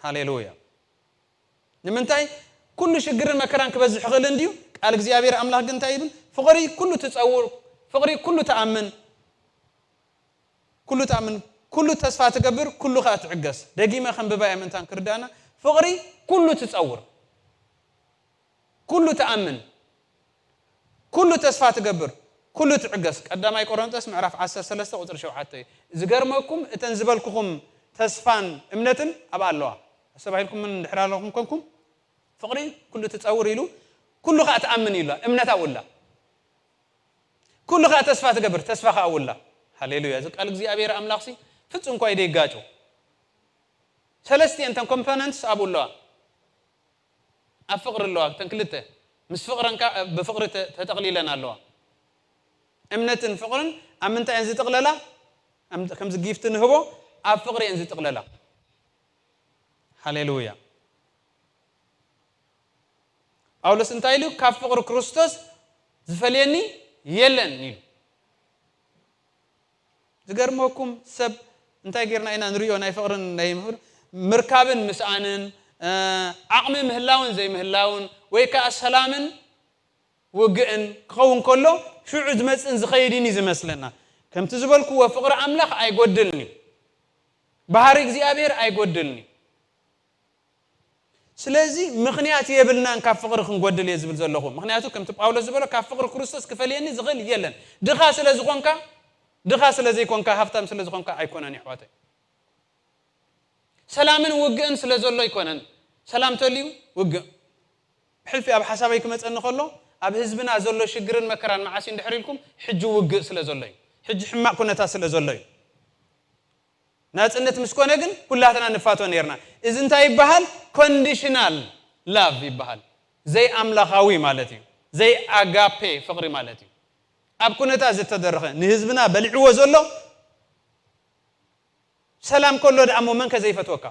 ሃሌሉያ። ንምንታይ? ኩሉ ሽግርን መከራን ክበዝሕ ይኽእል እንድዩ። ቃል እግዚኣብሔር ኣምላኽ ግን እንታይ ይብል? ፍቕሪ ኩሉ ትጸውር፣ ፍቕሪ ኩሉ ትኣምን፣ ኩሉ ትኣምን፣ ኩሉ ተስፋ ትገብር፣ ኩሉ ኸኣ ትዕገስ። ደጊመ ከንብባ እየ ምእንታን ክርዳእና። ፍቕሪ ኩሉ ትጸውር፣ ኩሉ ትኣምን፣ ኩሉ ተስፋ ትገብር፣ ኩሉ ትዕገስ። ቀዳማይ ቆሮንቶስ ምዕራፍ ዓሰርተ ሰለስተ ቁጽሪ ሸውዓተ እዩ። ዝገርመኩም፣ እተን ዝበልኩኹም ተስፋን እምነትን ኣብኣ ኣለዋ። ኣስተባሂልኩም ምን ድሕር ኣለኹም ኮንኩም? ፍቕሪ ኩሉ ትጸውር ኢሉ፣ ኩሉ ኸኣ ትኣምን ኢሉ፣ እምነት ኣብኡ ኣላ። ኩሉ ኸኣ ተስፋ ትገብር፣ ተስፋ ኸኣ ኣብኡ ኣላ። ሃሌሉያ። እዚ ቃል እግዚኣብሔር ኣምላኽሲ ፍጹም እኳ እዩ ደይጋጮ። ሰለስቲኤን እተን ኮምፖነንትስ ኣብኡ ኣለዋ። ኣብ ፍቕሪ ኣለዋ፣ እተን ክልተ። ምስ ፍቕረን ከኣ ብፍቕሪ ተ-፣ ተጠቕሊለን ኣለዋ። እምነትን ፍቕርን ኣብ ምንታይ እየን ዝጥቕለላ? ኣም-፣ ከምዚ ጊፍት ንህቦ፣ ኣብ ፍቕሪ እየን ዝጥቕለላ። ሃሌሉያ። ጳውሎስ እንታይ ኢሉ? ካብ ፍቕሪ ክርስቶስ ዝፈልየኒ የለን ኢሉ። ዝገርመኩም፣ ሰብ እንታይ ጌርና ኢና ንሪኦ? ናይ ፍቕርን ናይ ምፍር-፣ ምርካብን ምስኣንን፣ እ፣ ዓቕሚ ምህላውን ዘይምህላውን፣ ወይ ከኣ ሰላምን ውግእን ክኸውን ከሎ፣ ሽዑ ዝመጽእን ዝኸይድን እዩ ዝመስለና። ከምቲ ዝበልክዎ፣ ፍቕሪ ኣምላኽ ኣይጎድልን እዩ። ባህሪ እግዚኣብሔር ኣይጎድልን እዩ። ስለዚ ምኽንያት የብልናን ካብ ፍቕሪ ክንጎድል እየ ዝብል ዘለኹ። ምኽንያቱ ከምቲ ጳውሎስ ዝበሎ፣ ካብ ፍቕሪ ክርስቶስ ክፈልየኒ ዝኽእል የለን። ድኻ ስለ ዝኾንካ፣ ድኻ ስለ ዘይኮንካ፣ ሃብታም ስለ ዝኾንካ ኣይኮነን፣ የሕዋተይ። ሰላምን ውግእን ስለ ዘሎ ኣይኮነን። ሰላም ተልዩ ውግእ። ብሕልፊ ኣብ ሓሳበይ ክመጸኒ ከሎ፣ ኣብ ህዝብና ዘሎ ሽግርን መከራን መዓስ እዩ እንድሕር ኢልኩም፣ ሕጂ ውግእ ስለ ዘሎ እዩ። ሕጂ ሕማቕ ኩነታት ስለ ዘሎ እዩ። ናጽነት ምስ ኮነ ግን ኩላትና ንፋቶ ነርና። እዚ እንታይ ይበሃል? ኮንዲሽናል ላቭ ይበሃል። ዘይኣምላኻዊ ማለት እዩ። ዘይኣጋፔ ፍቕሪ ማለት እዩ። ኣብ ኩነታት ዝተደረኸ ንህዝብና በሊዕዎ ዘሎ ሰላም ከሎ ደኣ እሞ መን ከ ዘይፈትወካ?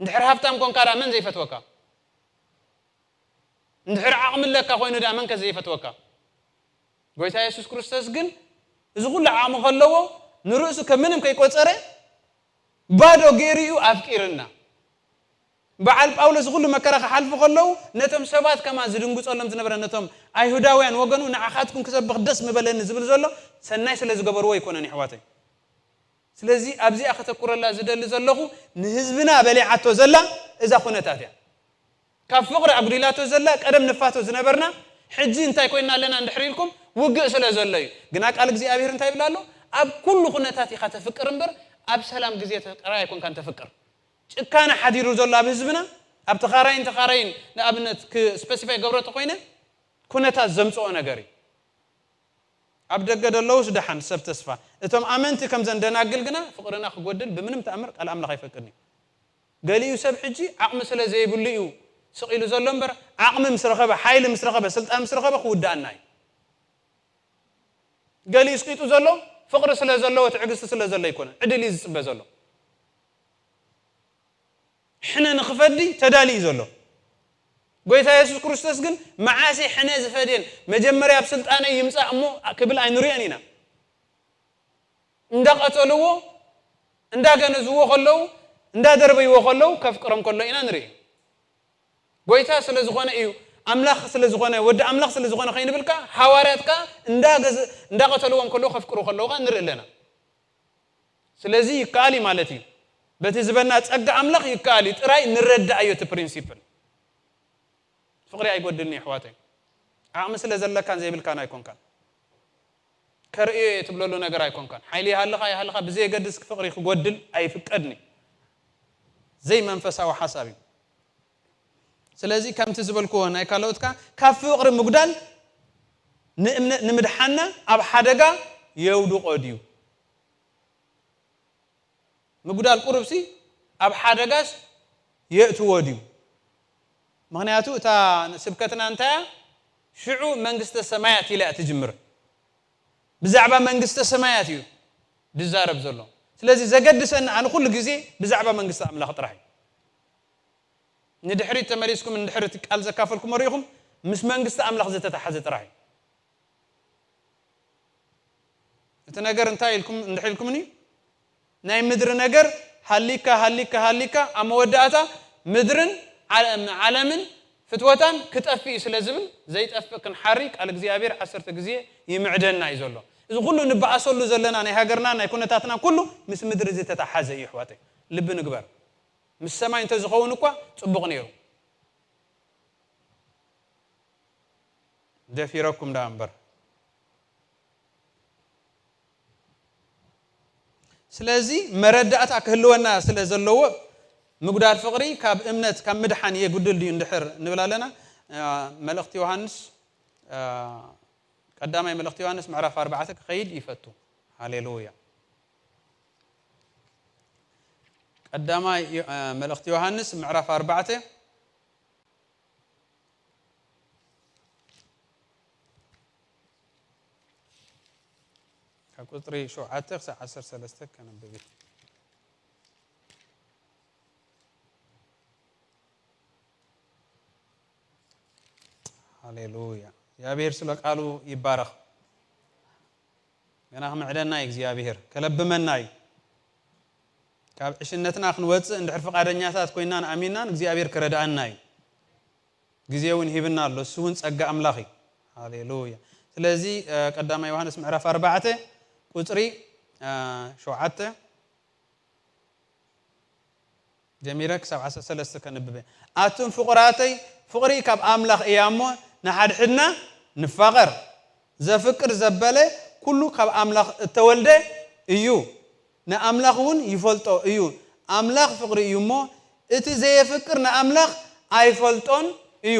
እንድሕር ሃብታም ኮንካ ደኣ መን ዘይፈትወካ? እንድሕር ዓቕሚ ኣለካ ኮይኑ ደኣ መን ከ ዘይፈትወካ? ጎይታ የሱስ ክርስቶስ ግን እዚ ኩሉ ዓቕሚ ከለዎ ንርእሱ ከም ምንም ከይቆጸረ ባዶ ገይሩ እዩ ኣፍቂርና። በዓል ጳውሎስ ኩሉ መከራ ክሓልፉ ከለዉ ነቶም ሰባት ከማን ዝድንግጸሎም ዝነበረ ነቶም ኣይሁዳውያን ወገኑ ንዓኻትኩም ክሰብኽ ደስ ምበለኒ ዝብል ዘሎ ሰናይ ስለ ዝገበርዎ ኣይኮነን ይሕዋተይ። ስለዚ ኣብዚኣ ከተኩረላ ዝደሊ ዘለኹ ንህዝብና በሊዓቶ ዘላ እዛ ኩነታት እያ። ካብ ፍቕሪ ኣጉዲላቶ ዘላ ቀደም ንፋቶ ዝነበርና ሕጂ እንታይ ኮይና ኣለና እንድሕር ኢልኩም ውግእ ስለ ዘሎ እዩ። ግና ቃል እግዚኣብሔር እንታይ ይብል ኣሎ? ኣብ ኩሉ ኩነታት ኢኻ ተፍቅር እምበር ኣብ ሰላም ግዜ ጥራይ ኣይኮንካን ተፍቅር። ጭካነ ሓዲሩ ዘሎ ኣብ ህዝብና ኣብ ተኻራይን ተኻራይን ንኣብነት ስፐሲፋይ ገብሮ ተኮይነ ኩነታት ዘምፅኦ ነገር እዩ። ኣብ ደገ ዘለውስ ደሓን ሰብ ተስፋ እቶም ኣመንቲ ከምዘን ደናግል ግና ፍቕርና ክጎድል ብምንም ተኣምር ቃል ኣምላኽ ኣይፈቅድን እዩ። ገሊኡ ሰብ ሕጂ ዓቕሚ ስለ ዘይብሉ እዩ ስቕ ኢሉ ዘሎ እምበር ዓቕሚ ምስ ረኸበ ሓይሊ ምስ ረኸበ ስልጣን ምስ ረኸበ ክውድኣና እዩ። ገሊኡ ስቂጡ ዘሎ ፍቕሪ ስለ ዘለዎ ትዕግስቲ ስለ ዘሎ ኣይኮነን ዕድል እዩ ዝፅበ ዘሎ። ሕነ ንኽፈዲ ተዳልዩ ዘሎ ጎይታ የሱስ ክርስቶስ ግን መዓስ ሕነ ዝፈድየን መጀመርያ ኣብ ስልጣነይ ይምፃእ እሞ ክብል ኣይንሪኦን ኢና። እንዳቐተልዎ እንዳገነዝዎ ከለዉ እንዳደርበይዎ ከለዉ ከፍቅሮም ከሎ ኢና ንርኢ። ጎይታ ስለ ዝኾነ እዩ ኣምላኽ ስለ ዝኾነ ወዲ ኣምላኽ ስለ ዝኾነ ከይንብልካ ሃዋርያትካ እንዳገዘ- እንዳቐተልዎም ከለዉ ከፍቅሩ ከለዉ ንርኢ ኣለና። ስለዚ ይከኣል እዩ ማለት እዩ። በቲ ዝበና ጸጋ ኣምላኽ ይከኣል እዩ። ጥራይ ንረዳእዮ እቲ ፕሪንሲፕል። ፍቕሪ ኣይጎድልን እዩ ኣሕዋተይ። ዓቕሚ ስለ ዘለካን ዘይብልካን ኣይኮንካን። ከርእዮ እየ ትብለሉ ነገር ኣይኮንካን። ሓይሊ ይሃልኻ ይሃልኻ ብዘየገድስ ፍቕሪ ክጎድል ኣይፍቀድን እዩ። ዘይመንፈሳዊ ሓሳብ እዩ። ስለዚ ከምቲ ዝበልክዎ ናይ ካልኦትካ ካብ ፍቕሪ ምጉዳል ንእምነ- ንምድሓና ኣብ ሓደጋ የውድቖ ድዩ? ምጉዳል ቁሩብሲ ኣብ ሓደጋስ የእትዎ ድዩ? ምኽንያቱ እታ ስብከትና እንታይ እያ? ሽዑ መንግስተ ሰማያት ኢላ እያ ትጅምር። ብዛዕባ መንግስተ ሰማያት እዩ ዝዛረብ ዘሎ። ስለዚ ዘገድሰኒ ኣነ ኩሉ ግዜ ብዛዕባ መንግስቲ ኣምላኽ ጥራሕ እዩ። ንድሕሪት ተመሊስኩም እንድሕር እቲ ቃል ዘካፈልኩም ሪኢኹም ምስ መንግስቲ ኣምላኽ ዝተተሓዘ ጥራሕ እዩ። እቲ ነገር እንታይ ኢልኩም እንድሕር ኢልኩምኒ ናይ ምድሪ ነገር ሃሊካ ሃሊካ ሃሊካ ኣብ መወዳእታ ምድርን ዓለ- ዓለምን ፍትወታን ክጠፍእ እዩ ስለ ዝብል ዘይጠፍእ ክንሓሪ ቃል እግዚኣብሔር ዓሰርተ ግዜ ይምዕደና እዩ ዘሎ። እዚ ኩሉ ንበኣሰሉ ዘለና ናይ ሃገርና ናይ ኩነታትና ኩሉ ምስ ምድሪ ዝተተሓዘ እዩ ኣሕዋተይ። ልቢ ንግበር። ምስ ሰማይ እንተዝኸውን እኳ ጽቡቕ ነይሩ። ደፊረኩም ደኣ እምበር። ስለዚ መረዳእታ ክህልወና ስለ ዘለዎ ምጉዳል ፍቕሪ ካብ እምነት ካብ ምድሓን የጉድል ድዩ እንድሕር ንብል ኣለና። መልእኽቲ ዮሃንስ ቀዳማይ መልእኽቲ ዮሃንስ ምዕራፍ ኣርባዕተ ክኸይድ ይፈቱ። ሃሌሉያ። ቀዳማይ መልእኽቲ ዮሃንስ ምዕራፍ ኣርባዕተ ካብ ቁፅሪ ሸውዓተ ክሳብ ዓሰርተ ሰለስተ ከነብብ እዩ። ሃሌሉያ። እግዚኣብሔር ስለ ቃሉ ይባረኽ። ገና ክምዕደና እዩ እግዚኣብሔር፣ ከለብመና እዩ። ካብ ዕሽነትና ክንወፅእ እንድሕር ፍቓደኛታት ኮይናን ኣሚናን እግዚኣብሔር ክረድኣና እዩ። ግዜ እውን ሂብና ኣሎ። እሱ እውን ጸጋ ኣምላኽ እዩ። ሃሌሉያ። ስለዚ ቀዳማይ ዮሃንስ ምዕራፍ ኣርባዕተ ቁጽሪ ሸውዓተ ጀሚረ ክሳብ ዓሰርተ ሰለስተ ከንብበ። ኣቱም ፍቑራተይ ፍቕሪ ካብ ኣምላኽ እያ እሞ ንሓድሕድና ንፋቐር። ዘፍቅር ዘበለ ኩሉ ካብ ኣምላኽ እተወልደ እዩ፣ ንኣምላኽ እውን ይፈልጦ እዩ። ኣምላኽ ፍቕሪ እዩ እሞ እቲ ዘየፍቅር ንኣምላኽ ኣይፈልጦን እዩ።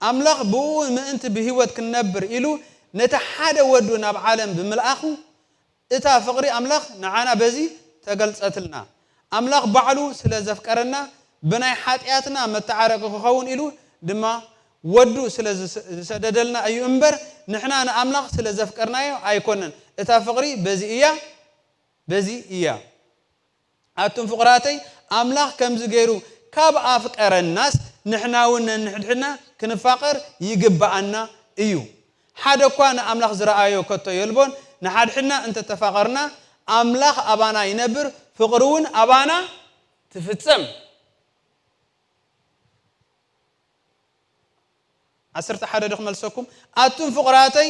ኣምላኽ ብኡ ምእንቲ ብህይወት ክንነብር ኢሉ ነቲ ሓደ ወዱ ናብ ዓለም ብምልኣኹ እታ ፍቕሪ ኣምላኽ ንዓና በዚ ተገልጸትልና። ኣምላኽ ባዕሉ ስለ ዘፍቀረና፣ ብናይ ሓጢኣትና መተዓረቂ ክኸውን ኢሉ ድማ ወዱ ስለ ዝሰ-፣ ዝሰደደልና እዩ እምበር፣ ንሕና ንኣምላኽ ስለ ዘፍቀርናዮ ኣይኮነን። እታ ፍቕሪ በዚ እያ፣ በዚ እያ። ኣቱም ፍቑራተይ፣ ኣምላኽ ከምዚ ገይሩ ካብ ኣፍቀረናስ፣ ንሕና እውን ነንሕድሕድና ክንፋቐር ይግብኣና እዩ። ሓደ እኳ ንኣምላኽ ዝረኣዮ ከቶ የልቦን። ንሓድሕድና እንተተፋቐርና፣ ኣምላኽ ኣባና ይነብር፣ ፍቕሪ እውን ኣባና ትፍጸም። ዓሰርተ ሓደ ዶ ክመልሰኩም? ኣቱም ፍቑራተይ፣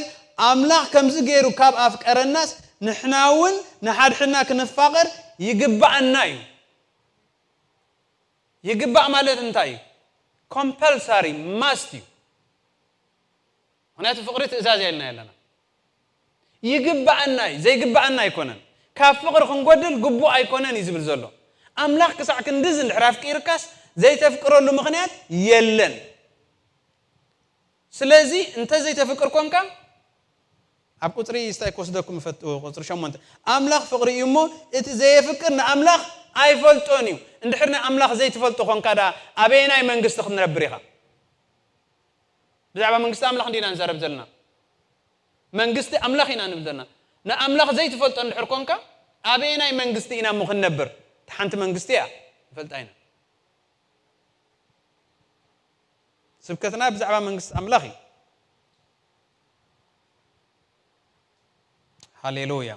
ኣምላኽ ከምዚ ገይሩ ካብ ኣፍቀረናስ፣ ንሕና እውን ንሓድሕድና ክንፋቐር ይግብኣና እዩ። ይግባእ ማለት እንታይ እዩ? ኮምፐልሳሪ፣ ማስት እዩ። ምኽንያቱ ፍቕሪ ትእዛዝ እያ ኢልና ኣለና። ይግባኣና እዩ፣ ዘይግባኣና ኣይኮነን። ካብ ፍቕሪ ክንጎድል ግቡእ ኣይኮነን እዩ ዝብል ዘሎ። ኣምላኽ ክሳዕ ክንድዚ እንድሕር ኣፍቂርካስ ዘይተፍቅረሉ ምኽንያት የለን። ስለዚ እንተ ዘይተፍቅር ኮንካ፣ ኣብ ቁጽሪ ስታይ ክወስደኩም እፈቱ፣ ቁጽሪ ሸሞንተ። ኣምላኽ ፍቕሪ እዩ እሞ፣ እቲ ዘየፍቅር ንኣምላኽ ኣይፈልጦን እዩ። እንድሕር ንኣምላኽ ዘይትፈልጦ ኮንካ ደኣ፣ ኣበየናይ መንግስቲ ክትነብር ኢኻ? ብዛዕባ መንግስቲ ኣምላኽ እንዲና ንዛረብ ዘለና። መንግስቲ ኣምላኽ ኢና ንብል ዘለና። ንኣምላኽ ዘይትፈልጦ እንድሕር ኮንካ፣ ኣበየናይ መንግስቲ ኢና እሞ ክንነብር? እታ ሓንቲ መንግስቲ እያ፣ ንፈልጣ ኢና። ስብከትና ብዛዕባ መንግስቲ ኣምላኽ እዩ። ሃሌሉያ።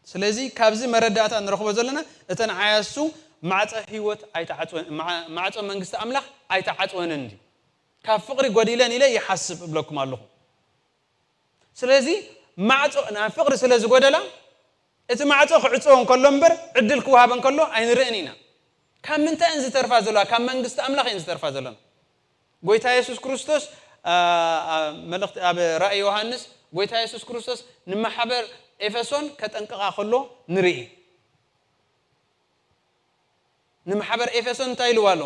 ስለዚ ካብዚ መረዳእታ ንረኽቦ ዘለና፣ እተን ዓያሱ ማዕፀ ህይወት ኣይተዓፅወን፣ ማዕ-፣ ማዕፆ መንግስቲ ኣምላኽ ኣይተዓፅወንን እንድዩ። ካብ ፍቕሪ ጎዲለን ኢለ ይሓስብ እብለኩም ኣለኹ። ስለዚ ማዕጾ ናይ ፍቕሪ ስለ ዝጎደላ፣ እቲ ማዕጾ ክዕጸዎ እንከሎ እምበር፣ ዕድል ክወሃበ እንከሎ ኣይንርእን ኢና። ካብ ምንታይ እየን ዝተርፋ ዘለዋ? ካብ መንግስቲ ኣምላኽ እየን ዝተርፋ ዘለዋ። ጎይታ የሱስ ክርስቶስ፣ ኣ፣ ኣ፣ መልእኽቲ ኣብ ራእይ ዮሃንስ፣ ጎይታ የሱስ ክርስቶስ ንማሕበር ኤፌሶን ከጠንቅቓ ከሎ ንርኢ። ንማሕበር ኤፌሶን እንታይ ኢልዋ ኣሎ?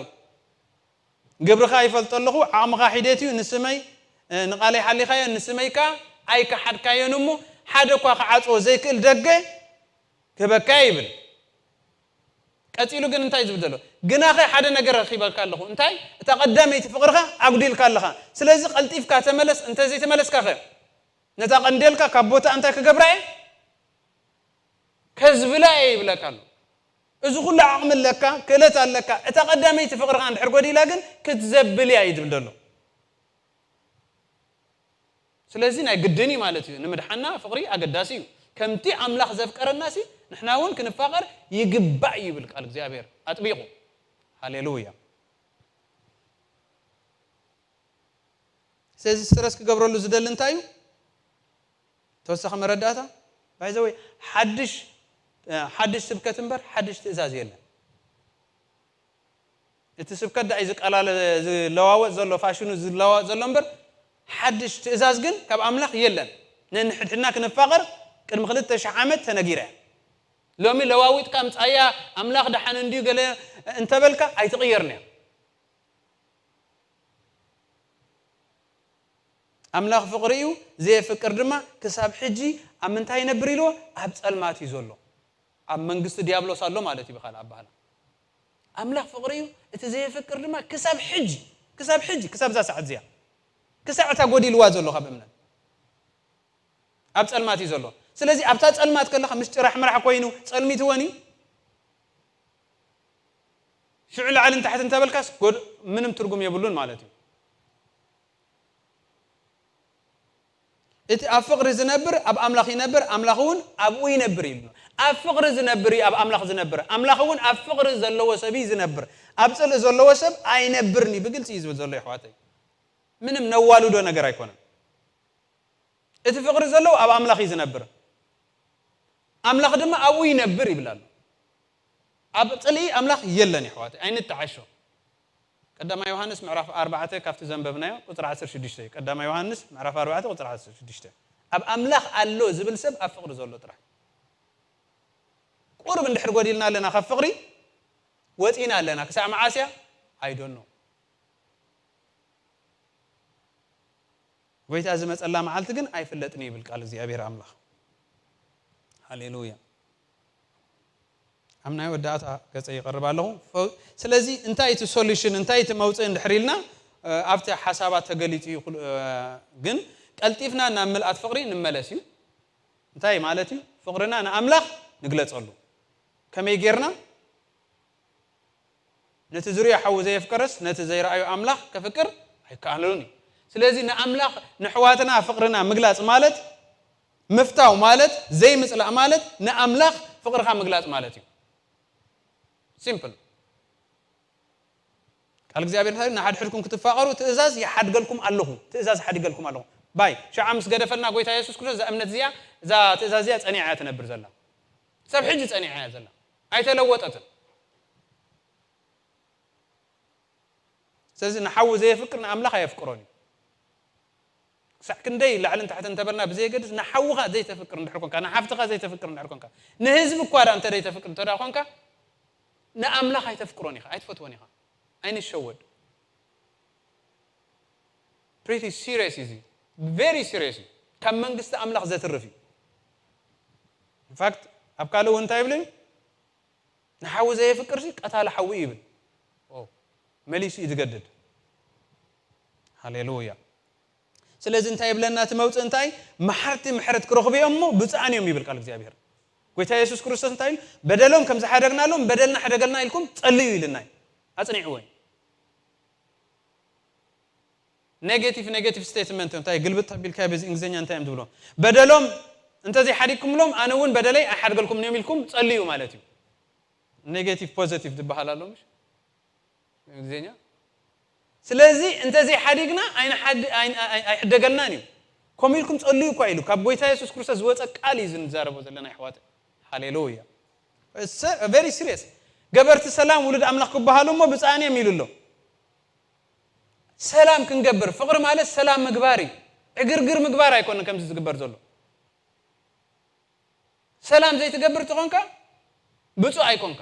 ግብርኻ ይፈልጦ ኣለኹ፣ ዓቕምኻ ሒደት እዩ፣ ንስመይ፣ እ፣ ንቓለይ ሓሊኻዮ፣ ንስመይ ከኣ ኣይከሓድካዮን እሞ፣ ሓደ እኳ ክዓጽዎ ዘይክእል ደገ ክህበካ ይብል። ቀጺሉ ግን እንታይ ዝብል ዘሎ? ግናኸ ሓደ ነገር ረኺበልካ ኣለኹ። እንታይ? እታ ቀዳመይቲ ፍቕርኻ ኣጉዲልካ ኣለኻ። ስለዚ ቀልጢፍካ ተመለስ፣ እንተ ዘይተመለስካ ኸ? ነታ ቀንዴልካ ካብ ቦታ እንታይ ክገብራ እየ? ከዝብላ እየ ይብለካ ኣሎ። እዚ ኩሉ ዓቕሚ ኣለካ፣ ክእለት ኣለካ። እታ ቀዳመይቲ ፍቕርኻ እንድሕር ጎዲላ ግን ክትዘብል እያ እዩ ዝብል ዘሎ። ስለዚ ናይ ግድን እዩ ማለት እዩ። ንምድሓና ፍቕሪ ኣገዳሲ እዩ። ከምቲ ኣምላኽ ዘፍቀረና ሲ ንሕና እውን ክንፋቐር ይግባእ እዩ ይብል ቃል እግዚኣብሔር ኣጥቢቑ። ሃሌሉያ። ስለዚ ስትረስ ክገብረሉ ዝደሊ እንታይ እዩ? ተወሳኺ መረዳእታ? ባይ ዘ ወይ ሓድሽ፣ ሓድሽ ስብከት እምበር ሓድሽ ትእዛዝ የለን። እቲ ስብከት ደኣ እዩ ዝቀላለ-፣ ዝለዋወጥ ዘሎ፣ ፋሽኑ ዝለዋወጥ ዘሎ እምበር ሓድሽ ትእዛዝ ግን ካብ ኣምላኽ የለን። ነንሕድሕድና ክንፋቐር ቅድሚ ክልተ ሽሕ ዓመት ተነጊራ እያ። ሎሚ ለዋዊጥካ ምጻያ ኣምላኽ ደሓን እንድዩ ገለ እንተበልካ ኣይትቕየርን እያ። ኣምላኽ ፍቕሪ እዩ፣ ዘየፍቅር ድማ ክሳብ ሕጂ ኣብ ምንታይ ይነብር ኢልዎ? ኣብ ጸልማት እዩ ዘሎ። ኣብ መንግስቲ ዲያብሎስ ኣሎ ማለት እዩ ብኻልእ ኣባህላ። ኣምላኽ ፍቕሪ እዩ፣ እቲ ዘየፍቅር ድማ ክሳብ ሕጂ፣ ክሳብ ሕጂ፣ ክሳብ እዛ ሰዓት እዚኣ፣ ክሳዕ እታ ጎዲልዋ ዘሎ ካብ እምነት ኣብ ጸልማት እዩ ዘሎ። ስለዚ ኣብታ ጸልማት ከለኻ ምስ ጭራሕ ምራሕ ኮይኑ ጸልሚትወን እዩ። ሽዑ ላዕልን ታሕትን ተበልካስ ጎድ-፣ ምንም ትርጉም የብሉን ማለት እዩ። እቲ ኣብ ፍቕሪ ዝነብር ኣብ ኣምላኽ ይነብር፣ ኣምላኽ እውን ኣብኡ ይነብር ኢሉ። ኣብ ፍቕሪ ዝነብር እዩ ኣብ ኣምላኽ ዝነብር፣ ኣምላኽ እውን ኣብ ፍቕሪ ዘለዎ ሰብ እዩ ዝነብር። ኣብ ጽልኢ ዘለዎ ሰብ ኣይነብርን እዩ፣ ብግልጺ እዩ ዝብል ዘሎ የሕዋተይ። ምንም ነዋልዶ ነገር ኣይኮነን። እቲ ፍቕሪ ዘለዎ ኣብ ኣምላኽ እዩ ዝነብር፣ ኣምላኽ ድማ ኣብኡ ይነብር ይብል ኣሎ። ኣብ ጽልኢ ኣምላኽ የለን የሕዋተይ፣ ኣይንተዓሾ። ቀዳማይ ዮሃንስ ምዕራፍ ኣርባዕተ ካብቲ ዘንበብናዮ ቁጽሪ ዓሰርተ ሽዱሽተ እዩ። ቀዳማይ ዮሃንስ ምዕራፍ ኣርባዕተ ቁጽሪ ዓሰርተ ሽዱሽተ። ኣብ ኣምላኽ ኣሎ ዝብል ሰብ ኣብ ፍቕሪ ዘሎ ጥራሕ። ቁሩብ እንድሕር ጎዲልና ኣለና፣ ካብ ፍቕሪ ወጺና ኣለና። ክሳዕ መዓስ እያ? I don't know። ጎይታ ዝመጸላ መዓልቲ ግን ኣይፍለጥን ይብል ቃል እግዚኣብሔር ኣምላኽ። ሃሌሉያ። ኣብ ናይ ወዳእታ ገጸ ይቐርብ ኣለኹ። ፈ-፣ ስለዚ እንታይ እቲ ሶሉሽን፣ እንታይ እቲ መውፅኢ እንድሕር ኢልና፣ እ፣ ኣብቲ ሓሳባት ተገሊጹ እዩ። ኩሉ፣ እ፣ ግን ቀልጢፍና ናብ ምልኣት ፍቕሪ ንመለስ እዩ። እንታይ ማለት እዩ? ፍቕርና ንኣምላኽ ንግለጸሉ። ከመይ ጌርና? ነቲ ዝሪኦ ሓዊ ዘየፍቀረስ ነቲ ዘይረኣዮ ኣምላኽ ከፍቅር ኣይከኣሎን እዩ። ስለዚ ንኣምላኽ ንሕዋትና ፍቕርና ምግላጽ ማለት፣ ምፍታው ማለት፣ ዘይምጽላእ ማለት ንኣምላኽ ፍቕርኻ ምግላጽ ማለት እዩ። ሲምፕል። ቃል እግዚኣብሔር እንታይ ይብል? ንሓድሕድኩም ክትፋቐሩ ትእዛዝ ይሓድገልኩም ኣለኹ። ትእዛዝ ሓዲገልኩም ኣለኹ። ባይ ሽዓ ምስ ገደፈልና ጎይታ የሱስ ክርስቶስ እዛ እምነት እዚኣ፣ እዛ ትእዛዝ እዚኣ ጸኒዓ እያ ትነብር ዘላ። ሰብ ሕጂ ጸኒዓ እያ ዘላ። ኣይተለወጠትን። ስለዚ ንሓዊ ዘየፍቅር ንኣምላኽ ኣየፍቅሮን እዩ። ክሳዕ ክንደይ ላዕልን ታሕትን እንተበልና ብዘየገድስ፣ ንሓውኻ ዘይተፍቅር እንድሕር ኮንካ፣ ንሓፍትኻ ዘይተፍቅር እንድሕር ኮንካ፣ ንህዝቢ እኳ ደኣ እንተ ዘይተፍቅር እንተ ደኣ ኮንካ፣ ንኣምላኽ ኣይተፍቅሮን ኢኻ፣ ኣይትፈትዎን ኢኻ። ኣይንሸወድ። ፕሪቲ ሲሪየስ እዩ እዚ። ቨሪ ሲሪየስ እዩ። ካብ መንግስቲ ኣምላኽ ዘትርፍ እዩ። ኢንፋክት ኣብ ካልእ እውን እንታይ ይብል እዩ? ንሓዊ ዘየፍቅር ሲ ቀታሊ ሓዊ እዩ ይብል። ኦ፣ መሊሱ እዩ ዝገድድ። ሃሌሉያ። ስለዚ እንታይ ይብለና እቲ መውፅእ? እንታይ? መሓርቲ ምሕረት ክረኽቡ እዮም እሞ ብፁዓን እዮም ይብል ቃል እግዚኣብሔር። ጎይታ የሱስ ክርስቶስ እንታይ ኢሉ? በደሎም ከም ዝሓደግናሎም በደልና ሕደገልና ኢልኩም ጸልዩ ኢልና እዩ። ኣጽኒዕዎ እዩ። ኔጌቲቭ ኔጌቲቭ ስቴትመንት እንታይ ግልብጥ ኣቢልካ በዚ እንግሊዝኛ እንታይ እዮም ዝብሎ? በደሎም እንተዘይሓዲግኩምሎም ኣነ እውን በደለይ ኣይሓድገልኩምን እዮም ኢልኩም ጸልዩ ማለት እዩ። ኔጌቲቭ ፖዘቲቭ ዝበሃል ኣሎ ምሽ? እንግሊዝኛ። ስለዚ እንተዘይሓዲግና ኣይንሓድ-፣ ኣይ-፣ ኣይ-፣ ኣይሕደገናን እዩ። ከምኡ ኢልኩም ጸልዩ እኳ ኢሉ ካብ ጎይታ የሱስ ክርስቶስ ዝወጸ ቃል እዩ ዝንዛረቦ ዘለና ኣሕዋት። ሃሌሉያ። ቨሪ ሲሪየስ። ገበርቲ ሰላም ውሉድ ኣምላኽ ክበሃሉ እሞ ብፁዓን እዮም ኢሉ ኣሎ። ሰላም ክንገብር፣ ፍቕሪ ማለት ሰላም ምግባር እዩ። ዕግርግር ምግባር ኣይኮነን ከምዚ ዝግበር ዘሎ። ሰላም ዘይትገብር ተኾንካ ብፁዕ ኣይኮንካ።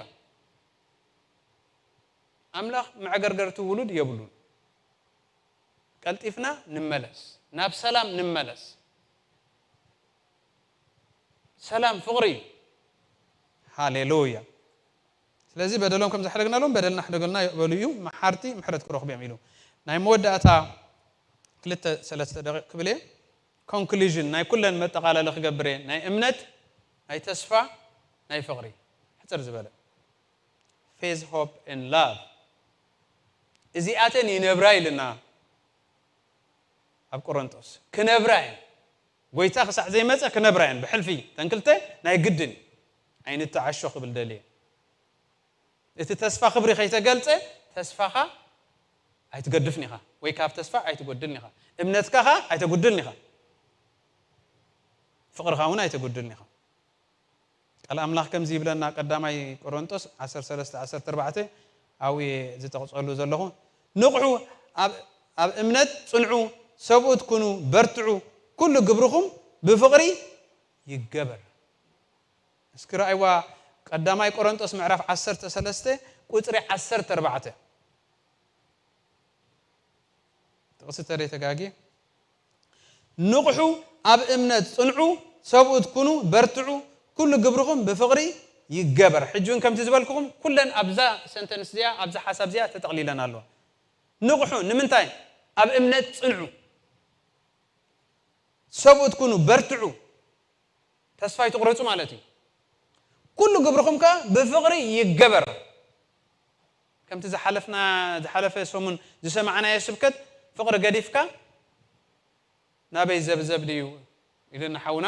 ኣምላኽ መዕገርገርቲ ውሉድ የብሉን። ቀልጢፍና ንመለስ፣ ናብ ሰላም ንመለስ። ሰላም ፍቕሪ እዩ። ሃሌሉያ። ስለዚ በደሎም ከም ዝሓደግናሎም በደልና ሕደገልና በሉ እዩ፣ መሓርቲ ምሕረት ክረኽቡ እዮም ኢሉ። ናይ መወዳእታ ክልተ ሰለስተ ደቂቕ ክብል እየ። ኮንክሉዥን ናይ ኩለን መጠቓለሊ ክገብር እየ። ናይ እምነት፣ ናይ ተስፋ፣ ናይ ፍቕሪ። ሕፅር ዝበለ። ፌዝ፣ ሆፕ ኤንድ ላቭ። እዚኣተን ይነብራ ኢልና ኣብ ቆሮንጦስ። ክነብራ እየን። ጎይታ ክሳዕ ዘይመጸ ክነብራ እየን። ብሕልፊ ተን ክልተ ናይ ግድን። ኣይንተዓሾ ክብል ደልየ። እቲ ተስፋ ክብሪ ከይተገልጸ ተስፋኻ ኣይትገድፍን ኢኻ፣ ወይ ካብ ተስፋ ኣይትጎድልን ኢኻ። እምነትካ ኸኣ ኣይተጉድልን ኢኻ። ፍቕርኻ እውን ኣይተጉድልን ኢኻ። ቃል ኣምላኽ ከምዚ ይብለና፣ ቀዳማይ ቆሮንጦስ ዓሰርተ ሰለስተ ዓሰርተ ኣርባዕተ ኣብኡ እየ ዝጠቕጸሉ ዘለኹ። ንቕሑ፣ ኣብ፣ ኣብ እምነት ጽንዑ፣ ሰብኡት ኩኑ፣ በርትዑ፣ ኩሉ ግብርኹም ብፍቕሪ ይገበር። እስኪ ረኣይዋ፣ ቀዳማይ ቆሮንጦስ ምዕራፍ ዓሰርተ ሰለስተ ቁጽሪ ዓሰርተ ኣርባዕተ። ጥቕሲ ተደይ ተጋጊ። ንቕሑ፣ ኣብ እምነት ጽንዑ፣ ሰብኡት ኩኑ፣ በርትዑ፣ ኩሉ ግብርኹም ብፍቕሪ ይገበር። ሕጂ እውን ከምቲ ዝበልኩኹም፣ ኩለን ኣብዛ ሰንተንስ እዚኣ፣ ኣብዛ ሓሳብ እዚኣ ተጠቕሊለን ኣለዋ። ንቕሑ፣ ንምንታይ? ኣብ እምነት ጽንዑ፣ ሰብኡት ኩኑ፣ በርትዑ፣ ተስፋ ኣይትቑረጹ ማለት እዩ። ኩሉ ግብርኹም ከ ብፍቕሪ ይገበር። ከምቲ ዝሓለፍና፣ ዝሓለፈ ሰሙን ዝሰማዕናዮ ስብከት፣ ፍቕሪ ገዲፍካ ናበይ ዘብዘብ ድዩ ኢሉና ሓውና።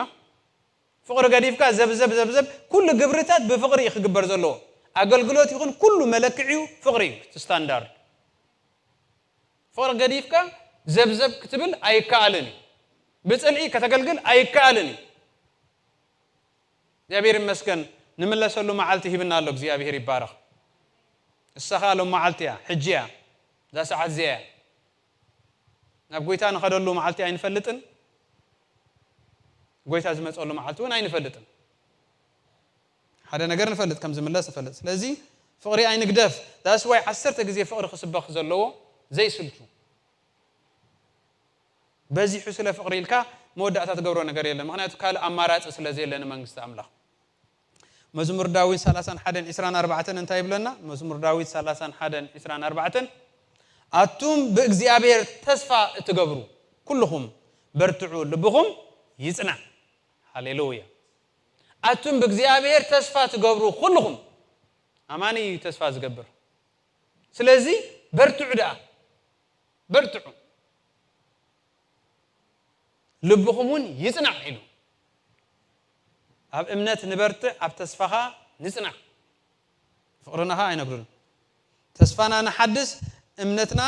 ፍቕሪ ገዲፍካ ዘብዘብ፣ ዘብዘብ፣ ኩሉ ግብርታት ብፍቕሪ እዩ ክግበር ዘለዎ። ኣገልግሎት ይኹን ኩሉ መለክዒኡ ፍቕሪ እዩ፣ እቲ ስታንዳርድ። ፍቕሪ ገዲፍካ ዘብዘብ ክትብል ኣይከኣልን እዩ። ብጽልኢ ከተገልግል ኣይከኣልን እዩ። እግዚኣብሔር ይመስገን፣ ንምለሰሉ መዓልቲ ሂብና ኣሎ። እግዚኣብሔር ይባረኽ። እሳ ኸኣ ሎም መዓልቲ እያ፣ ሕጂ እያ፣ እዛ ሰዓት እዚኣ እያ። ናብ ጎይታ ንኸደሉ መዓልቲ ኣይንፈልጥን፣ ጎይታ ዝመጸሉ መዓልቲ እውን ኣይንፈልጥን። ሓደ ነገር ንፈልጥ፣ ከም ዝምለስ ንፈልጥ። ስለዚ ፍቕሪ ኣይንግደፍ። ዳስ ዋይ ዓሰርተ ግዜ ፍቕሪ ክስበኽ ዘለዎ፣ ዘይስልቹ። በዚሑ ስለ ፍቕሪ ኢልካ መወዳእታ ትገብሮ ነገር የለን። ምኽንያቱ ካልእ ኣማራጺ ስለ ዘየለ ንመንግስቲ ኣምላኽ። መዝሙር ዳዊት ሰላሳን ሓደን ዕስራን ኣርባዕተን እንታይ ይብለና? መዝሙር ዳዊት ሰላሳን ሓደን ዕስራን ኣርባዕተን፣ ኣቱም ብእግዚኣብሔር ተስፋ እትገብሩ ኩልኹም በርትዑ፣ ልብኹም ይጽናዕ። ሃሌሉያ። ኣቱም ብእግዚኣብሔር ተስፋ ትገብሩ ኩልኹም፣ ኣማኒ እዩ ተስፋ ዝገብር። ስለዚ በርትዑ ደኣ፣ በርትዑ፣ ልብኹም እውን ይጽናዕ ኢሉ። ኣብ እምነት ንበርትዕ፣ ኣብ ተስፋኻ ንጽናዕ። ፍቕርና ኸኣ ኣይነጉድል። ተስፋና ንሓድስ፣ እምነትና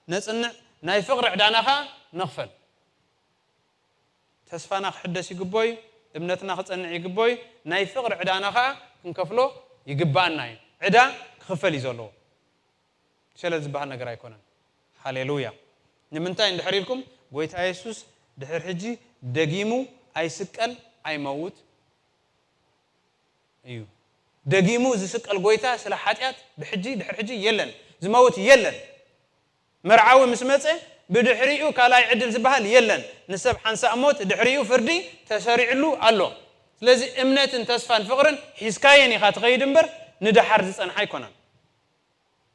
ነጽንዕ፣ ናይ ፍቕሪ ዕዳና ኸኣ ንኽፈል። ተስፋና ክሕደስ ይግቦ እዩ፣ እምነትና ክጸንዕ ይግቦ እዩ፣ ናይ ፍቕሪ ዕዳና ኸኣ ክንከፍሎ ይግባኣና እዩ። ዕዳ ክኽፈል እዩ ዘለዎ። ሸለል ዝበሃል ነገር ኣይኮነን። ሃሌሉያ። ንምንታይ እንድሕር ኢልኩም፣ ጎይታ የሱስ ድሕር ሕጂ ደጊሙ ኣይስቀል ኣይመውት እዩ። ደጊሙ ዝስቀል ጎይታ ስለ ሓጢኣት ብሕጂ ድሕር ሕጂ የለን፣ ዝመውት የለን። መርዓዊ ምስ መጸ ብድሕሪኡ ካልኣይ ዕድል ዝበሃል የለን። ንሰብ ሓንሳእ ሞት፣ ድሕሪኡ ፍርዲ ተሰሪዕሉ ኣሎ። ስለዚ እምነትን ተስፋን ፍቕርን ሒዝካየን ኢኻ ትኸይድ እምበር ንደሓር ዝጸንሓ ኣይኮነን።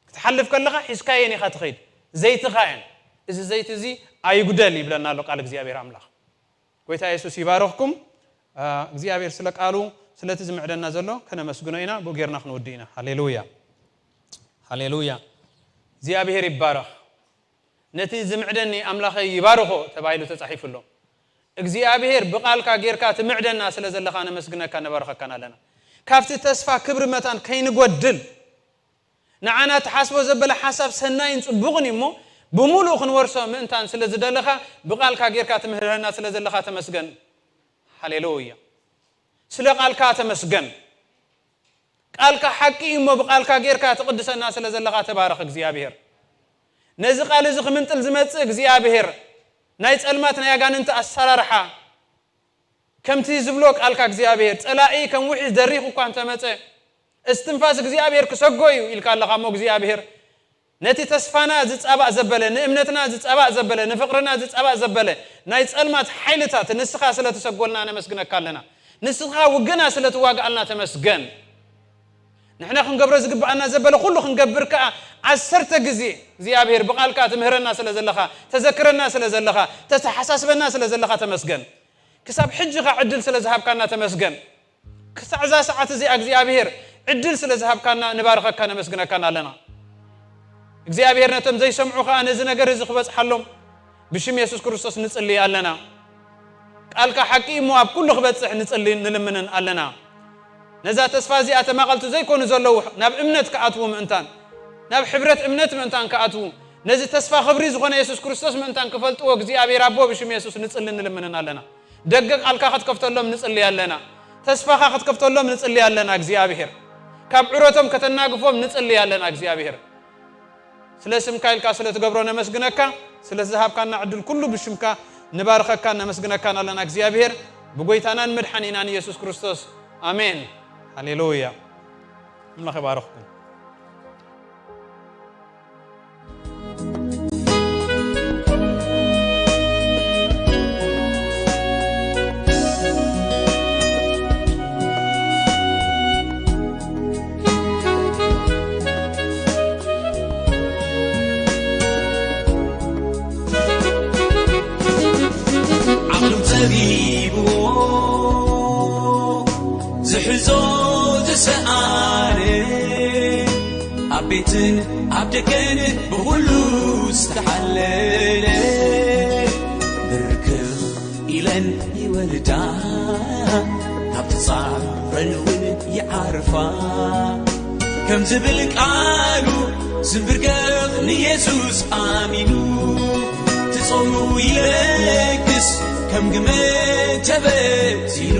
ክትሓልፍ ከለኻ ሒዝካየን ኢኻ ትኸይድ፣ ዘይትኻየን። እዚ ዘይቲ እዚ ኣይጉደል ይብለና ኣሎ ቃል እግዚኣብሔር ኣምላኽ። ጎይታ የሱስ ይባርኽኩም። እግዚኣብሔር ስለ ቃሉ፣ ስለቲ ዝምዕደና ዘሎ ከነመስግኖ ኢና። ብኡ ጌርና ክንውድእ ኢና። ሃሌሉያ፣ ሃሌሉያ። እግዚኣብሔር ይባረኽ። ነቲ ዝምዕደኒ ኣምላኸይ ይባርኾ ተባሂሉ ተጻሒፉ ኣሎ። እግዚኣብሔር ብቓልካ ጌርካ ትምዕደና ስለ ዘለኻ ነመስግነካ፣ ነባርኸካን ኣለና። ካብቲ ተስፋ ክብሪ መታን ከይንጎድል፣ ንዓና ትሓስቦ ዘበለ ሓሳብ ሰናይን ጽቡቕን እዩ እሞ፣ ብምሉእ ክንወርሶ ምእንታን ስለ ዝደለኻ፣ ብቓልካ ጌርካ ትምህረና ስለ ዘለኻ ተመስገን። ሃሌሉያ። ስለ ቃልካ ተመስገን። ቃልካ ሓቂ እዩ እሞ፣ ብቃልካ ጌርካ ትቕድሰና ስለ ዘለኻ ተባረኽ እግዚኣብሔር። ነዚ ቃል እዚ ክምንጥል ዝመጽእ እግዚኣብሔር፣ ናይ ጸልማት ናይ ኣጋንንቲ ኣሰራርሓ፣ ከምቲ ዝብሎ ቃልካ እግዚኣብሔር፣ ጸላኢ ከም ውሒዝ ደሪኹ እኳ እንተመጸ፣ እስትንፋስ እግዚኣብሔር ክሰጎ እዩ ኢልካ ኣለኻ እሞ፣ እግዚኣብሔር ነቲ ተስፋና ዝጻባእ ዘበለ፣ ንእምነትና ዝጻባእ ዘበለ፣ ንፍቕርና ዝጻባእ ዘበለ ናይ ጸልማት ሓይልታት ንስኻ ስለ ትሰጎልና ነመስግነካ ኣለና። ንስኻ ውግና ስለ ትዋግኣልና ተመስገን። ንሕና ክንገብሮ ዝግብኣና ዘበለ ኩሉ ክንገብር ከኣ ዓሰርተ ግዜ እግዚኣብሔር ብቓልካ ትምህረና ስለ ዘለኻ፣ ተዘክረና ስለ ዘለኻ፣ ተተሓሳስበና ስለ ዘለኻ ተመስገን። ክሳብ ሕጂ ኸኣ ዕድል ስለ ዝሃብካና ተመስገን። ክሳዕ እዛ ሰዓት እዚኣ እግዚኣብሔር ዕድል ስለ ዝሃብካና ንባርኸካ ነመስግነካን ኣለና። እግዚኣብሔር ነቶም ዘይሰምዑ ኸኣ ነዚ ነገር እዚ ክበጽሓሎም ብሽም የሱስ ክርስቶስ ንጽሊ ኣለና። ቃልካ ሓቂ እሞ ኣብ ኩሉ ክበጽሕ ንጽሊ ንልምንን ኣለና። ነዛ ተስፋ እዚኣ ተማቐልቲ ዘይኮኑ ዘለዉ ናብ እምነት ክኣትዉ ምእንታን፣ ናብ ሕብረት እምነት ምእንታን ክኣትዉ፣ ነዚ ተስፋ ክብሪ ዝኾነ የሱስ ክርስቶስ ምእንታን ክፈልጥዎ እግዚኣብሔር ኣቦ ብሽም የሱስ ንጽልን ንልምንን ኣለና። ደገ ቃልካ ክትከፍተሎም ንጽሊ ኣለና። ተስፋኻ ክትከፍተሎም ንጽሊ ኣለና እግዚኣብሔር። ካብ ዑረቶም ከተናግፎም ንጽሊ ኣለና እግዚኣብሔር። ስለ ስምካ ኢልካ ስለ ትገብሮ ነመስግነካ። ስለ ዝሃብካና ዕድል ኩሉ ብሽምካ ንባርኸካን ነመስግነካን ኣለና እግዚኣብሔር። ብጎይታናን መድሓኒናን ኢየሱስ ክርስቶስ ኣሜን። ሃሌሉያ። ኣምላኽ ይባርኽኩም። ዓቕሉ ጸቢብዎ ዝሕዞ ዝሰኣነ፣ ኣብ ቤትን ኣብ ደገን ብኹሉ ዝተሓለለ፣ ብርክኽ ኢለን ይወልዳ፣ ካብ ተጻረን እውን ይዓርፋ። ከም ዝብል ቃሉ ዝንብርከኽ ንየሱስ ኣሚኑ፣ ትጾሙ ይለግስ ከም ግመ ተበቲኑ።